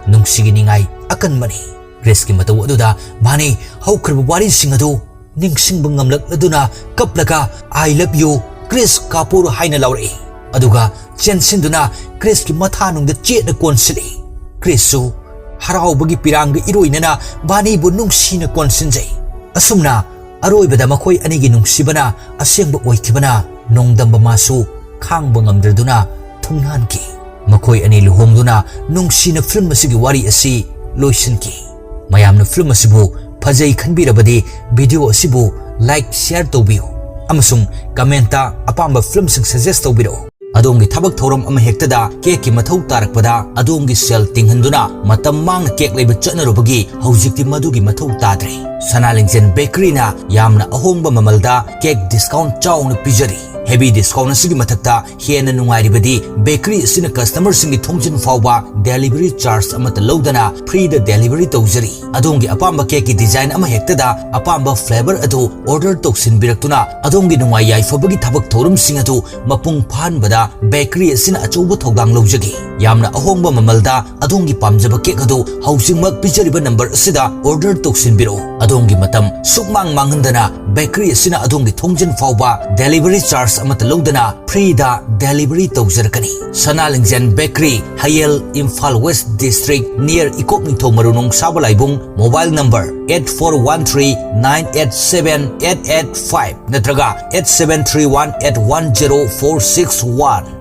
ꯅꯨꯡꯁꯤꯒꯤ ꯅꯤꯡꯉꯥꯏ ꯑꯀꯟꯕꯅꯤ꯫ ꯀ꯭ꯔꯤꯁꯀꯤ ꯃꯇꯧ ꯑꯗꯨꯗ ꯚꯥꯅꯤ ꯍꯧꯈ꯭ꯔꯕ ꯋꯥꯔꯤꯁꯤꯡ ꯑꯗꯨ ꯅꯤꯡꯁꯤꯡꯕ ꯉꯝꯂꯛꯂꯗꯨꯅ ꯀꯞꯂꯒ "I love you, ꯀ꯭ꯔꯤꯁ ꯀꯥꯄꯨꯔ" ꯍꯥꯏꯅ ꯂꯥꯎꯔꯛꯏ꯫ ꯑꯗꯨꯒ ꯆꯦꯟꯁꯤꯟꯗꯨꯅ ꯀ꯭ꯔꯤꯁꯀꯤ ꯃꯊꯥꯅꯨꯡꯗ ꯆꯦꯠꯅ ꯀꯣꯟꯁꯤꯜꯂꯤ꯫ ꯀ꯭ꯔꯤꯁꯁꯨ ꯍꯔꯥꯎꯕꯒꯤ ꯄꯤꯔꯥꯡꯒ ꯏꯔꯣꯏꯅꯅ ꯚꯥꯅꯤꯕꯨ ꯅꯨꯡꯁꯤꯅ ꯀꯣꯟꯁꯤꯟꯖꯩ꯫ ꯑꯁꯨꯝꯅ ꯑꯔꯣꯏꯕꯗ ꯃꯈꯣꯏ ꯑꯅꯤꯒꯤ ꯅꯨꯡꯁꯤꯕꯅ ꯑꯁꯦꯡꯕ ꯑꯣꯏꯈꯤꯕꯅ ꯅꯣꯡꯗꯝꯕ ꯃꯥꯁꯨ ꯈꯥꯡꯕ ꯉꯝꯗ꯭ꯔꯗꯨꯅ ꯊꯨꯡꯅꯍꯟꯈꯤ꯫ ꯃꯈꯣꯏ ꯑꯅꯤ ꯂꯨꯍꯣꯡꯗꯨꯅ ꯅꯨꯡꯁꯤꯅ ꯐꯤꯂꯝ ꯑꯁꯤꯒꯤ ꯋꯥꯔꯤ ꯑꯁꯤ ꯂꯣꯏꯁꯤꯟꯈꯤ꯫ ꯃꯌꯥꯝꯅ ꯐꯤꯂꯝ ꯑꯁꯤꯕꯨ ꯐꯖꯩ ꯈꯟꯕꯤꯔꯕꯗꯤ video ꯑꯁꯤꯕꯨ like, share ꯇꯧꯕꯤꯌꯨ ꯑꯃꯁꯨꯡ comment ꯑꯄꯥꯝꯕ ꯐꯤꯂꯝꯁꯤꯡ suggest ꯇꯧꯕꯤꯔꯛꯎ꯫ ꯑꯗꯣꯝꯒꯤ ꯊꯕꯛ ꯊꯧꯔꯝ ꯑꯃ ꯍꯦꯛꯇꯗ ꯀꯦꯛꯀꯤ ꯃꯊꯧ ꯇꯥꯔꯛꯄꯗ ꯑꯗꯣꯝꯒꯤ ꯁꯦꯜ ꯇꯤꯡꯍꯟꯗꯨꯅ ꯃꯇꯝ ꯃꯥꯡꯅ ꯀꯦꯛ ꯂꯩꯕ ꯆꯠꯅꯔꯨꯕꯒꯤ ꯍꯧꯖꯤꯛꯇꯤ ꯃꯗꯨꯒꯤ ꯃꯊꯧ ꯇꯥꯗ꯭ꯔꯦ꯫ ꯁꯅꯥ ꯂꯤꯡꯖꯦꯜ ꯕꯦꯀꯔꯤꯅ ꯌꯥꯝꯅ ꯑꯍꯣꯡꯕ ꯃꯃꯜꯗ ꯀꯦꯛ discount ꯆꯥꯎꯅ ꯄꯤꯖꯔꯤ꯫ Heavy discount ꯑꯁꯤꯒꯤ ꯃꯊꯛꯇ ꯍꯦꯟꯅ ꯅꯨꯡꯉꯥꯏꯔꯤꯕꯗꯤ ꯕꯦꯀꯔꯤ ꯑꯁꯤꯅ customerꯁꯤꯡꯒꯤ ꯊꯣꯡꯖꯤꯟ ꯐꯥꯎꯕ delivery charge ꯑꯃꯠꯇ ꯂꯧꯗꯅ freeꯗ delivery ꯇꯧꯖꯔꯤ꯫ ꯑꯗꯣꯝꯒꯤ ꯑꯄꯥꯝꯕ ꯀꯦꯛꯀꯤ design ꯑꯃ ꯍꯦꯛꯇꯗ ꯑꯄꯥꯝꯕ flavour ꯑꯗꯨ order ꯇꯧꯁꯤꯟꯕꯤꯔꯛꯇꯨꯅ ꯑꯗꯣꯝꯒꯤ ꯅꯨꯡꯉꯥꯏ ꯌꯥꯏꯐꯕꯒꯤ ꯊꯕꯛ ꯊꯧꯔꯝꯁꯤꯡ ꯑꯗꯨ ꯃꯄꯨꯡ ꯐꯥꯍꯟꯕꯗ ꯕꯦꯀꯔꯤ ꯑꯁꯤꯅ ꯑꯆꯧꯕ ꯊꯧꯗꯥꯡ ꯂꯧꯖꯒꯦ꯫ ꯌꯥꯝꯅ ꯑꯍꯣꯡꯕ ꯃꯃꯜꯗ ꯑꯗꯣꯝꯒꯤ ꯄꯥꯝꯖꯕ ꯀꯦꯛ ꯑꯗꯨ ꯍꯧꯖꯤꯛꯃꯛ ꯄꯤꯖꯔꯤꯕ number ꯑꯁꯤꯗ order ꯇꯧꯁꯤꯟꯕꯤꯔꯛꯎ꯫ ꯑꯗꯣꯝꯒꯤ ꯃꯇꯝ ꯁꯨꯛꯃꯥꯡ ꯃꯥꯡꯍꯟꯗꯅ ꯕꯦꯀꯔꯤ ꯑꯁꯤꯅ ꯑꯗꯣꯝꯒꯤ ꯊꯣꯡꯖꯤꯟ ꯐꯥꯎꯕ delivery charge ꯑꯃꯠꯇ ꯂꯧꯗꯅ freeꯗ delivery ꯇꯧꯖꯔꯛꯀꯅꯤ꯫ Sana Lingjel bakery, Hayel, Imphal West District, near Ikok Ningthou Maru Nongsaba ꯂꯥꯏꯕꯨꯡ꯫ Mobile number eight four one three nine eight seven eight eight five ꯅꯠꯇ꯭ꯔꯒ eight seven three one eight one zero four six one꯫